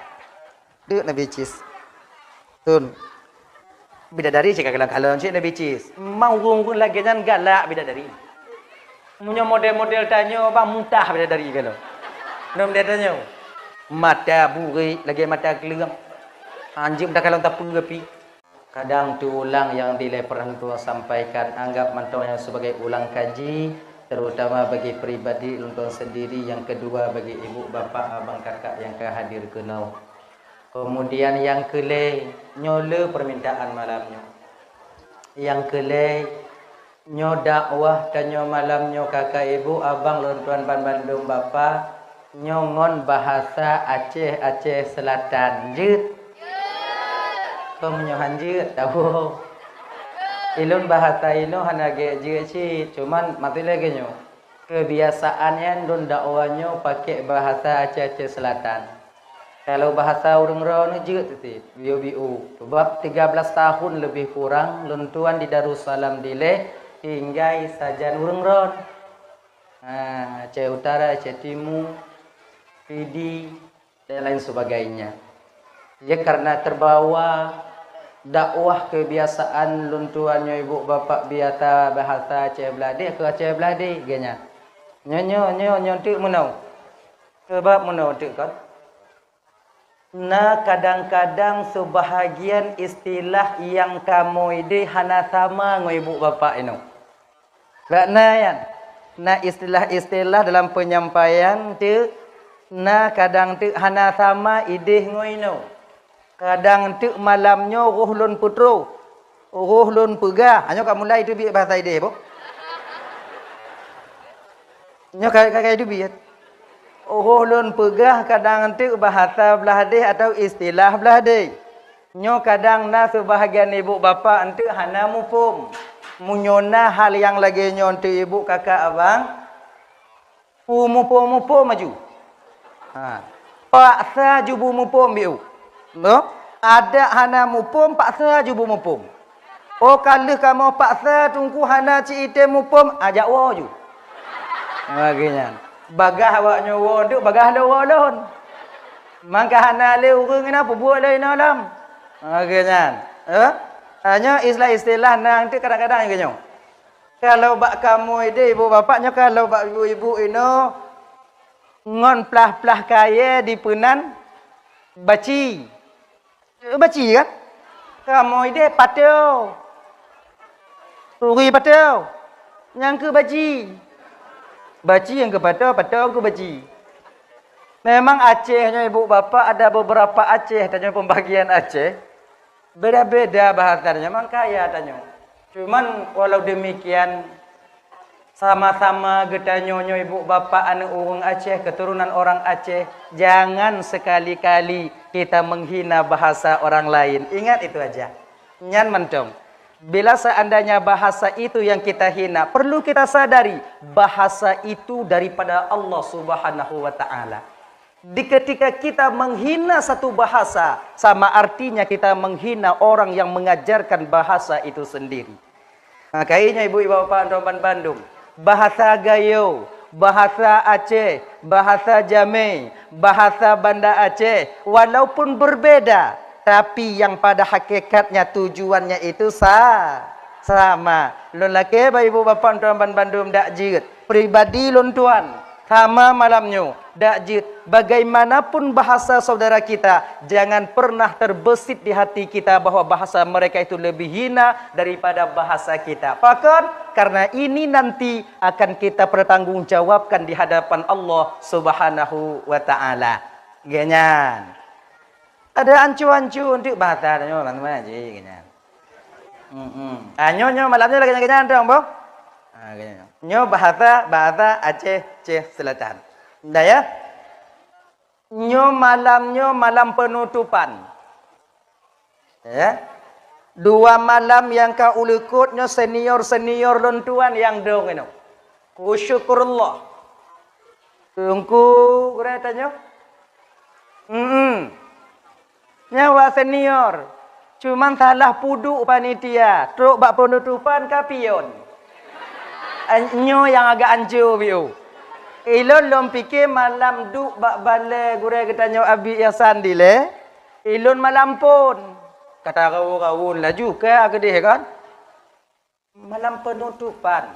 Deuk Nabi Cis. Tun. Bidadari cit ka kalon-kalon cit Nabi Cis. Memang ureueng-ureueng lagèe nyan galak bidadari. Meunyoe model-model tanyoe bang mutah bidadari kalon. Nyoe model tanyoe. Mata burék lagèe mata kleueng. Anjeuk meudakalon tapeue pi. Kadang teuulang nyang dilèe pernah lôn tuan sampaikan, anggap mantong nyoe sebagai ulang kaji, terutama bagi pribadi lôn tuan sendiri, yang kedua bagi ibu, bapak, abang, kakak yang ka hadir keunoe. Kemudian nyang keulhèe, nyoe le permintaan malam nyoe. Nyang keulhèe, nyoe dakwah tanyoe malam nyoe, kakak, ibu, abang, lôn tuan banmandum, bapak, nyoe ngon bahasa Aceh, Aceh Selatan. Jeuet? Kon nyoe han jeuet, tawoe. Ilôn bahasa inoe hana gèt jeuet cit, cuman maté lagèe nyoe. Kebiasaan nyan lôn dakwah nyoe pakai bahasa Aceh-Aceh Selatan. Kalau bahasa ureueng droeneuh jeuet cit, biu-biu. Sebab tiga belas tahun lebih kurang lôn tuan di Darussalam dilèe tinggai sajan ureueng droen. Ha, Aceh Utara, Aceh Timu, Pidie, dan lain sebagainya. Ya, karena terbawa dakwah kebiasaan lôn tuan nyoe ibu bapak biasa bahasa Aceh Beulade, keu Aceh Beulade geuh nyan. Nyoe, nyoe, nyoe, nyoe teuk meunoe. Sebab meunoe teuk kan. Na kadang-kadang seubahagian istilah nyang kamoe ideh hana sama ngon ibu bapak inoe. Karena nyan, na istilah-istilah dalam penyampaian teuk, na kadang teuk hana sama idéh ngon inoe. Kadang teuk malam nyoe roh lôn peutroh, roh lôn peugah. Nyoe ka mulai teubiet bahasa idéh, boh. Nyoe ka, ka, ka teubiet. Roh lôn peugah kadang teuk bahasa blah deh atau istilah blah deh. Nyoe kadang na seubahagian ibu bapak enteuk hana muphom. Meunyoe na hal nyang lagée nyoe enteuk ibu kakak abang, peumuphom-muphom aju. Ha. Paksa ju beumuphom biu. Noh? Adak hana muphom, paksa ju beumuphom. Oh, ka lheueh kamoe paksa teungku hana ci item muphom, ajak woe ju. Lagée nyan. Bagaih awak nyoe woe duek, bagaih lôn woe lôn. Mangka hana lé ureuëng na peubuet lé inoe lom. Lagée nyan. Eh? Hanya istilah-istilah nang tu kadang-kadang lagée nyoe. Kalau bak kamoe deh ibu bapak nyoe, kalau bak ibu-ibu inoe ngon plah-plah kayée dipeunan baci. Baci kan? Kamoe deh patô. Turi patô. Nyang keu baci. Baci nyang keu patô, patô keu baci. Memang Aceh nyoe ibu bapak ada beberapa Aceh, tanyoe pembagian Aceh. Beda-beda bahasa tanyoe, memang kaya tanyoe. Cuman walau demikian, sama-sama geutanyoe nyoe ibu bapak aneuk ureuëng Aceh, keturunan orang Aceh, jangan sekali-kali kita menghina bahasa orang lain. Ingat itu aja. Nyan mantong. Bila seandainya bahasa itu yang kita hina, perlu kita sadari bahasa itu daripada Allah Subhanahu wa Ta'ala. Di ketika kita menghina satu bahasa, sama artinya kita menghina orang yang mengajarkan bahasa itu sendiri. Ha, kayée nyoe ibu-ibu bapak droe ban bandum, bahasa Gayo, bahasa Aceh, bahasa Jamé, bahasa Banda Aceh, walaupun berbeda, tapi yang pada hakikatnya tujuannya itu sa-, sama. Lôn lakée bak ibu bapak droe ban bandum dak jeuet. Pribadi lôn tuan, sama malam nyoe, dak jeuet. Bagaimanapun bahasa saudara kita, jangan pernah terbesit di hati kita bahwa bahasa mereka itu lebih hina daripada bahasa kita. Pakon? Karena ini nanti akan kita pertanggungjawabkan di hadapan Allah Subhanahu wa Ta'ala. Geuh nyan. Ada ancu-ancu untuk bahasa tanyoe, teman-teman, geuh nyan. Hmm. Ah, nyoe, nyoe malam nyoe lagée nyan, geuh nyan, dong, boh. Ah, geuh nyan. Nyoe bahasa, bahasa Aceh, Aceh Selatan. Dah ya? Nyoe malam nyoe malam penutupan. Ya. Dua malam nyang ka uleukot nyoe senior-senior lôn tuan nyang dong inoe. Ku syukurullah. Teungku gurée tanyoe. Hmm. Nyawa senior. Cuman salah puduk panitia, trok bak penutupan ka pion. Nyoe nyang agak ancu biu. Ilôn lôn pike malam duek bak balée gurée geutanyoe Abi Ihsan dilée, ilôn malam phon. Kata rawon-rawon laju ka keudeh kan. Malam penutupan.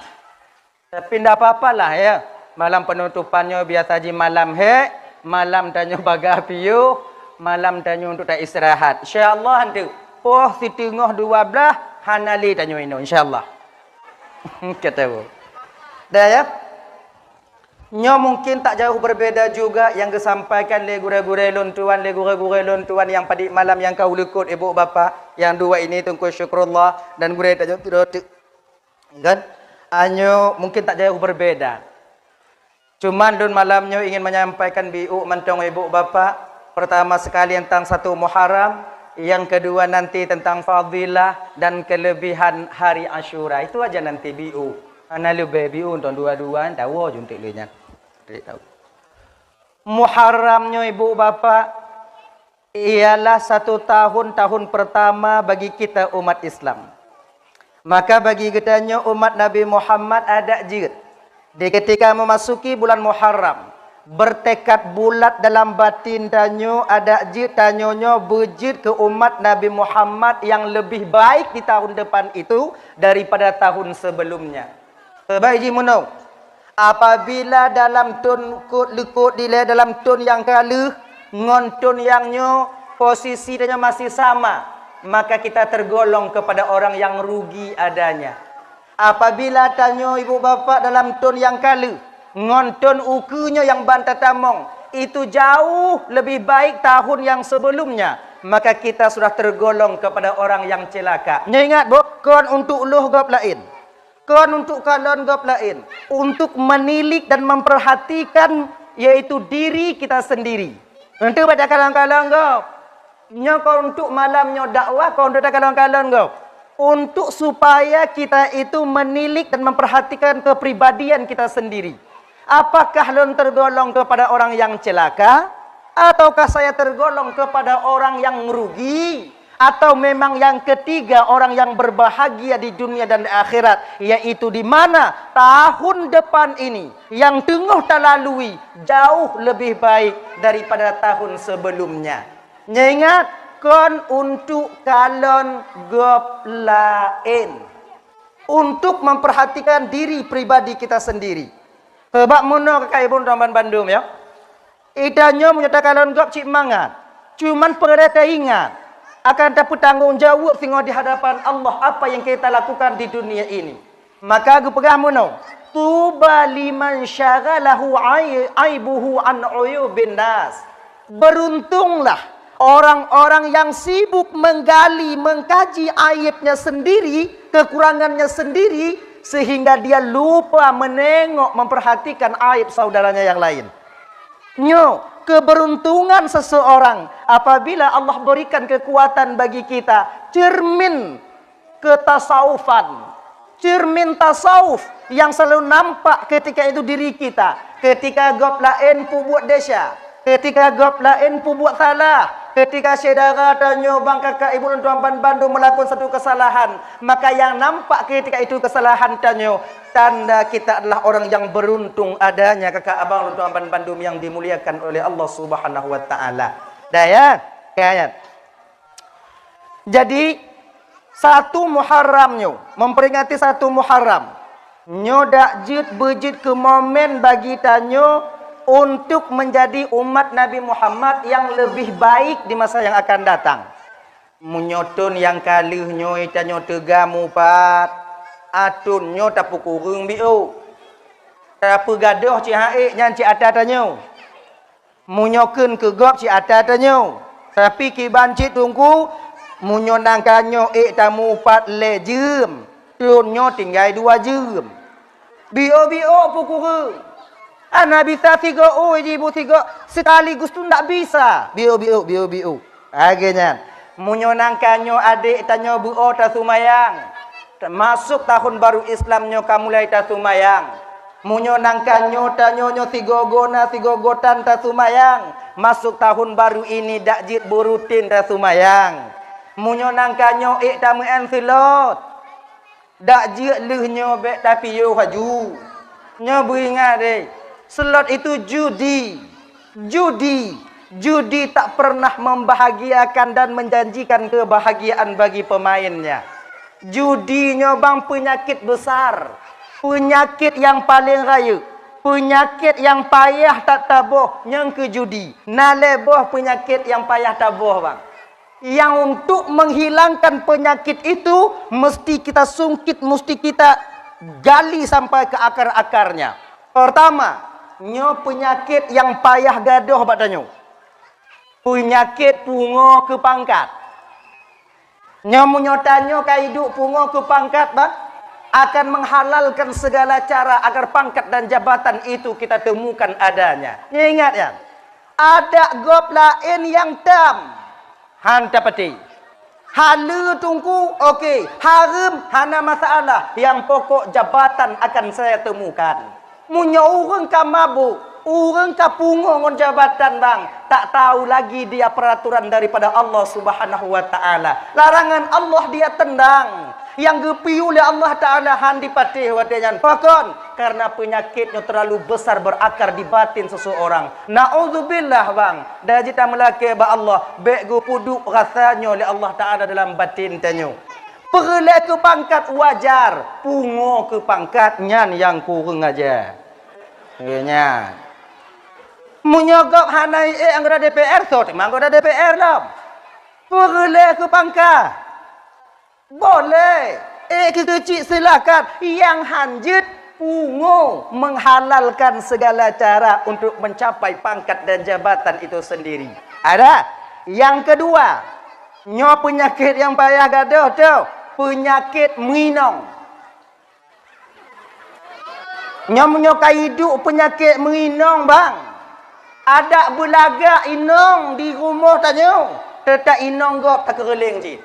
Tapi ndak apa-apalah ya. Malam penutupan nyoe biasa ji malam hek, malam tanyoe bagah piôh, malam tanyoe untuk ta istirahat. Insya Allah nanti poh siteungoh dua belas hana lé tanyoe inoe insya Allah. Kata bu. Dah ya. Nyoe mungkin tak jauh berbeda juga yang disampaikan lé gurée-gurée lôn tuan, lé gurée-gurée lôn tuan yang padik malam yang ka uleukot ibu bapak yang dua ini Teungku Syukrullah dan gurée tanyoe Kan? Anyo mungkin tak jauh berbeda. Cuman lôn malam nyoe ingin menyampaikan biuk mantong ibu bapak. Pertama sekali tentang satu Muharram, yang kedua nanti tentang fadilah dan kelebihan hari Asyura. Itu aja nanti biuk. Hana leubeh biuk untuk dua-dua, tahu juntik lé nyan. Tahu. Muharram nyoe ibu bapak, ialah satu tahun, tahun pertama bagi kita umat Islam. Maka bagi geutanyoe umat Nabi Muhammad adak jeuet. Di ketika memasuki bulan Muharram, bertekad bulat dalam batin tanyoe adak jeuet tanyoe nyoe beujeuet keu umat Nabi Muhammad yang lebih baik di tahun depan itu daripada tahun sebelumnya. Sebaik jih meunoe, apabila dalam thon kot leukot dilée dalam thon nyang ka lheueh ngon thon nyang nyoe posisi tanyoe masih sama, maka kita tergolong kepada orang yang rugi adanya. Apabila tanyoe ibu bapak dalam thon nyang ka lheueh, ngon thon ukeue nyoe nyang ban tatamong, itu jauh lebih baik tahun yang sebelumnya, maka kita sudah tergolong kepada orang yang celaka. Nyoe ingat, Bu, kon untuk lheueh gob laén. Kon untuk kalon gob laén. Untuk menilik dan memperhatikan, yaitu diri kita sendiri. Untuk baca kalon-kalon gob. Nyoe kon untuk malam nyoe dakwah, kon untuk takalon-kalon gob. Untuk supaya kita itu menilik dan memperhatikan kepribadian kita sendiri. Apakah lôn tergolong kepada orang yang celaka? Ataukah saya tergolong kepada orang yang rugi? Atau memang yang ketiga, orang yang berbahagia di dunia dan di akhirat, yaitu di mana tahun depan ini yang teungoh talalui jauh lebih baik daripada tahun sebelumnya. Nyoe ingat, kon untuk kalon gob laén. Untuk memperhatikan diri pribadi kita sendiri. Sebab meunoe keukai ibu droe ban bandum, ya. Ita nyoe meunyoe takalon gob cit mangat. Cuman peureulee taingat, akan tapeutanggong jaweueb singoh di hadapan Allah apa yang kita lakukan di dunia ini. Maka geupeugah meunoe, "Tuba liman syaghalahu ai-, aibuhu an uyubin nas." Beruntunglah orang-orang yang sibuk menggali, mengkaji aibnya sendiri, kekurangannya sendiri, sehingga dia lupa menengok, memperhatikan aib saudaranya yang lain. Nyoe, keberuntungan seseorang apabila Allah berikan kekuatan bagi kita, cermin ketasawufan, cermin tasawuf yang selalu nampak ketika itu diri kita. Ketika gob laén peubuet desya, ketika gob laén peubuet salah, ketika syedara tanyoe bang kakak ibu lôn tuan ban bandum melakukan satu kesalahan, maka yang nampak ketika itu kesalahan tanyoe, tanda kita adalah orang yang beruntung adanya kakak abang lôn tuan ban bandum yang dimuliakan oleh Allah Subhanahu wa Ta'ala. Dah ya? Ka, ya. Jadi, satu Muharram nyoe, memperingati satu Muharram, nyoe dak jeuet beujeuet keu momen bagi tanyoe untuk menjadi umat Nabi Muhammad yang lebih baik di masa yang akan datang. Meunyoe thon nyang ka lheueh nyoe tanyoe teuga mupat, a thon nyoe tapeukureueng biôh. Tapeugadôh cit han ék nyan cit ata tanyoe. Meunyoe kheun keu gob cit ata tanyoe, tapi kiban cit Teungku, meunyoe nangka nyoe ék tamupat lhée jeuem, thon nyoe tinggai dua jeuem. Biôh-biôh peukureueng. Hana bisa sigoe ui jibu sigoe sekaligus tu ndak bisa. Biôh-biôh, biôh-biôh. Lagée nyan. Meunyoe nangka nyoe adék tanyoe beuo tasumayang, masuk tahun baru Islam nyoe ka mulai tasumayang. Meunyoe nangka nyoe tanyoe nyoe sigoe-goe na sigoe-goe tan tasumayang, masuk tahun baru ini dak jeuet beurutin tasumayang. Meunyoe nangka nyoe ék tameu'en seulot, dak jeuet lheueh nyoe bék tapiôh laju. Nyoe beuingat deh, seulot itu judi. Judi. Judi tak pernah membahagiakan dan menjanjikan kebahagiaan bagi pemainnya. Judi nyoe bang peunyakét besar. Peunyakét nyang paleng rayeuk. Peunyakét nyang payah that taboh nyang keu judi. Na lhée boh peunyakét nyang payah taboh, bang. Yang untuk menghilangkan penyakit itu, mesti kita sungkit, mesti kita gali sampai ke akar-akarnya. Pertama, nyoe peunyakét nyang payah gadôh bak tanyoe. Peunyakét pungoe keu pangkat. Nyoe meunyoe tanyoe ka iduek pungoe keu pangkat, bah, akan menghalalkan segala cara agar pangkat dan jabatan itu kita temukan adanya. Nyoe ingat, ya, adak gob laén nyang tam. Han tapeuti. Haleue Teungku, oke. Hareuem, hana masalah. Nyang pokok jabatan akan saya temukan. Meunyoe ureuëng ka mabök, ureuëng ka pungoe ngon jabatan, bang, tak tahu lagi dia peraturan daripada Allah Subhanahu wa Ta'ala. Larangan Allah dia tendang. Nyang geupiôh lé Allah Ta'ala han dipatéh watée nyan. Pakon? Karena peunyakét nyoe terlalu besar berakar di batin seseorang. Naudzubillah, bang. Dah jeuet tameulakée bak Allah, bék geupeuduek rasa nyoe lé Allah Ta'ala dalam batin tanyoe. Peureulée keu pangkat wajar, pungoe keu pangkat nyan nyang kureueng aja. Nyan. Meunyoe gob hana ék anggota D P R, soe teuma anggota D P R lom? Peureulée keu pangkat. Boleh. Eh, keuchik silakan. Nyang hanjeuet pungo menghalalkan segala cara untuk mencapai pangkat dan jabatan itu sendiri. Ada? Yang kedua, nyoe peunyakét nyang payah gadôh tu, peunyakét meuinong. Nyoe meunyoe ka iduek peunyakét meuinong, bang, adak beulagak inong di rumoh tanyoe, teutap inong gob takeureuléng cit.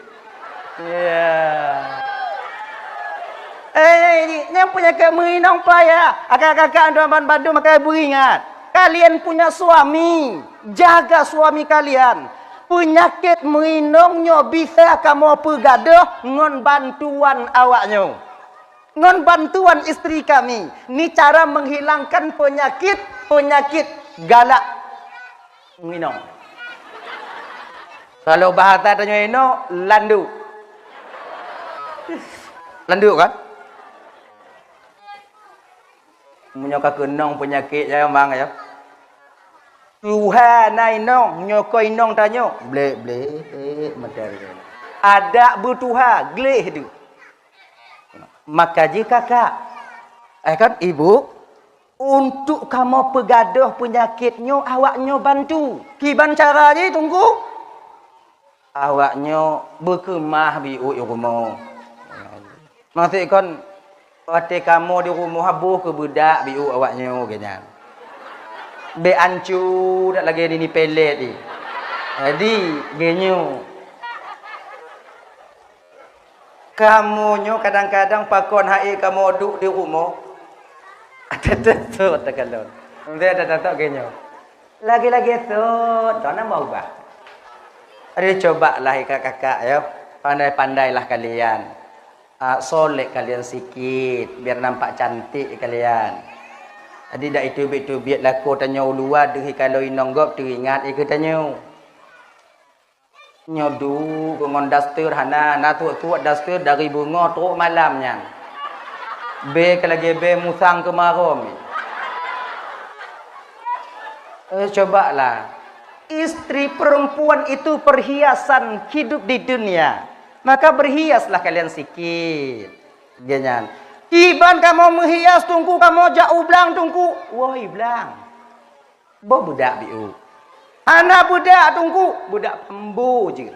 Ya. Eh, nyoe peunyakét meuinong payah. Kakak-kakak, tuan bandum, akai beuingat. Kalian punya suami, jaga suami kalian. Peunyakét meuinong nyoe bisa kamoe peugadôh ngon bantuan awaknyoe. Ngon bantuan istri kami, ni cara menghilangkan penyakit-penyakit galak nginong. Kalau bahasa tanyoe inoe, landuk. Landuk kan? Meunyoe ka keunong peunyakét nyan, mang, ya. Tuha na inong, nyoe ko inong tanyoe. Blek, blek, mata dia. Adak beutuha, gleh tu. Maka jih kakak, eh kan, ibu, untuk kamoe peugadôh peunyakét nyoe, awaknyoe bantu. Kiban cara jih, Teungku? Awaknyoe beukeumah biôh i rumoh. Maksud kon, watée kamoe di rumoh, boh keu beudak biôh awaknyoe, geuh nyan. Bék ancu that lagée nini pelet jih. Jadi, geuh nyoe. Kamoe nyoe kadang-kadang pakon hai kamoe duek di rumoh. Teuteutot takalon. Entah ada tatok geuh nyoe. Lagi-lagi sot, dah nama ubah. Aduh, cobalah ikak kakak, ya. Pandai-pandailah kalian. Ah, solek kalian sikit, biar nampak cantik kalian. Jadi, dak itu biet-itu biet lakoe tanyoe u luwa, deuh kalau inong gob teuingat ikeu tanyoe. Nyoe duek ngon daster hana, na tuet-tuet daster dari beungoh trok malam nyan. Bée ka lagée bée musang keumarom. Eh, cobalah. Istri perempuan itu perhiasan hidup di dunia. Maka berhiaslah kalian sikit. Geuh nyan. Kiban kamoe meuhias, Teungku, kamoe jak u blang, Teungku. Woe i blang. Boh beudak biôh. Hana beudak, Teungku, beudak pambo jeuet.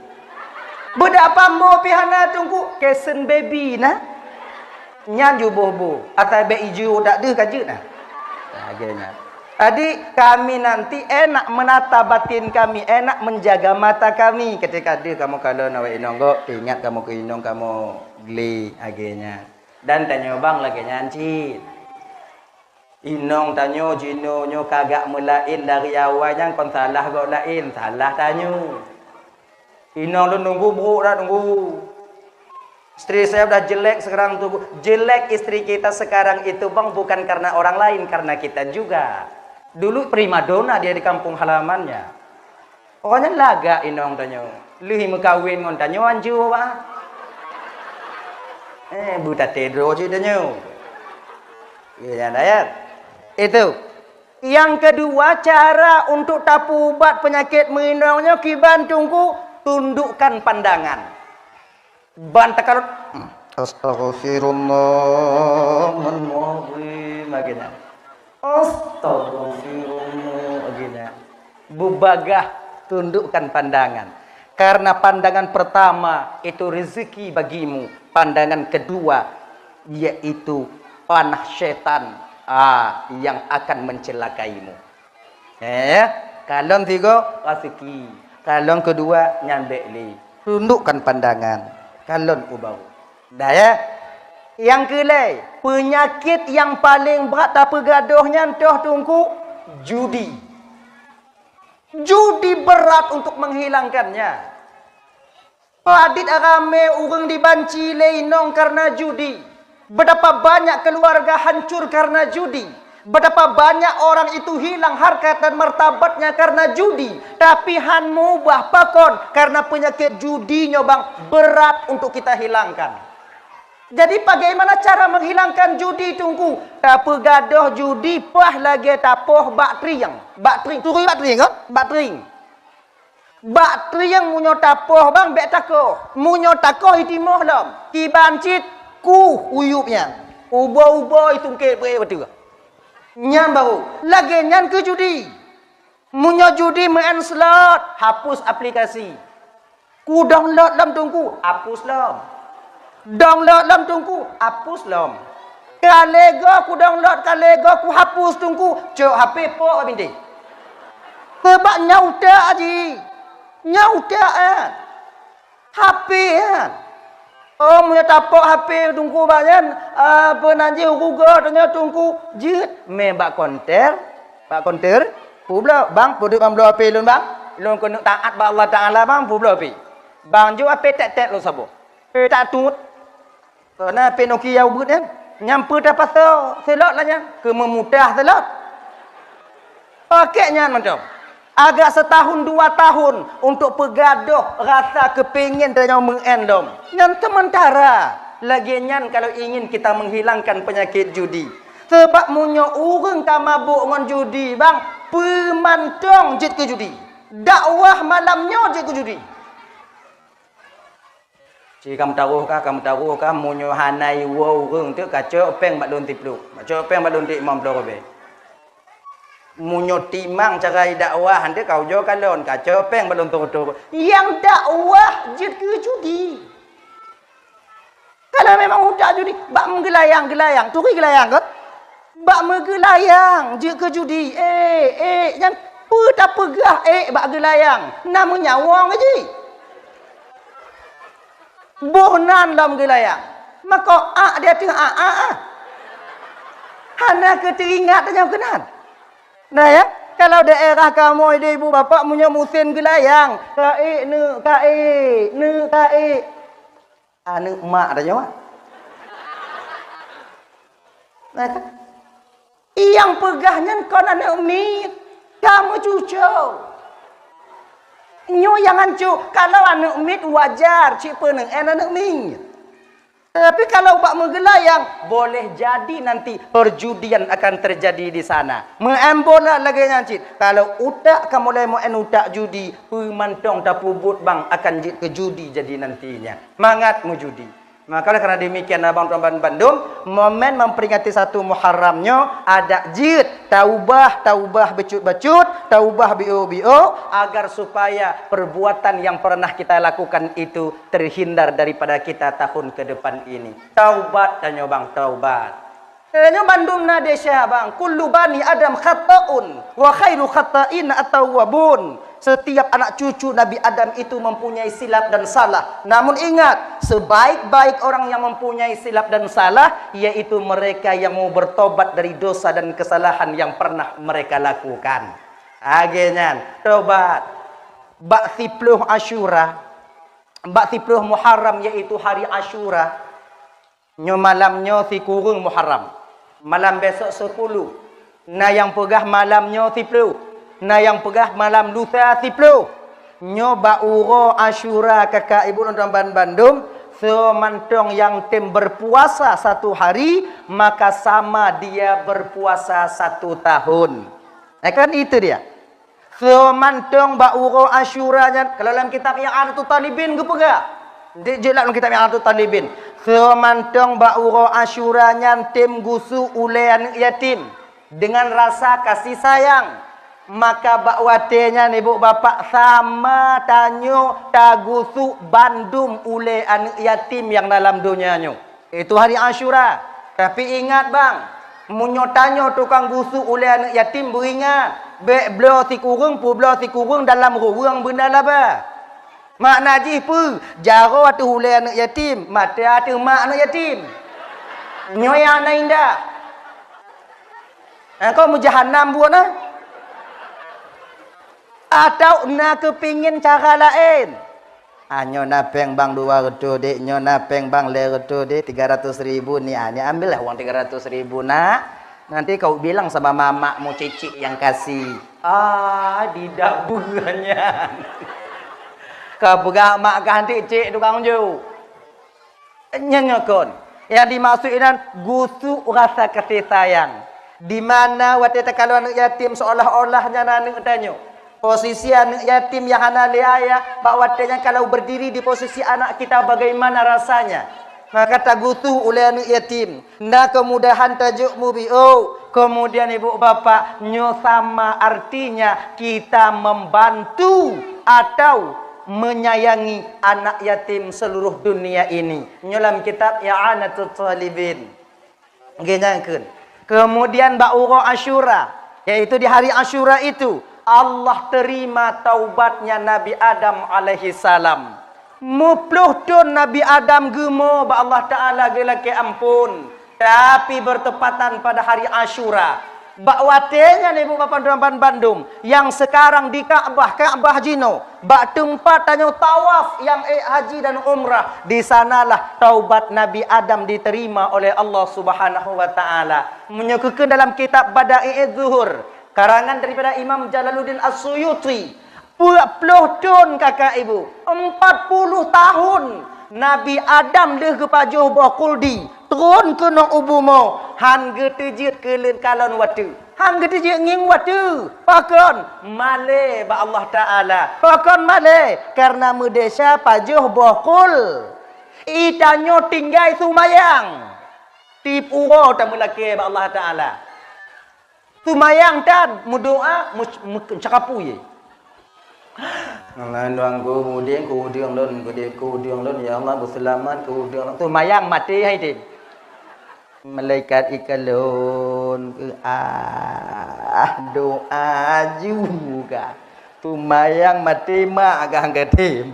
Beudak pambo pih hana, Teungku, kesen baby na. Nyan ju boh-boh, asai bék ijo dak deuh ka jeuet na. Lagée nyan. Jadi, kami nanti enak menata batin kami, enak menjaga mata kami. Ketika deuh kamoe kalon awak inong gob, ingat kamoe keu inong kamoe gleh, lagée nyan. Dan tanyoe bang lagée nyan cit. Inong tanyoe jinoe nyoe ka gak meulaén dari awai nyan kon salah gob laén, salah tanyoe. Inong lôn nunggu brok dak nunggu. Istri saya udah jelek sekarang tu. Jelek istri kita sekarang itu, bang, bukan karena orang lain, karena kita juga. Dulu primadona dia di kampung halamannya. Awak nyan lagak inong tanyoe. Lheueh meukawen ngon tanyoe anjô, bah. Eh, beutaté droe cit tanyoe. Ya, nyan ayat. Itu. Yang kedua, cara untuk tapeuubat penyakit meuinong nyoe kiban, Teungku, tundukkan pandangan. Ban takalon, hmm, astagfirullah, man mu'azim, lagée nyan. Astagfirullah, lagée nyan. Beubagaih tundukkan pandangan. Karena pandangan pertama itu rezeki bagimu, pandangan kedua yaitu panah setan, ah, yang akan mencelakaimu. Eh, kalon sigoe raseuki, kalon keudua nyan bék lé. Tundukkan pandangan, kalon ubak. Dah ya. Nyang keulhèe, peunyakét nyang paleng brat tapeugadôh nyan toh Teungku, judi. Judi berat untuk menghilangkannya. Padit ramé ureuëng dibanci lé inong karena judi. Betapa banyak keluarga hancur karena judi. Betapa banyak orang itu hilang harkat dan martabatnya karena judi. Tapi han meuubah pakon, karena penyakit judi nyoe bang berat untuk kita hilangkan. Jadi bagaimana cara menghilangkan judi Teungku? Tapeugadôh judi paih lagée tapoh bak trieng. Bak trieng, turi bak trieng kan? Bak trieng. Bak trieng meunyoe tapoh bang bék takoh. Meunyoe takoh itimoh lom. Kiban cit. Kuh uyueb nyan, ubo-ubo itungkét beu-ék bateue. Nyan baru. Lagée nyan keu judi. Meunyoe judi meu'en slot, hapus aplikasi. Kudownload lom Teungku, hapus lom. Download lom Teungku, hapus lom. Ka lhée goe kudownload, ka lhée goe kuhapus Teungku, cok H P pok bak bintéh. Sabab nyan utak jih. Nyan utak, eh. H P nyan. Oh, meunyoe tapok H P Teungku bak nyan, ah, peunan jih uroe goe tanyoe Teungku jeuet mé bak konter, bak konter, peubloe, "Bang, peudeuek bang bloe H P lôn, Bang? Lôn keuneuk taát bak Allah Taala, Bang, peubloe H P." Bang jok H P tet-tet lôn saboh. H P tak tut. Keu na P Nokia ubeut nyan, nyang peue tapasoe slot lah nyan, keu meumutah slot. Pakek nyan mantong. Agak setahun dua tahun untuk peugadôh rasa keupingin tanyoe meu'en lom. Nyan seumeuntara, lagée nyan kalau ingin kita menghilangkan penyakit judi. Sabab meunyoe ureuëng ka mabök ngon judi, bang, peue mantong jeuet keu judi. Dakwah malam nyoe jeuet keu judi. Ci ka meutaroh kah, ka meutaroh kah, meunyoe hana iwoe ureuëng teuk kacok péng bak lôn siplôh, kacok péng bak lôn limong ploh ribée. Meunyoe timang cara dakwah, hana ka ujoe kalon, kacok péng bak lôn troh-troh. Nyang dakwah jeuet keu judi. Kalau memang utak judi, bak meugeulayang-geulayang, turi geulayang ke? Bak meugeulayang jeuet keu judi. Eh, eh, nyan peue tapeugah eh bak geulayang? Na meunyawöng jih. Boh nan lom geulayang. Mako ak di ateueh ak, ak, ah. Hana keu teuingat tanyoe keunan. Nah ya, kalau daerah kamoe di ibu bapak meunyoe musim geulayang, kaék neuk kaék, neuk kaék. Aneuk mak tanyoe. Nah, kan? Nyang peugah nyan kon aneuk miet, ka meucucô. Nyoe nyang hanco, kalau aneuk miet wajar cit peuneueng aneuk miet. Tapi kalau bak meugeulayang, boleh jadi nanti perjudian akan terjadi di sana. Meu'en bola lagée nyan cit. Kalau utak ka mulai meu'en utak judi, peue mantong tapeubuet bang akan jeuet keu judi jadi nantinya. Mangat meujudi. Maka oleh karena demikian, abang tuan ban-, bandum, momen memperingati satu Muharram nyoe adak jeuet taubah, taubah bacut-bacut, taubah biôh-biôh, agar supaya perbuatan yang pernah kita lakukan itu terhindar daripada kita tahun ke depan ini. Taubat tanyoe bang, taubat. Tanyoe bandum na desya bang, kullu bani Adam khata'un wa khairu khata'in at-tawwabun. Setiap anak cucu Nabi Adam itu mempunyai silap dan salah. Namun ingat, sebaik-baik orang yang mempunyai silap dan salah, yaitu mereka yang mau bertobat dari dosa dan kesalahan yang pernah mereka lakukan. Lagée nyan, tobat. Bak siplôh Asyura, bak siplôh Muharram, yaitu hari Asyura. Nyoe malam nyoe sikureueng Muharram. Malam besok sepuluh. Na nyang peugah malam nyoe siplôh. Na nyang peugah malam lusa siplôh. Nyoe bak uroe Asyura kakak ibu nonton ban-, bandum, soe mantong nyang tem berpuasa satu hari, maka sama dia berpuasa satu tahun. Ya kan, itu dia. Soe mantong bak uroe Asyura nyan, kalau lam kitab I'anatut Talibin geupeugah. Di, jeuet lam kitab I'anatut Talibin. Soe mantong bak uroe Asyura nyan tem gusok ulée aneuk yatim dengan rasa kasih sayang. Maka bak watée nyan ibu bapak sama tanyoe tagusok bandum ulée aneuk yatim nyang na lam donya nyoe. Itu hari Asyura. Tapi ingat bang, meunyoe tanyoe tukang gusok ulée aneuk yatim beuingat, bék bloe sikureueng peubloe sikureueng dalam ruweueng beuna laba. Makna jih peue? Jaroe ateueh ulée aneuk yatim, maté ateueh mak aneuk yatim. Nyoe nyang na indah. Engkau meujahanam buet na. Atau na keupingin cara laén? Ah, nyoe na péng bang dua reutôh deh, nyoe na péng bang lhée reutôh deh, tiga ratus ribu ni, ah, ni ambillah uang tiga ratus ribu nak. Nanti kau bilang sama mamakmu Cicik yang kasih. Ah, didak beuh nyan. Ka peugah mak kah nanti cik tukang ju. Nyan nyoe kon. Nyang dimaksud inan gusok rasa kasih sayang. Di mana watée takalon aneuk yatim seolah-olah nyan aneuk tanyoe. Posisi aneuk yatim nyang hana lé ayah, bak watée nyan kalau berdiri di posisi anak kita bagaimana rasanya? Maka tagusoh ulèe aneuk yatim, na keumudahan tajok mubiôk. Keumudian ibu bapak, nyoe sama artinya kita membantu atau menyayangi anak yatim seluruh dunia ini. Nyoe lam kitab I'anatut Thalibin. Nggih, nyang kheun. Keumudian bak uroe Asyura, yaitu di hari Asyura itu, Allah terima taubatnya Nabi Adam alaihissalam. Meuplôh thôn Nabi Adam geumo bak Allah Taala geulakèe amphon, tapi bertepatan pada hari Asyura. Bak watèe nyan, ibu bapak teman bandum, nyang sekarang di Ka'bah, Ka'bah jinoe, bak teumpat tanyoe tawaf nyang ék haji dan umrah, di sanalah taubat Nabi Adam diterima oleh Allah Subhanahu wa Taala. Meunyoe geukheun dalam kitab Bada'i'uz Zuhur, karangan daripada Imam Jalaluddin As-Suyuti, peuet ploh thôn, kakak ibu, empat puluh tahun Nabi Adam lheueh geupajoh boh khuldi, trôn keunoe u bumoe, han geuteujeuet keu leuen kalon watèe. Han geuteujeuet ngieng watèe. Pakon? Malèe bak Allah Taala. Pakon malèe? Kareuna meudesya pajoh boh khul. Di tanyoe tinggai seumayang. Tiep uroe tameulakèe bak Allah Taala. Seumayang tan, meudoa, meuc-, meuc-, meucakapui. Allah, Tuhanku, udép keu ureueng lôn, udép keu ureueng lôn, ya Allah, beuseulamat keu ureueng lôn. Seumayang maté hai tem. Malaikat ikalon, ah, doa juga. Seumayang maté mak agak angkat tem.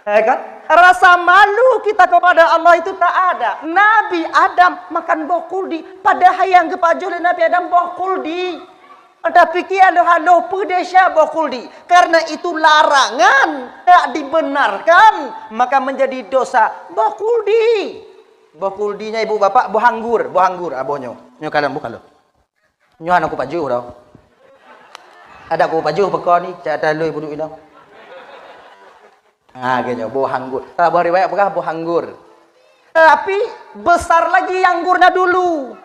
Eh, kan? Rasa malu kita kepada Allah itu tak ada. Nabi Adam makan boh khuldi, padahai nyang geupajoh lé Nabi Adam boh khuldi. Tapi ki haloh-haloh peudesya boh khuldi. Karena itu larangan, tak dibenarkan, maka menjadi dosa. Boh khuldi. Boh khuldi nyan ibu bapak, boh anggur, boh anggur, ah, boh nyoe. Nyoe kalon, boh kalon. Nyoe hana kupajoh dah. Adak kupajoh peuko ni, cak talui peuduek inong. Ha, geuh nyoe, boh anggur. Saboh riwayat peugah boh anggur. Tapi besar lagi anggurnya dulu.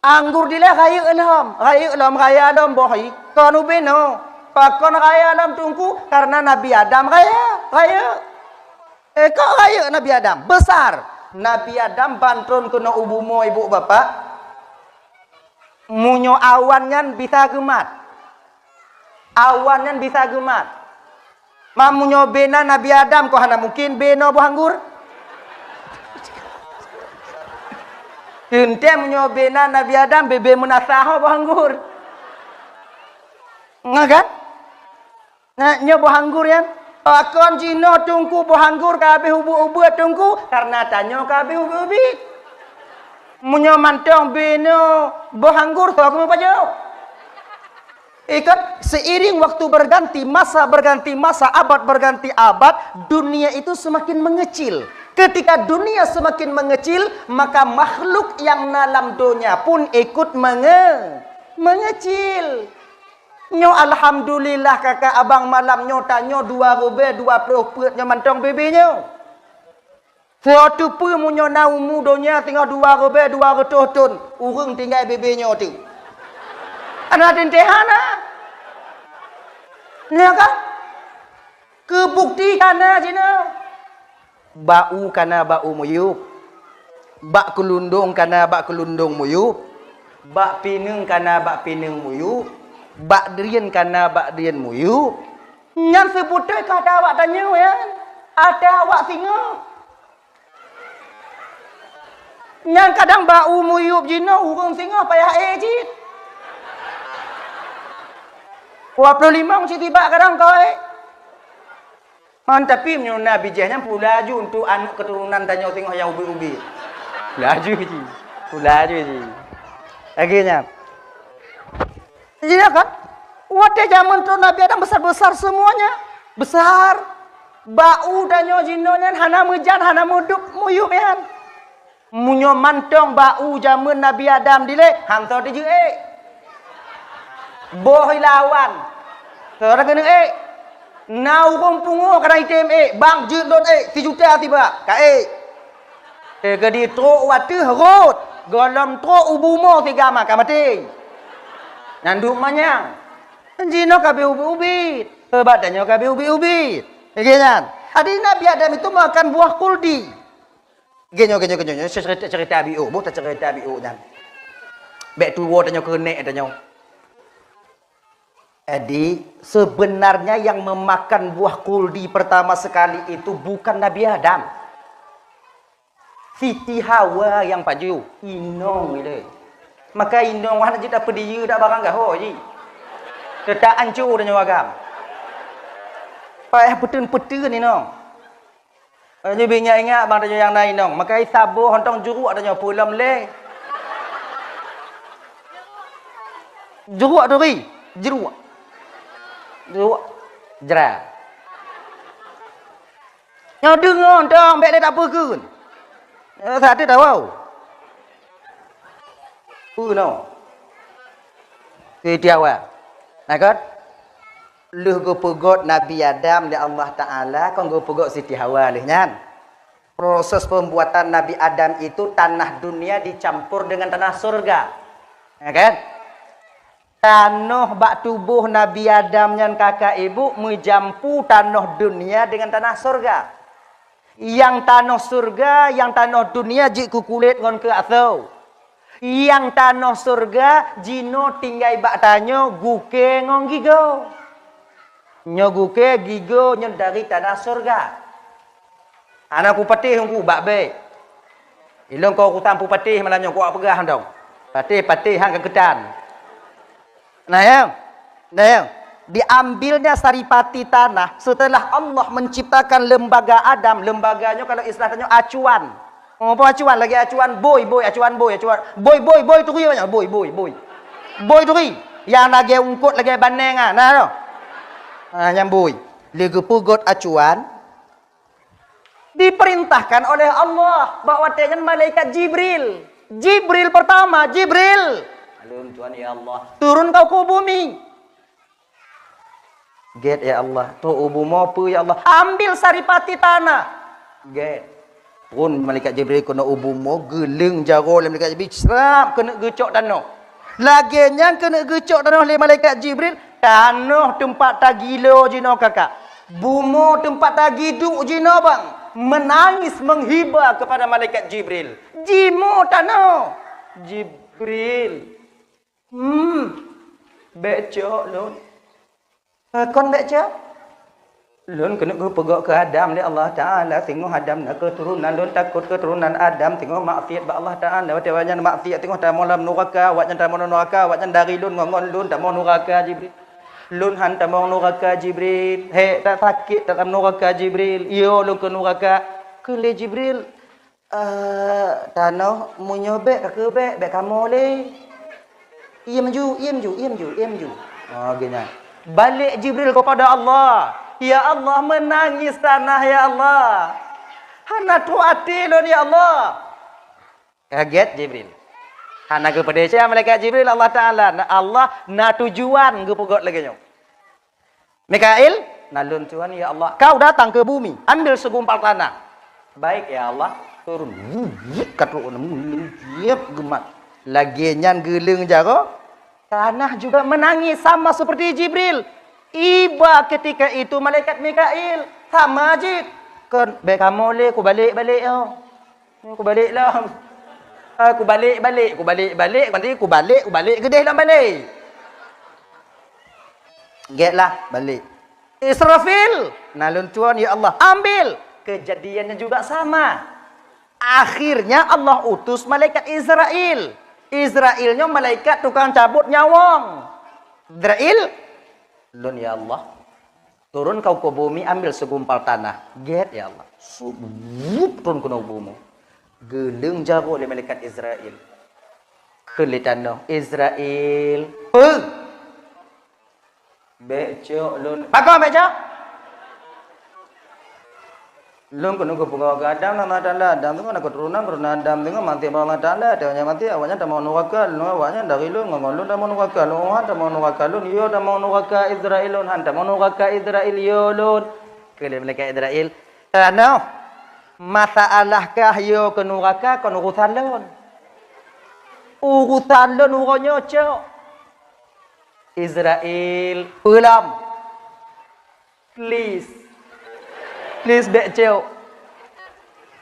Anggur dilèe rayeuk lom, rayeuk lom, raya lom boh i. Kon ubé nyoe. Pakon raya lom teungku? Karena Nabi Adam raya, rayeuk. Eh, kok rayeuk Nabi Adam? Besar. Nabi Adam ban trôn keunoe u bumoe ibu bapak. Meunyoe awan nyan bisa geumat. Awan nyan bisa geumat. Ma meunyoe bena Nabi Adam, kok hana mungkin bena boh anggur? Teuntèe meunyoe bena Nabi Adam, bebe meunasah boh anggur. Nggak kan? Nah, nyoe boh anggur nyan. Pakon jinoe teungku boh anggur ka habéh ubeuet-ubeuet teungku? Karena tanyoe ka habéh ubit-ubit. Meunyoe mantong binoe boh anggur, soe keumeung pajoh? Ikot, seiring waktu berganti, masa berganti masa, abad berganti abad, dunia itu semakin mengecil. Ketika dunia semakin mengecil, maka makhluk yang na lam donya pun ikut menge-, mengecil. Nyoe alhamdulillah kakak abang malam nyoe tanyoe dua ribèe dua ploh peuet nyoe mantong bebe nyoe. Soe teupeue meunyoe na umu donya singoh dua ribèe dua reutôh thon, ureueng tinggai bebe nyoe teuh. Hana teuntèe hana. Nyoe kan? Keu bukti ka na jinoe. Bak u ka na bak u muyueb, bak keulundong ka na bak keulundong muyueb, bak pineung ka na bak pineung muyueb, bak drien ka na bak drien muyueb. Nyan seubeutôi ka ata awak tanyoe nyan, ata awak singoh. Nyan kadang bak u muyueb jinoe ureueng singoh payah ék cit. Dua ploh limong cit tibak kadang ka ék. Han, tapi meunyoe na bijéh nyan peulaju untuk aneuk keuturonan tanyoe singoh nyang ubit-ubit. Peulaju jih. Peulaju jih. Lagèe nyan. Iya kan? Watèe jameun trok Nabi Adam besar-besar semuanya. Besar. Bak u tanyoe jinoe nyan hana meujan, hana meudup muyueb nyan. Meunyoe mantong bak u jameun Nabi Adam dilèe, han soe teujeuet ék. Boh ilawan. Soe keuneuk ék. Na ureueng pungo kadang item ék, bang jeuet lôn ék, sijuta sibak, ka ék. Eh, keudéh trok u ateueh rhot, gohlom trok u bumoe siga ma ka maté. Nyan duek manyang. Jinoe ka habéh ubit-ubit. Bak tanyoe ka habéh ubit-ubit. Lagèe nyan. Jadi Nabi Adam itu makan buah khuldi. Geuh nyoe, geuh nyoe, geuh nyoe, nyoe cerita, cerita biôh, boh cerita biôh nyan. Bèk tuwoe tanyoe keuneuk tanyoe. Jadi, sebenarnya yang memakan buah khuldi pertama sekali itu bukan Nabi Adam. Siti Hawa nyang pajoh, inong ilèe. Maka inong hana jeuet tapeudiyeu dak barang gaho jih. Teutap ancô tanyoe agam. Payah peuteun-peuteun inong. Nyoe beu ingat-ingat bang tanyoe nyang na inong. Maka saboh hontong juruk tanyoe peue lom lé. Juruk turi, juruk. Juruk. Jra. Nyoe deungoe dong, bèk lé tapeukeun. Nyoe satu tahu. Peue nyoe? Siti Hawa. Nah, kan? Lheueh geupeugöt Nabi Adam lé Allah Taala, kon geupeugöt Siti Hawa lheueh nyan. Proses pembuatan Nabi Adam itu tanah dunia dicampur dengan tanah surga. Ya kan? Tanoh bak tuboh Nabi Adam nyan kakak ibu meujampu tanoh dunia dengan tanah surga. Nyang tanoh surga, nyang tanoh dunia jeuet keu kulét ngon keu asoe. Nyang tanoh surga jinoe tinggai bak tanyoe gukée ngon gigoe. Nyoe gukée gigoe nyoe dari tanah surga. Hana kupatéh Teungku, bak bèk. Ilôn kon urusan pupatéh malam nyoe, kupeugah dong. Patéh-patéh han keuketan. Nah, ya. Nah, ya. Diambilnya saripati tanah setelah Allah menciptakan lembaga Adam. Lembaga nyoe kalau istilah tanyoe acuan. Oh, apa acuan? Lagèe acuan bôi, bôi, acuan bôi, acuan. Bôi, bôi, bôi, turi banyak. Bôi, bôi, bôi. Bôi turi. Nyang lagèe ungkot, lagèe baneng ah. Nah, tu. Ah, nyang bôi. Lé geupeugöt acuan, diperintahkan oleh Allah bak watèe nyan malaikat Jibril. Jibril pertama, Jibril. Alun Tuhan ya Allah. Turun kau ke bumi. Gét ya Allah. Trok u bumoe peue ya Allah? Ambil saripati tanah. Gét. Turun malaikat Jibril keunoe u bumoe, geuleueng jaroe lé malaikat Jibril, srap keuneuk geucok tanoh. Lagèe nyan keuneuk geucok tanoh lé malaikat Jibril, tanoh teumpat tagilo jinoe kakak. Bumoe teumpat tagiduek jinoe bang, menangis menghiba kepada malaikat Jibril. Jimoe tanoh. Jibril. Hmm. Bèk cok lôn. Eh, kon bèk cok? Lôn keuneuk geupeugöt keu Adam lé Allah Taala, singoh Adam na keuturonan, lôn takot keuturonan Adam singoh maksiat bak Allah Taala. Watèe awaknyan maksiat singoh tamong lam nuraka, awaknyan tamong lam nuraka, awaknyan dari lôn ngon, ngon lôn tamong nuraka Jibril. Lôn han tamong nuraka Jibril. Hé, tak sakét tak lam nuraka Jibril. Yo lôn keu nuraka. Kheun lé Jibril, Eh, tanoh meunyoe bèk ka keu bèk, bèk kamoe lé. Iem ju, iem ju, iem ju, iem ju. Oh, geuh nyan. Balek Jibril kepada Allah. Ya Allah, menangis tanah, ya Allah. Hana trok até lôn, ya Allah. Kaget Jibril. Hana geupeudesia malaikat Jibril, Allah Taala, na, Allah na tujuan geupeugöt lagèe nyoe. Mikail, na lôn Tuhan, ya Allah, kau datang ke bumi, ambil segumpal tanah. Baik, ya Allah. Turun, wuyuk, ka trok, wuyuk, geumat. Lagèe nyan geuleueng jaroe, tanah juga menangis sama seperti Jibril. Iba ketika itu malaikat Mikail, sama jih. Kon, bèk kamoe lé, kubalek-balek, yo. Kubalek lom. Ah, kubalek-balek, kubalek-balek, nanti kubalek, kubalek, geudeh lom balek. Gét lah, balek. Israfil, na lôn Tuhan, ya Allah, ambil. Kejadiannya juga sama. Akhirnya Allah utus malaikat Israel. Israel nyoe malaikat tukang cabut nyawöng. Israel, lôn ya Allah. Turun kau ke bumi, ambil segumpal tanah. Gét, ya Allah. Subup turun keunoe bumi. Geuleueng jaroe lé malaikat Israel. Kheun lé tanoh, Israel. Peue? Bèk cok lôn. Pakon bèk cok? Lôn keuneuk geupeugah keu Adam, Allah Taala, Adam teungoh na keuturonan, keuturonan Adam teungoh maté bak Allah Taala, teungoh nyan maté, awaknyan tamong nuraka, lôn awaknyan dari lôn, ngon lôn tamong nuraka, lôn han tamong nuraka, lôn yo tamong nuraka Israel, lôn han tamong nuraka Israel, yo lôn. Kheun lé malaikat Israel, tanoh, masalah kah yo keu nuraka kon urusan lôn. Urusan lôn uroe nyoe cok. Israel, peue lom. Please. Please, bèk cok.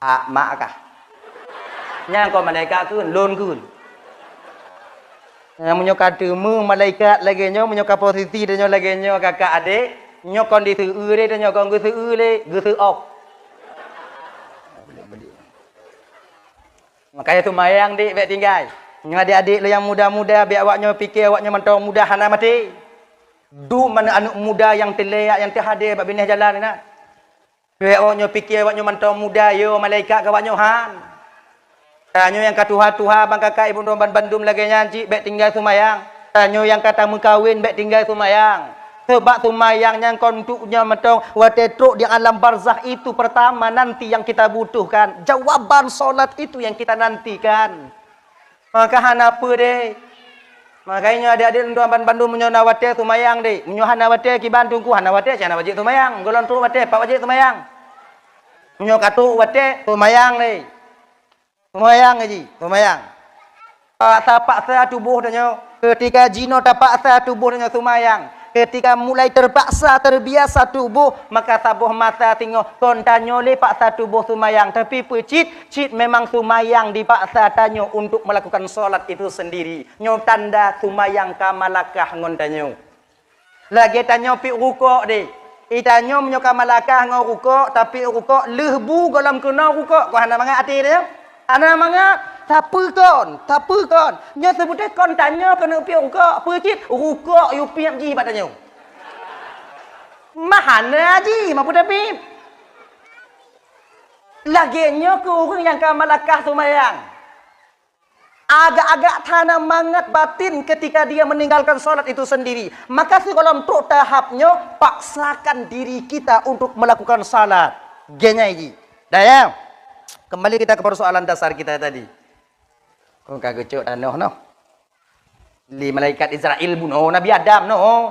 Hak mak kah? Nyan kon malaikat kheun, lôn kheun. Nyan meunyoe ka teumé malaikat lagée nyoe, meunyoe ka posisi tanyoe lagée nyoe kakak adék, nyoe kon diseueu lé tanyoe, kon geuseueu lé, geuseuoh. Makanya seumayang, dek, bék tinggai. Nyoe adék-adék lôn nyang muda-muda, bék awaknyoe piké awaknyoe mantong muda hana maté. Dum aneuk-aneuk muda nyang teulék, nyang teuhadé bak binéh jalan na. Bék awaknyoe piké awaknyoe mantong muda, yo malaikat keu awaknyoe han. Tanyoe nyang ka tuha-tuha, bang kakak ibu droe ban bandum lagée nyan cit, bék tinggai seumayang. Tanyoe nyang ka tameukawen, bék tinggai seumayang. Sabab seumayang nyan kon untuk nyoe mantong watée trok di alam barzakh itu pertama nanti yang kita butuhkan. Jawaban salat itu yang kita nantikan. Maka hana peue deh. Maka nyoe adék-adék lôn tuan ban bandum, meunyoe na watée seumayang deh. Meunyoe hana watée kiban teungku, hana watée, cit hana wajéb seumayang. Gohlom trok watée, pat wajéb seumayang. Meunyoe ka trok watée, seumayang deh. Seumayang ji, seumayang. Paksa-paksa tuboh tanyoe. Ketika jinoe tapaksa tuboh tanyoe seumayang, ketika mulai terpaksa, terbiasa tuboh, maka saboh masa singoh kon tanyoe lé paksa tuboh seumayang. Tapi peue cit, cit memang seumayang dipaksa tanyoe untuk melakukan salat itu sendiri. Nyoe tanda seumayang ka malakah ngon tanyoe. Lagée tanyoe piep rukok deh. I tanyoe meunyoe ka malakah ngon rukok, tapiep rukok, lheueh bu gohlom keunoe rukok, kon hana mangat até tanyoe. Hana mangat, sapeue kon, sapeue kon. Nyoe seubeutôi kon tanyoe keuneuk piep rukok, peue cit rukok yue piep jih bak tanyoe. Mah hana jih, ma peue tapiep. Lagée nyoe keu ureuëng nyang ka malakah seumayang. Agak-agak hana mangat batin ketika dia meninggalkan salat itu sendiri. Maka sigohlom trok tahap nyoe, paksakan diri kita untuk melakukan salat. Geunyai jih. Dah ya? Kembali kita ke persoalan dasar kita tadi. Kon ka geucok tanoh noh. Lé malaikat Israel bunoe Nabi Adam noh.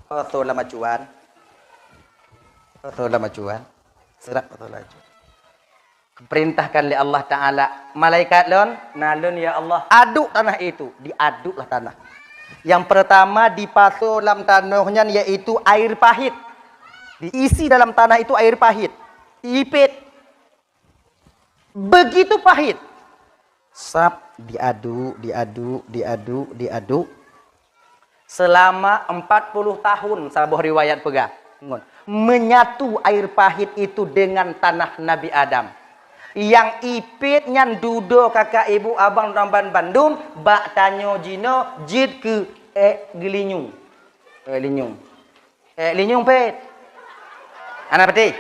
Foto lam acuan. Foto lam acuan. Serak foto lam acuan. Perintahkan lé Allah Ta'ala, malaikat lôn, na lôn ya Allah, aduk tanah itu. Diaduklah tanah. Yang pertama dipasoe lam tanoh nyan yaitu air pahit. Diisi dalam tanah itu air pahit. Ipit. Begitu pahit. Sab diaduk, diaduk, diaduk, diaduk. Selama empat puluh tahun, saboh riwayat peugah. Ngon. Menyatu air pahit itu dengan tanah Nabi Adam. Nyang ipit nyan dudoe kakak ibu abang dan ban bandum, bak tanyoe jinoe jeuet keu ék geulinyueng. Ék linyueng. Ék linyueng pét. Hana patéh.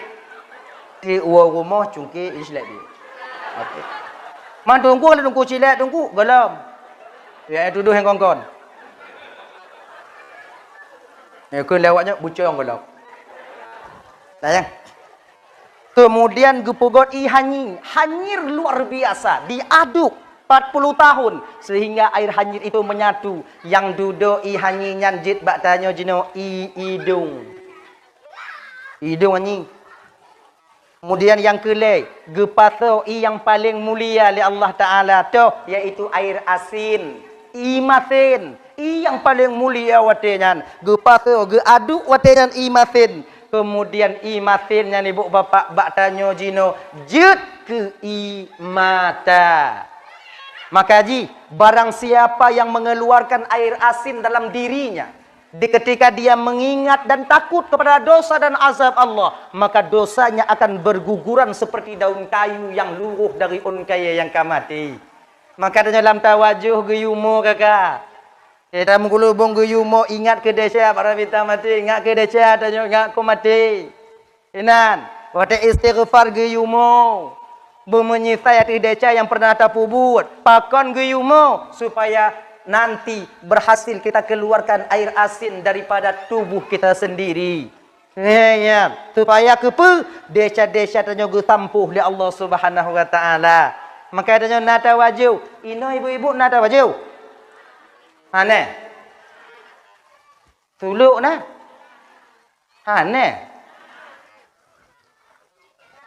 Di uwoe rumoh cungké ih cilek piyôh. Oke. Man teungku, kalau teungku cilek teungku, gohlom. Ya, eh, tuduh nyang kon-kon. Ya, keu lewatnya bucong gohlom. Sayang. Kemudian geupeugöt ie hanyir. Hanyir luar biasa, diaduk empat puluh tahun sehingga air hanyir itu menyatu. Nyang dudoe ie hanyir nyan jeuet bak tanyoe jinoe ie idong. Idong hanyir. Kemudian nyang keulhèe, geupasoe ie nyang paleng mulia lé Allah Taala toh, yaitu air asin, ie masen. Ie nyang paleng mulia watèe nyan geupasoe, geuaduk watèe nyan ie masen. Kemudian ie masen nyan, ibu bapak, bak tanyoe jinoe jeuet keu ie mata. Maka jih, barang siapa yang mengeluarkan air asin dalam dirinya, di ketika dia mengingat dan takut kepada dosa dan azab Allah, maka dosanya akan berguguran seperti daun kayu yang luruh dari ôn kayèe nyang ka maté. Maka tanyoe lam tawajoh geuyue mo, kakak. Eh, tameugulubong geuyue mo, ingat keu desya para mita maté, ingat keu desya tanyoe, ingat keu maté. Inan, watèe istighfar geuyue mo, beumeunyisai ateueh desya nyang pernah tapeubuet. Pakon geuyue mo? Supaya nanti berhasil kita keluarkan air asin daripada tubuh kita sendiri. Nyan, supaya keupeue? Desya-desya tanyoe geusampôh lé Allah Subhanahu wa Taala. Maka tanyoe na tawajoh. Inoe ibu-ibu na tawajoh? Hana. Sulok na? Hana.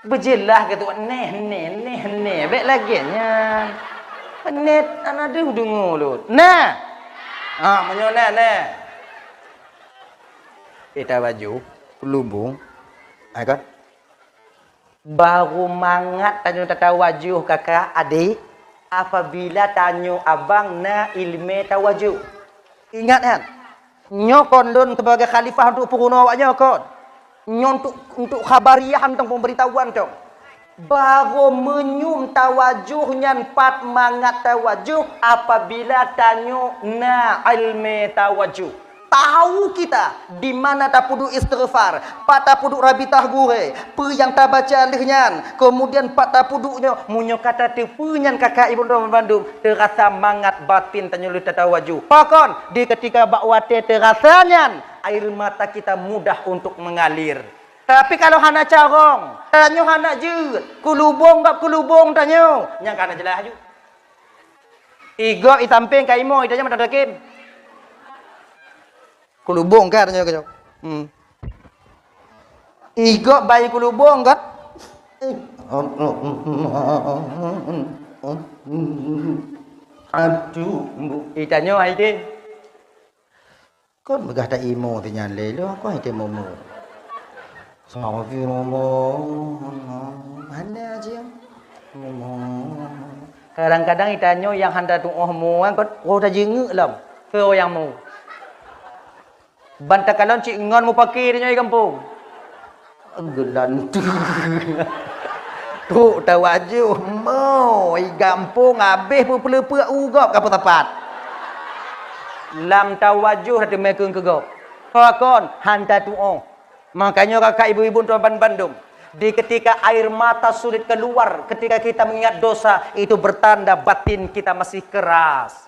Beujeulaih keu tuan, neh, neh, neh, neh. Bèk lagèe nyan. Neh, hana deuh deungö lôn. Na. Ha, meunyoe na, na. Pita baju, peulubong. Ha, kan? Baru mangat tanyoe tatawajôh kakak adék, apabila tanyoe abang na ileumèe tawajôh. Ingat nyan, nyoe kon lôn sebagai khalifah untuk peurunoe awak nyoe kon. Nyoe untuk, untuk khabariah teuh, pemberitahuan teuh. Baru meunyoe tawajôh nyan pat mangat tawajôh apabila tanyoe na ileumèe tawajôh. Tahu kita di mana tapeuduek istighfar, pat tapeuduek rabitah gurèe, peue nyang tabaca lheueh nyan, kemudian pat tapeuduek nyoe, meunyoe ka tateupeue nyan kakak ibu droe bandum, teurasa mangat batin tanyoe lheueh tatawajôh. Pakon? Di ketika bak watèe teurasa nyan, air mata kita mudah untuk mengalir. Tapi kalau hana carông, tanyoe hana jeuet, keulubông gob keulubông tanyoe, nyan ka hana jeulaih laju. Igob i sampéng ka imoe, i tanyoe mantong takem. Keulubông ka tanyoe keujok. Hmm. Igob bayi keulubông kan? Aduh, i tanyoe ai deh. Kon peugah ta imoe si nyan lé, lôn kon i teumoe-moe. Astagfirullah. Hana jeuem. Kadang-kadang i tanyoe nyang hana tuoh moe, kon roh tajeungeuk lom. Keu nyang moe. Ban takalon cit ngon mupaki tanyoe i gampông. Geulanteue. Trok tawajôh, mo, i gampông habéh peupeuleupeuek u gob ka peusapat. Lam tawajôh teumé keu gob. Pakon? Hana tuoh. Makanya kakak ibu-ibu tuan bandum, di ketika air mata sulit keluar ketika kita mengingat dosa, itu bertanda batin kita masih keras.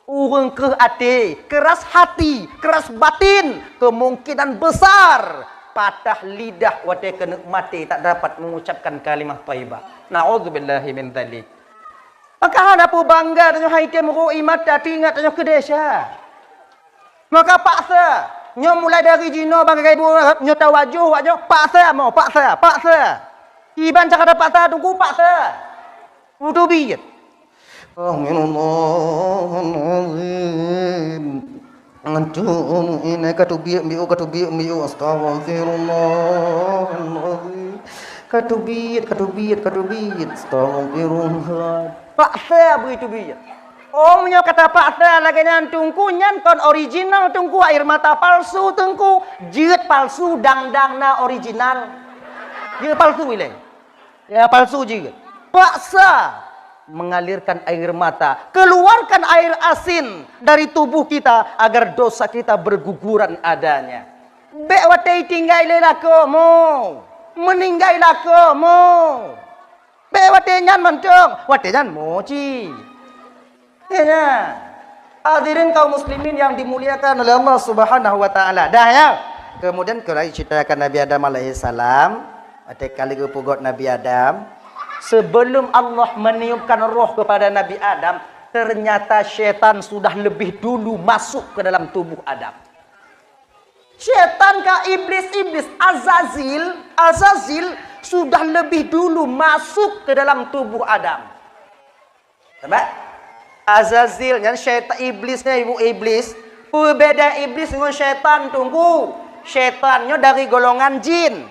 Ureuëng kreueh até, keras hati, keras batin, kemungkinan besar patah lidah watée keuneuk maté tak dapat mengucapkan kalimah thayyibah. Na'udzubillahi min dzalik. Maka hana peubangga tanyoe hai tem ro i mata teuingat tanyoe keu desya. Maka paksa, nyoe mulai dari jinoe banggai bu nyoe tawajoh wak nyoe paksa mo, paksa, paksa. Iban cakap paksa tunggu paksa. Udubiet. Astagfirullahalazim. Aduh, ini katubiet miu, katubiet miu. Astagfirullahalazim. Katubiet, katubiet, katubiet. Astagfirullah. Paksa beuitubiet. Oh, meunyoe kata paksa lagée nyan tungku, nyan kon original tungku, air mata palsu tungku. Jeuet palsu, dang-dang na original. Jeuet palsu ilée. Ya, palsu jeuet. Paksa mengalirkan air mata, keluarkan air asin dari tubuh kita agar dosa kita berguguran adanya. Bék watée tinggai lé lakoe mo, meuninggai lakoe mo. Bék watée nyan mantong, watée nyan mo cit. Ya, ya. Hadirin kaum muslimin yang dimuliakan oleh Allah Subhanahu wa taala. Dah ya. Kemudian keurai ceritakan Nabi Adam alaihissalam, watée kali geupeugot Nabi Adam, sebelum Allah meniupkan roh kepada Nabi Adam, ternyata syaitan sudah lebih dulu masuk ke dalam tubuh Adam. Syaitan ka iblis-iblis Azazil, Azazil sudah lebih dulu masuk ke dalam tubuh Adam. Sabab Azazil nyan syaitan, iblis nyan ibu iblis. Peubeda iblis ngon syaitan tunggu. Syaitan nyoe dari golongan jin.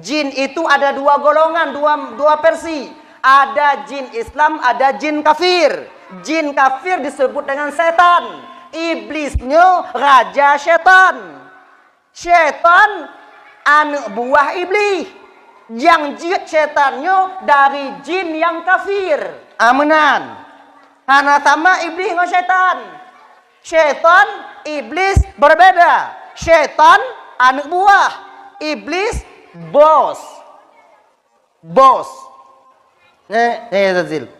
Jin itu ada dua golongan, dua, dua versi. Ada jin Islam, ada jin kafir. Jin kafir disebut dengan setan. Iblis nyoe raja syaitan. Syaitan aneuk buah Iblih. Nyang jeuet syaitan nyoe dari jin nyang kafir. Ameunan. Hana sama Iblih ngon syaitan. Syaitan, Iblis berbeda. Syaitan aneuk buah. Iblis bos. Bos. Eh, eh, Azazil.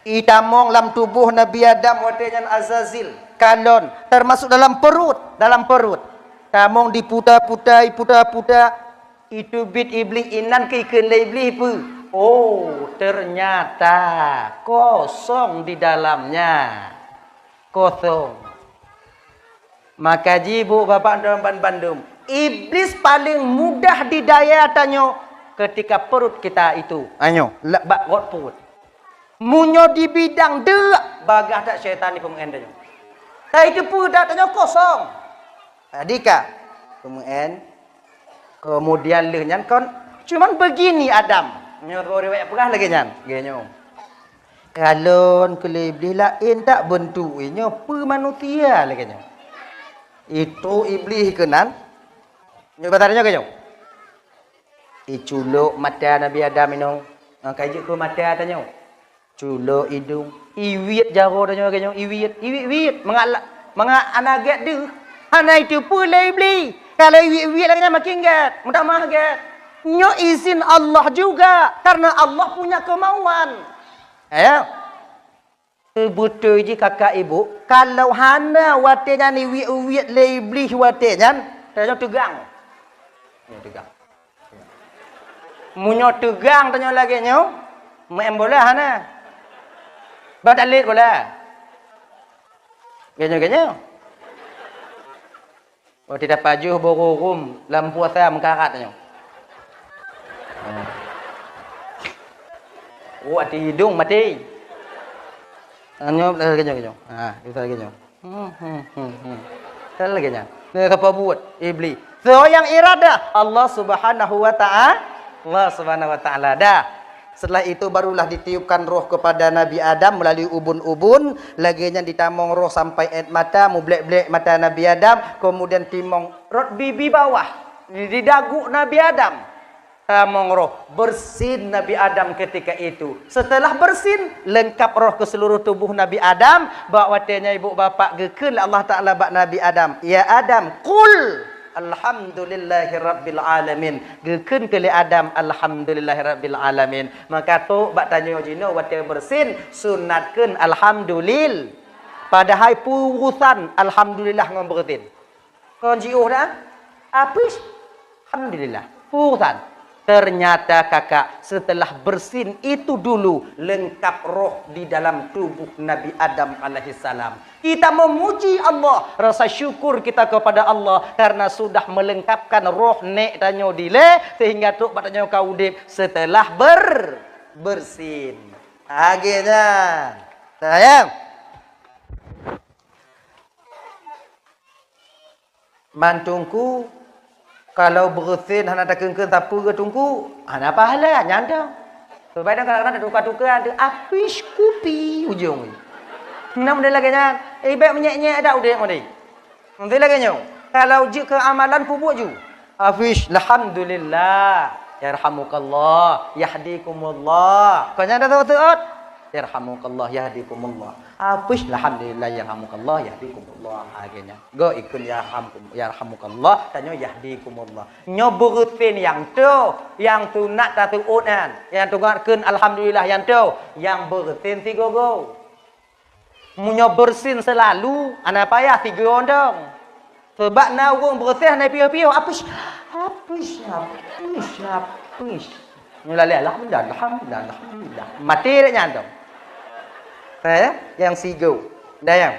Itamong lam tuboh Nabi Adam watée nyan Azazil. Kalon, termasuk dalam perut, dalam perut. Tamong diputa-puta, iputa-puta. Itubiet Iblih inan keu ikheun lé Iblih peue? Oh, ternyata kosong di dalamnya. Kosong. Maka jih bu bapak dan ban bandum, iblis paling mudah didaya tanyoe ketika perut kita itu. Anyoe, bak got perut. Meunyoe di bidang deuk, bagah that syaitan di peumeu'en tanyoe. Tapi teupeue that tanyoe kosong. Tadi ka peumeu'en, kemudian lheueh nyan kon Cuman begini Adam. Nyoe riwayat peugah lagée nyan. Lagée nyoe. Kalon keu lé Iblih laén that beuntuk, nyoe peue manusia lagée nyoe. Itu Iblih keunan. Nyoe basa nyoe lagée nyoe. Iculok mata Nabi Adam inoe. Ngon kai jeuet keu mata tanyoe. Culok idong, iwiet jaroe tanyoe lagée nyoe, iwiet, iwiet-wiet. Mangat la-, mangat hana gét deuh. Hana iteupeue lé Iblih. Kalau iwiet-wiet lagée nyan makin gét, meutamah gét. Nyoe izin Allah juga, karena Allah punya kemauan. Ya. Seubeutôi jih kakak ibu, kalau hana watée nyan iwiet-wiet lé Iblih watée nyan, tanyoe teugang. Nyoe teugang. Meunyoe teugang tanyoe lagée nyoe, main bola hana. Bah talet bola. Geuh nyoe, geuh nyoe. Oh, tidak pajoh boh rurum lam puasa meukarat tanyoe. Oh, ati idong mati. Tanyoe lagée nyoe, lagée nyoe. Ha, kita lagée nyoe. Hmm, hmm, hmm, hmm. Kan lagée nyan. Nyoe sapa buet? Iblih. Soe nyang iradah? Allah Subhanahu wa Ta'ala. Allah Subhanahu wa Ta'ala. Dah. Setelah itu barulah ditiupkan roh kepada Nabi Adam melalui ubun-ubun, lagée nyan ditamong roh sampai ét mata, mublek-blek mata Nabi Adam, kemudian timong rot bibi bawah di, di dagu Nabi Adam. Tamong roh, bersin Nabi Adam ketika itu. Setelah bersin, lengkap roh ke seluruh tubuh Nabi Adam. Bak watée nyan ibu bapak geukheun lé Allah Taala bak Nabi Adam, "Ya Adam, qul alhamdulillahirabbil alamin." Geukheun keu lé Adam, "Alhamdulillahirabbil alamin." Maka trok bak tanyoe jinoe watée bersin, sunatkeun alhamdulil-, padahai peue urusan alhamdulillah ngon bersin. Kon jiôh dah? Apus. Alhamdulillah. Urusan. Ternyata kakak, setelah bersin itu dulu lengkap roh di dalam tubuh Nabi Adam alaihissalam. Kita memuji Allah, rasa syukur kita kepada Allah karena sudah melengkapkan roh nek tanyoe dilée sehingga trok bak tanyoe ka udeb setelah ber-, bersin. Lagée nyan. Sayang. Man teungku, kalau bersin hana takheun-kheun sapeue teungku, hana pahala, nyan dong. Sebab kadang-kadang tatuka-tuka, ada apis kupi ujong. Nah, model lagée nyan, eh, bék menyek-nyek dak udeb model. Nanti lagée nyoe, kalau jeuet keu amalan peubuet ju. Apis, alhamdulillah, yarhamukallah, yahdikumullah. Kon nyan dah teuôt-teuôt, yarhamukallah, yahdikumullah. Apis, alhamdulillah, yarhamukallah, yahdikumullah. Lagée nyan. Go ikut yarhamkum-, yarhamukallah, tanyoe yahdikumullah. Nyoe bersin nyang toh, nyang sunat taseuôt nyan, nyang tunggak kheun alhamdulillah nyang toh, nyang bersin sigoe-goe. Meunyoe bersin seulalu, hana payah sigoe dong. Sabab na ureuëng bersin hana piôh-piôh, apis, apis, apis, apis. Nyoe lalée alhamdulillah, alhamdulillah, alhamdulillah. Maté dék nyan dong. Eh, nyang sigoe. Dah nyang.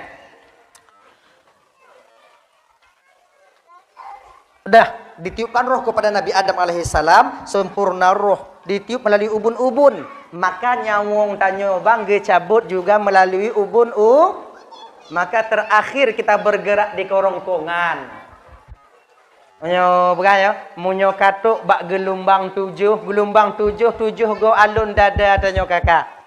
Dah ditiupkan roh kepada Nabi Adam alaihissalam, sempurna roh ditiup melalui ubun-ubun. Maka nyawöng tanyoe bang geucabot juga melalui ubun u-, maka terakhir kita bergerak di kerongkongan. Meunyoe bukan ya, meunyoe katok bak geulumbang tujoh, geulumbang tujoh, tujoh go alun dada tanyoe kakak.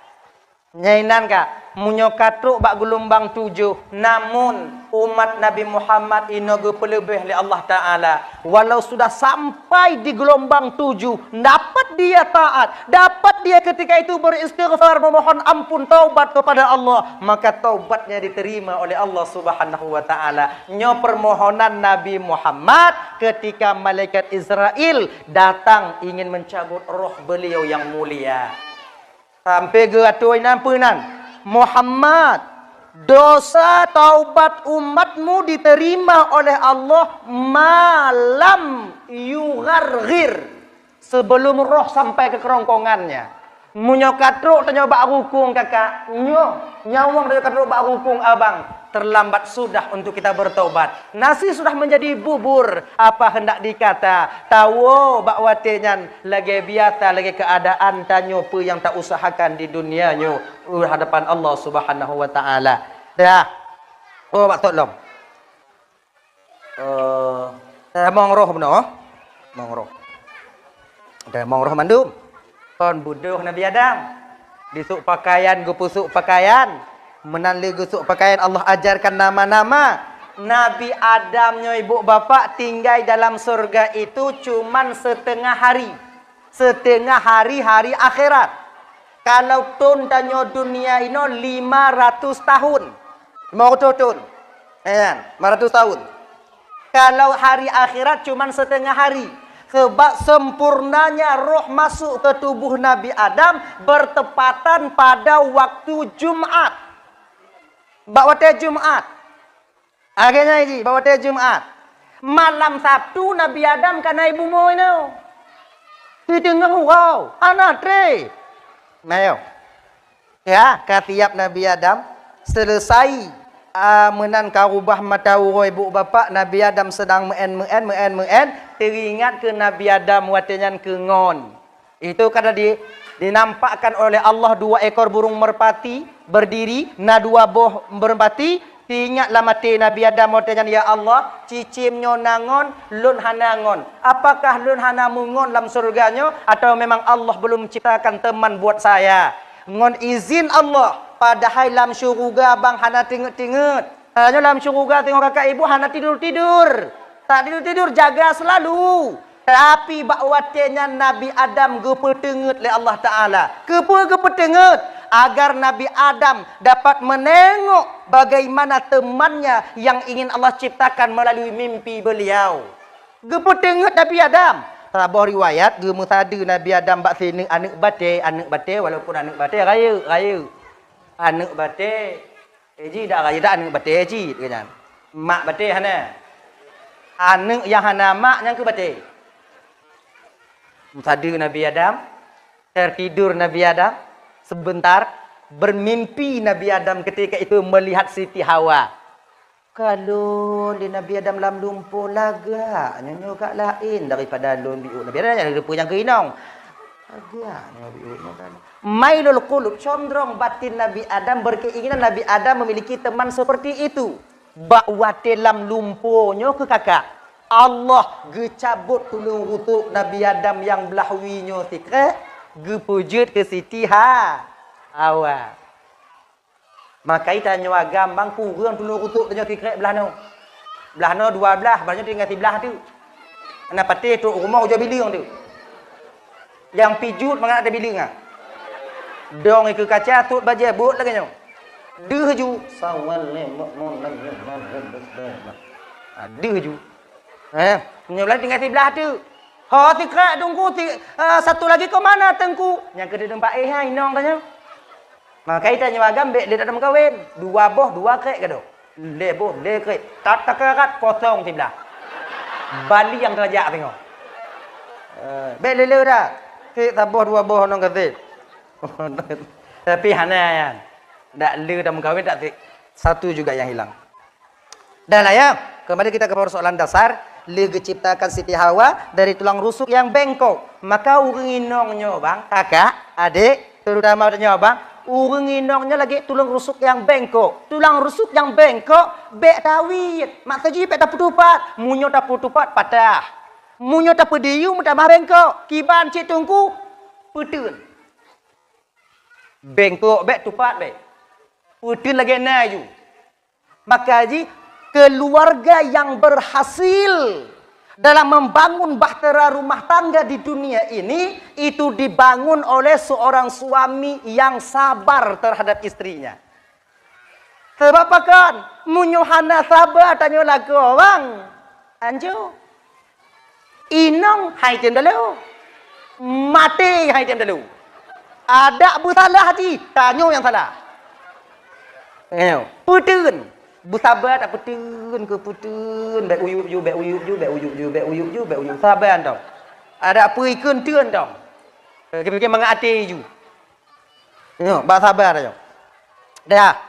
Nyang inan ka, meunyoe ka trok bak geulumbang tujoh, namun umat Nabi Muhammad inoe geupeuleubeh lé Allah Taala, walau sudah sampai di geulumbang tujoh, dapat dia taat, dapat dia ketika itu beristighfar, memohon ampun, taubat kepada Allah, maka taubatnya diterima oleh Allah Subhanahu wa Taala. Nyoe permohonan Nabi Muhammad ketika malaikat Israel datang ingin mencabut roh beliau yang mulia. Sampai geuatoi nan peue nan? Muhammad, dosa taubat umatmu diterima oleh Allah malam yugharghir, sebelum roh sampai ke kerongkongannya. Meunyoe ka trok tanyoe bak rukung kakak, nyoe nyawöng tanyoe ka trok bak rukung abang, terlambat sudah untuk kita bertobat. Nasi sudah menjadi bubur, apa hendak dikata? Tawoe bak watée nyan lagée biasa, lagée keuadaan tanyoe peue nyang tausahakan di dunia nyoe di hadapan Allah Subhanahu wa Taala. Dah. Oh, bak thot lom. Eh, tamong roh bunoe. Tamong roh. Tamong roh mandum. Kon beudôh Nabi Adam. Disôk pakaian, geupeusôk pakaian. Meunan lé geusôk pakaian, Allah ajarkan nama-nama. Nabi Adam nyoe, ibu bapak, tinggai dalam surga itu cuman setengah hari. Setengah hari, hari akhirat. Kalau thon tanyoe dunia inoe lima ratus tahun. Lima ratus thon. Eh, lima ratus tahun. Kalau hari akhirat cuman setengah hari. Sebab sempurnanya roh masuk ke tubuh Nabi Adam bertepatan pada waktu Jumat. Bak watée Jumat. Akhirnya ji, bak watée Jumat. Malam Sabtu Nabi Adam ka na i bumoe nyoe. Di teungoh uroe, hana treb. Nah, yo. Ya, ka siap Nabi Adam. Selesai, ah, meunan ka rubah mata uroe ibu bapak, Nabi Adam sedang meu'en, meu'en, meu'en, meu'en. Teringat keu Nabi Adam watée nyan keu ngon. Itu karena di-, dinampakkan oleh Allah dua ekor burung merpati berdiri, na dua boh merpati. Teuingat lam até Nabi Adam watée nyan, "Ya Allah, cicém nyoe na ngon, lôn hana ngon. Apakah lôn hana meungon lam syeuruga nyoe, atawa memang Allah belum ciptakan teman buat saya?" Ngon izin Allah, padahai lam syeuruga bang hana teungeut-teungeut. Tanyoe lam syeuruga teungoh kakak ibu hana tidur-tidur. Tak tidur-tidur, jaga selalu. Tapi bak watée nyan Nabi Adam geupeuteungeut lé Allah Taala. Keupeue geupeuteungeut? Agar Nabi Adam dapat meunengok bagaimana temannya yang ingin Allah ciptakan melalui mimpi beliau. Geupeuteungeut Nabi Adam. Saboh riwayat geumeusadeue Nabi Adam bak sineuk aneuëk batée, aneuëk batée, walaupun aneuëk batée rayeuk, rayeuk. Aneuëk batée, eh, ji dak rayeuk dak aneuëk batée cit, keu nyan. Mak batée hana. Aneuëk nyang hana mak nyang keu batée. Meusadeue Nabi Adam, tertidur Nabi Adam, sebentar, bermimpi Nabi Adam ketika itu melihat Siti Hawa. Ka lôn di Nabi Adam lam lumpoe lagak, nyoe, nyoe ka laén daripada lôn biôh. Nabi Adam nyang lupa nyang keuinong. Lagak nyoe biôh nyoe kan. Mailul qulub, condrong batin Nabi Adam berkeinginan Nabi Adam memiliki teman seperti itu. Bak watée lam lumpoe nyoe keu kakak, Allah geucabot tuleueng rusuk Nabi Adam nyang blah wie nyoe sikrek, geupeujeuet keu Siti Ha-, Hawa. Maka tanyoe agam bang kureueng tuleueng rusuk tanyoe sikrek blah noe. Blah noe dua blah, blah nyoe tinggai siblah teuk. Na patéh trok rumoh ujoe bileueng teuk. Nyang pijuet mangat ata bileueng ah. Dong ikeue kaca, sot bajée buet lagée nyoe. Deuh ju. Sawan lé mok mon lagée nyoe. Ah, deuh ju. Eh, nyoe lagée tinggai siblah teuk. Ho sikrek teungku si, eh, satu lagi ke mana teungku? Nyang keu di teumpat éh hai inong tanyoe. Maka ita nyoe agam bék lé that meukawen. Dua boh, dua krek gadôh. Lhée boh, lhée krek. That takarat kosong siblah. Bali nyang teulajak singoh. Eh, bék lé-lé that. Krek saboh dua boh nong gaséh. Tapi hana nyan. Dak lé that meukawen tak si-, satu juga yang hilang. Dah lah ya, kembali kita ke persoalan dasar. Lé geuciptakan Siti Hawa dari tulang rusuk yang bengkok. Maka ureuëng inong nyoe bang, kakak, adék, terutama nyoe bang, ureuëng inong nyoe lagée tulang rusuk yang bengkok. Tulang rusuk yang bengkok bék tawit, maksud jih bék tapeutupat. Meunyoe tapeutupat patah. Meunyoe tapeudiyuem meutamah bengkok. Kiban cit teungku, peuteun. Bengkok bék, tupat bék. Peuteun lagée na ju. Maka ji, keluarga yang berhasil dalam membangun bahtera rumah tangga di dunia ini, itu dibangun oleh seorang suami yang sabar terhadap istrinya. Sebab pakon? Meunyoe hana saba tanyoe lakoe bang, anco. Inong hai tem dalu. Maté hai tem dalu. Adak beusalah jih, tanyoe nyang salah. Nyoe, peuteun. Beusaba that peuteun keu peuteun. Bék uyueb ju, bék uyueb ju, bék uyueb ju, bék uyueb ju, bék uyueb. Saba nyoe. Adak peue ikheun teun nyoe. Pikir-pikir mangat até ju. Nyoe, bak saba nyoe. Dah.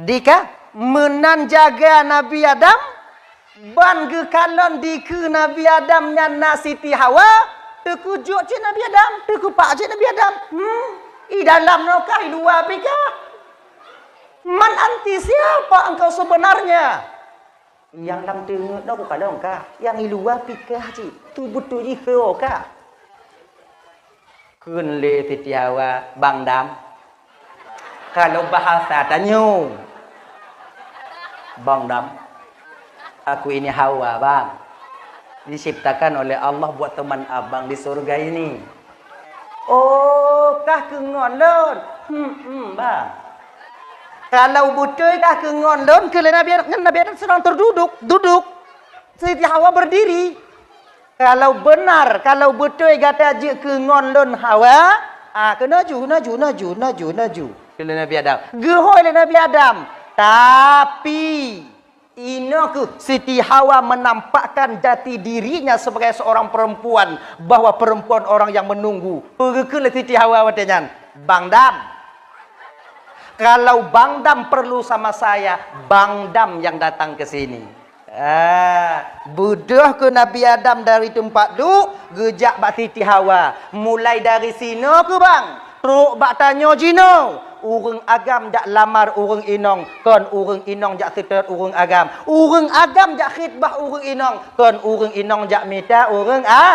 Dika, meunan jaga Nabi Adam, ban geukalon dikeue Nabi Adam nyan na Siti Hawa, teukeujot cit Nabi Adam, teukupak cit Nabi Adam. Hmm, i dalam nyoe kah, i luwa pih kah? Man anti, siapa engkau sebenarnya? Nyang lam teungeut nyoe kukalon kah, nyang i luwa pih kah cit, tu beutôi jih keu kah. Kheun lé Siti Hawa, "Bang Dam." Kalau bahasa tanyoe, "Bang Dam, aku ini Hawa, Bang. Diciptakan oleh Allah buat teman abang di surga ini." "Oh, kah keu ngon lôn?" "Hmm, hmm, Bang." "Kalau beutôi kah keu ngon lôn," kheun lé Nabi Adam, nyan Nabi Adam sedang terduduk, duduk. Siti Hawa berdiri. "Kalau benar, kalau beutôi gata jeuet keu ngon lôn Hawa, ah, keunoe ju, keunoe ju, keunoe ju, keunoe ju, keunoe ju," kheun lé Nabi Adam. Geuhôi lé Nabi Adam. Tapi, inoe kheueh Siti Hawa menampakkan jati dirinya sebagai seorang perempuan, bahwa perempuan orang yang menunggu. Peue geukheun lé Siti Hawa watée nyan? "Bang Dam. Kalau Bang Dam perlu sama saya, Bang Dam yang datang ke sini." Ah, beudôh kheueh Nabi Adam dari teumpat duek, geujak bak Siti Hawa. "Mulai dari sinoe kheueh, Bang, trok bak tanyoe jinoe, ureuëng agam jak lamar ureuëng inong, kon ureuëng inong jak seutôt ureuëng agam. Ureuëng agam jak khitbah ureuëng inong, kon ureuëng inong jak mita ureuëng a."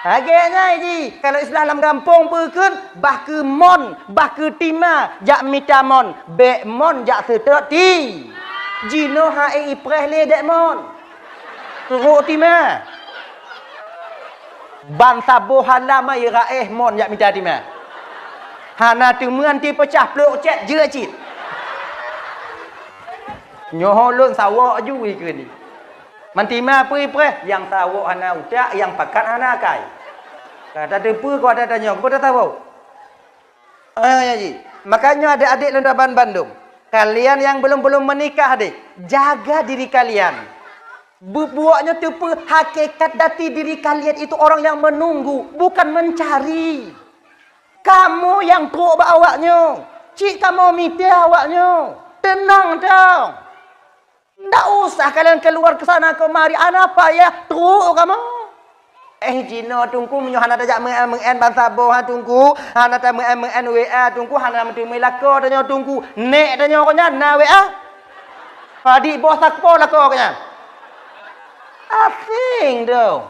Lagée nyan jih, kalau istilah lam gampông peue kheun, bah keu mon, bah keu tima jak mita mon, bék mon jak seutôt ti. Jinoe han ék ipreh lé dék mon. Trok tima. Ban saboh hana ma iraéh mon jak mita tima. Hana teumeuanti peucah plôk cét jeuet cit. Nyoe lôn sawok ju ikeu ni. Man tima peue ipreh, nyang sawok hana utak, nyang pakat hana akai. Ka tateupeue keu ata tanyoe, keu ata sawok. Ah, ya ji. Makanya adik-adik lôn raban bandum, kalian yang belum-belum menikah deh, jaga diri kalian. Bubuaknya teupeu hakikat dati diri kalian itu orang yang menunggu, bukan mencari. Kamoe nyang trok bak awaknyoe, cit kamoe mita awaknyoe. Teunang dong. Ndak usah kalian keluar ke sana kemari, hana payah trok kamoe. Eh, jinoe Teungku, meunyoe hana tajak meu'en-meu'en ban saboh ha Teungku, hana tameu'en-meu'en W A Teungku, hana meuteumé lakoe tanyoe Teungku, nék tanyoe keu nyan na W A. Padi boh sakpo lakoe keu nyan. Asing dong.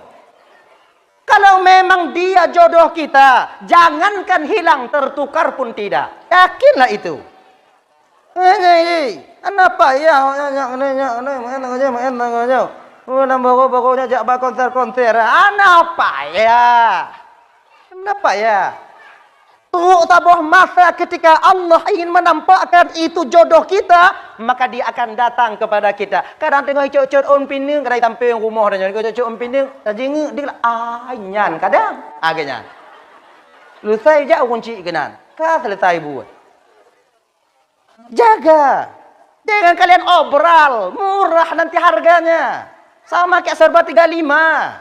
Kalau memang dia jodoh kita, jangankan hilang, tertukar pun tidak. Yakinlah itu. Hana payah, nyak, nyak, nyak, nyak, meu'en tanggong jaweueb, meu'en tanggong jaweueb. Oh, lam baro-baro nyak jak ba konser-konser. Hana payah. Hana payah. Trok saboh masa ketika Allah ingin menampakkan itu jodoh kita, maka Dia akan datang kepada kita. Kadang teungoh icot-cot ôn pineung, kadang tampéng rumoh tanyoe, icot-cot ôn pineung, tajingeuk di, ai nyan kadang. Agak nyan. Selesai jak ureuëng cit keunan. Ka selesai buet. Jaga. Jangan kalian obral, murah nanti harganya. Sama kayak serba tiga lima.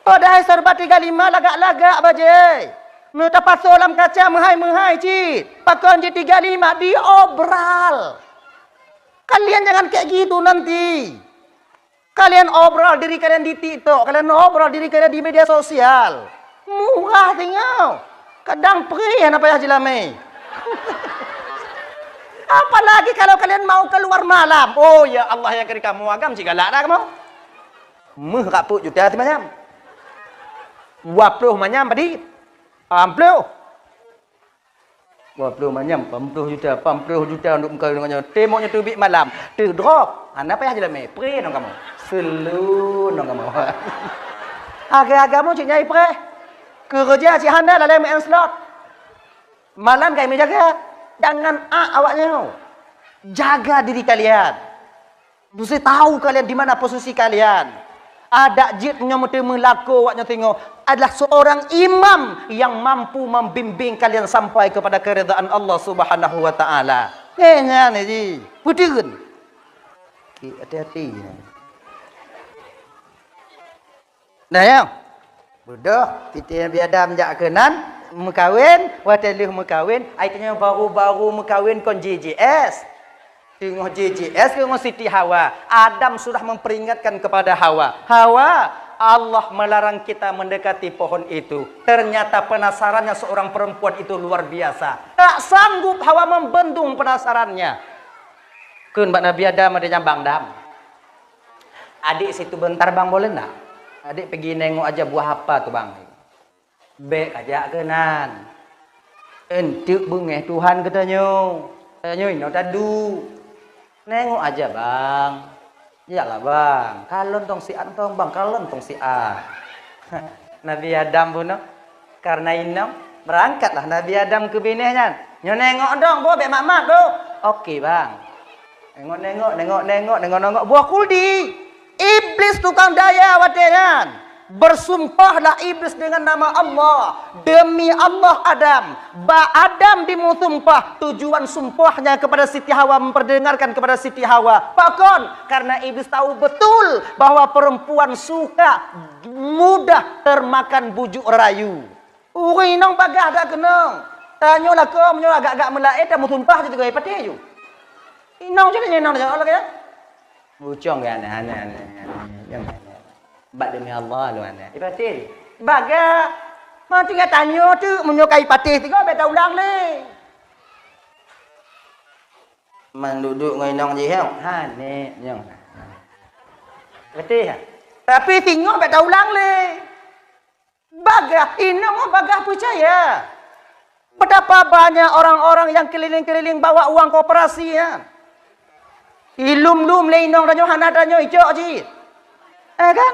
Padahai serba tiga lima lagak-lagak bajée. Meutapasoe lam kaca meuhai-meuhai cit. Pakon jih tiga lima diobral. Kalian jangan kayak gitu nanti. Kalian obral diri kalian di TikTok, kalian obral diri kalian di media sosial. Murah tinggal. Kadang perih hana payah jilamé. Apalagi kalau kalian mau keluar malam. Oh ya Allah, ya keri kamu agam cik galak dah kamu. Meuh rak peuet juta simanyam. Dua puluh manyam padi. Amploh. Dua puluh manyam, empat puluh juta, empat puluh juta untuk meukawen dengan nyoe. Temok nyoe teubiet malam, teudrop. Hana payah jilamé, pre nong kamoe. Selu nong kamoe. Agam-agam cit nyai pre. Keureuja cit hana lalai meu'en slot. Malam kami jaga. Jangan ak awak nyoe. Jaga diri kalian. Mesti tahu kalian di mana posisi kalian. Adak jeuet nyoe meuteumé lakoe awak nyoe singoh adalah seorang imam yang mampu membimbing kalian sampai kepada keridhaan Allah Subhanahu wa Taala. Eh, nyan ji. Peuteun. Ki hati-hati. Nah, ya. Beudôh, Siti Nabi Adam jak keunan meukawen, watée lheueh meukawen, ai tanyoe baru-baru meukawen kon J J S. Teungoh J J S teungoh Siti Hawa, Adam sudah memperingatkan kepada Hawa, "Hawa, Allah melarang kita mendekati pohon itu." Ternyata penasarannya seorang perempuan itu luar biasa. Tak sanggup Hawa membendung penasarannya. Kheun bak Nabi Adam, ada nyang bang dam. Adik situ bentar bang, boleh ndak? Adik pergi nengok aja buah apa tu bang. Bék kajak keunan. Eunteuk beungéh Tuhan geutanyoe. Tanyoe inoe taduek. Nengok aja, Bang. Iyalah, Bang. Kalon tong siat tong, Bang. Kalon tong siat. Nabi Adam bunoe. Karena inong, berangkatlah Nabi Adam keu binéh nyan. Nyoe nengok dong, boh bék mat-mat, boh. Oke, Bang. Nengok-nengok, nengok-nengok, nengok-nengok. Buah kuldi. Iblis tukang daya watée nyan. Bersumpahlah iblis dengan nama Allah. Demi Allah Adam. Ba Adam dimeusumpah. Tujuan sumpahnya kepada Siti Hawa, memperdengarkan kepada Siti Hawa. Pakon? Karena iblis tahu betul bahwa perempuan suka mudah termakan bujuk rayu. Ureuëng inong bagaih that keunong. Tanyoe lakoe meunyoe agak-agak meulaét, tameusumpah jih teugoi patéh ju. Inong jih inong jak lagée. Bucong geuh aneh, aneh, aneh, aneh. Nyang aneh. Bak demi Allah lôn aneh. Ipatéh. Bagaih. Mantong tanyoe teuk meunyoe ka ipatéh teugoi bék taulang lé. Mang duek-duek ngon inong jih, hah? Hane, nyang. Beutôi, ha? Tapi singoh bék taulang lé. Bagaih, inong bagaih peucaya. Betapa banyak orang-orang yang keliling-keliling bawa uang koperasi, ya. Ilum-lum lé inong tanyoe hana tanyoe icok jih. Eh, kan?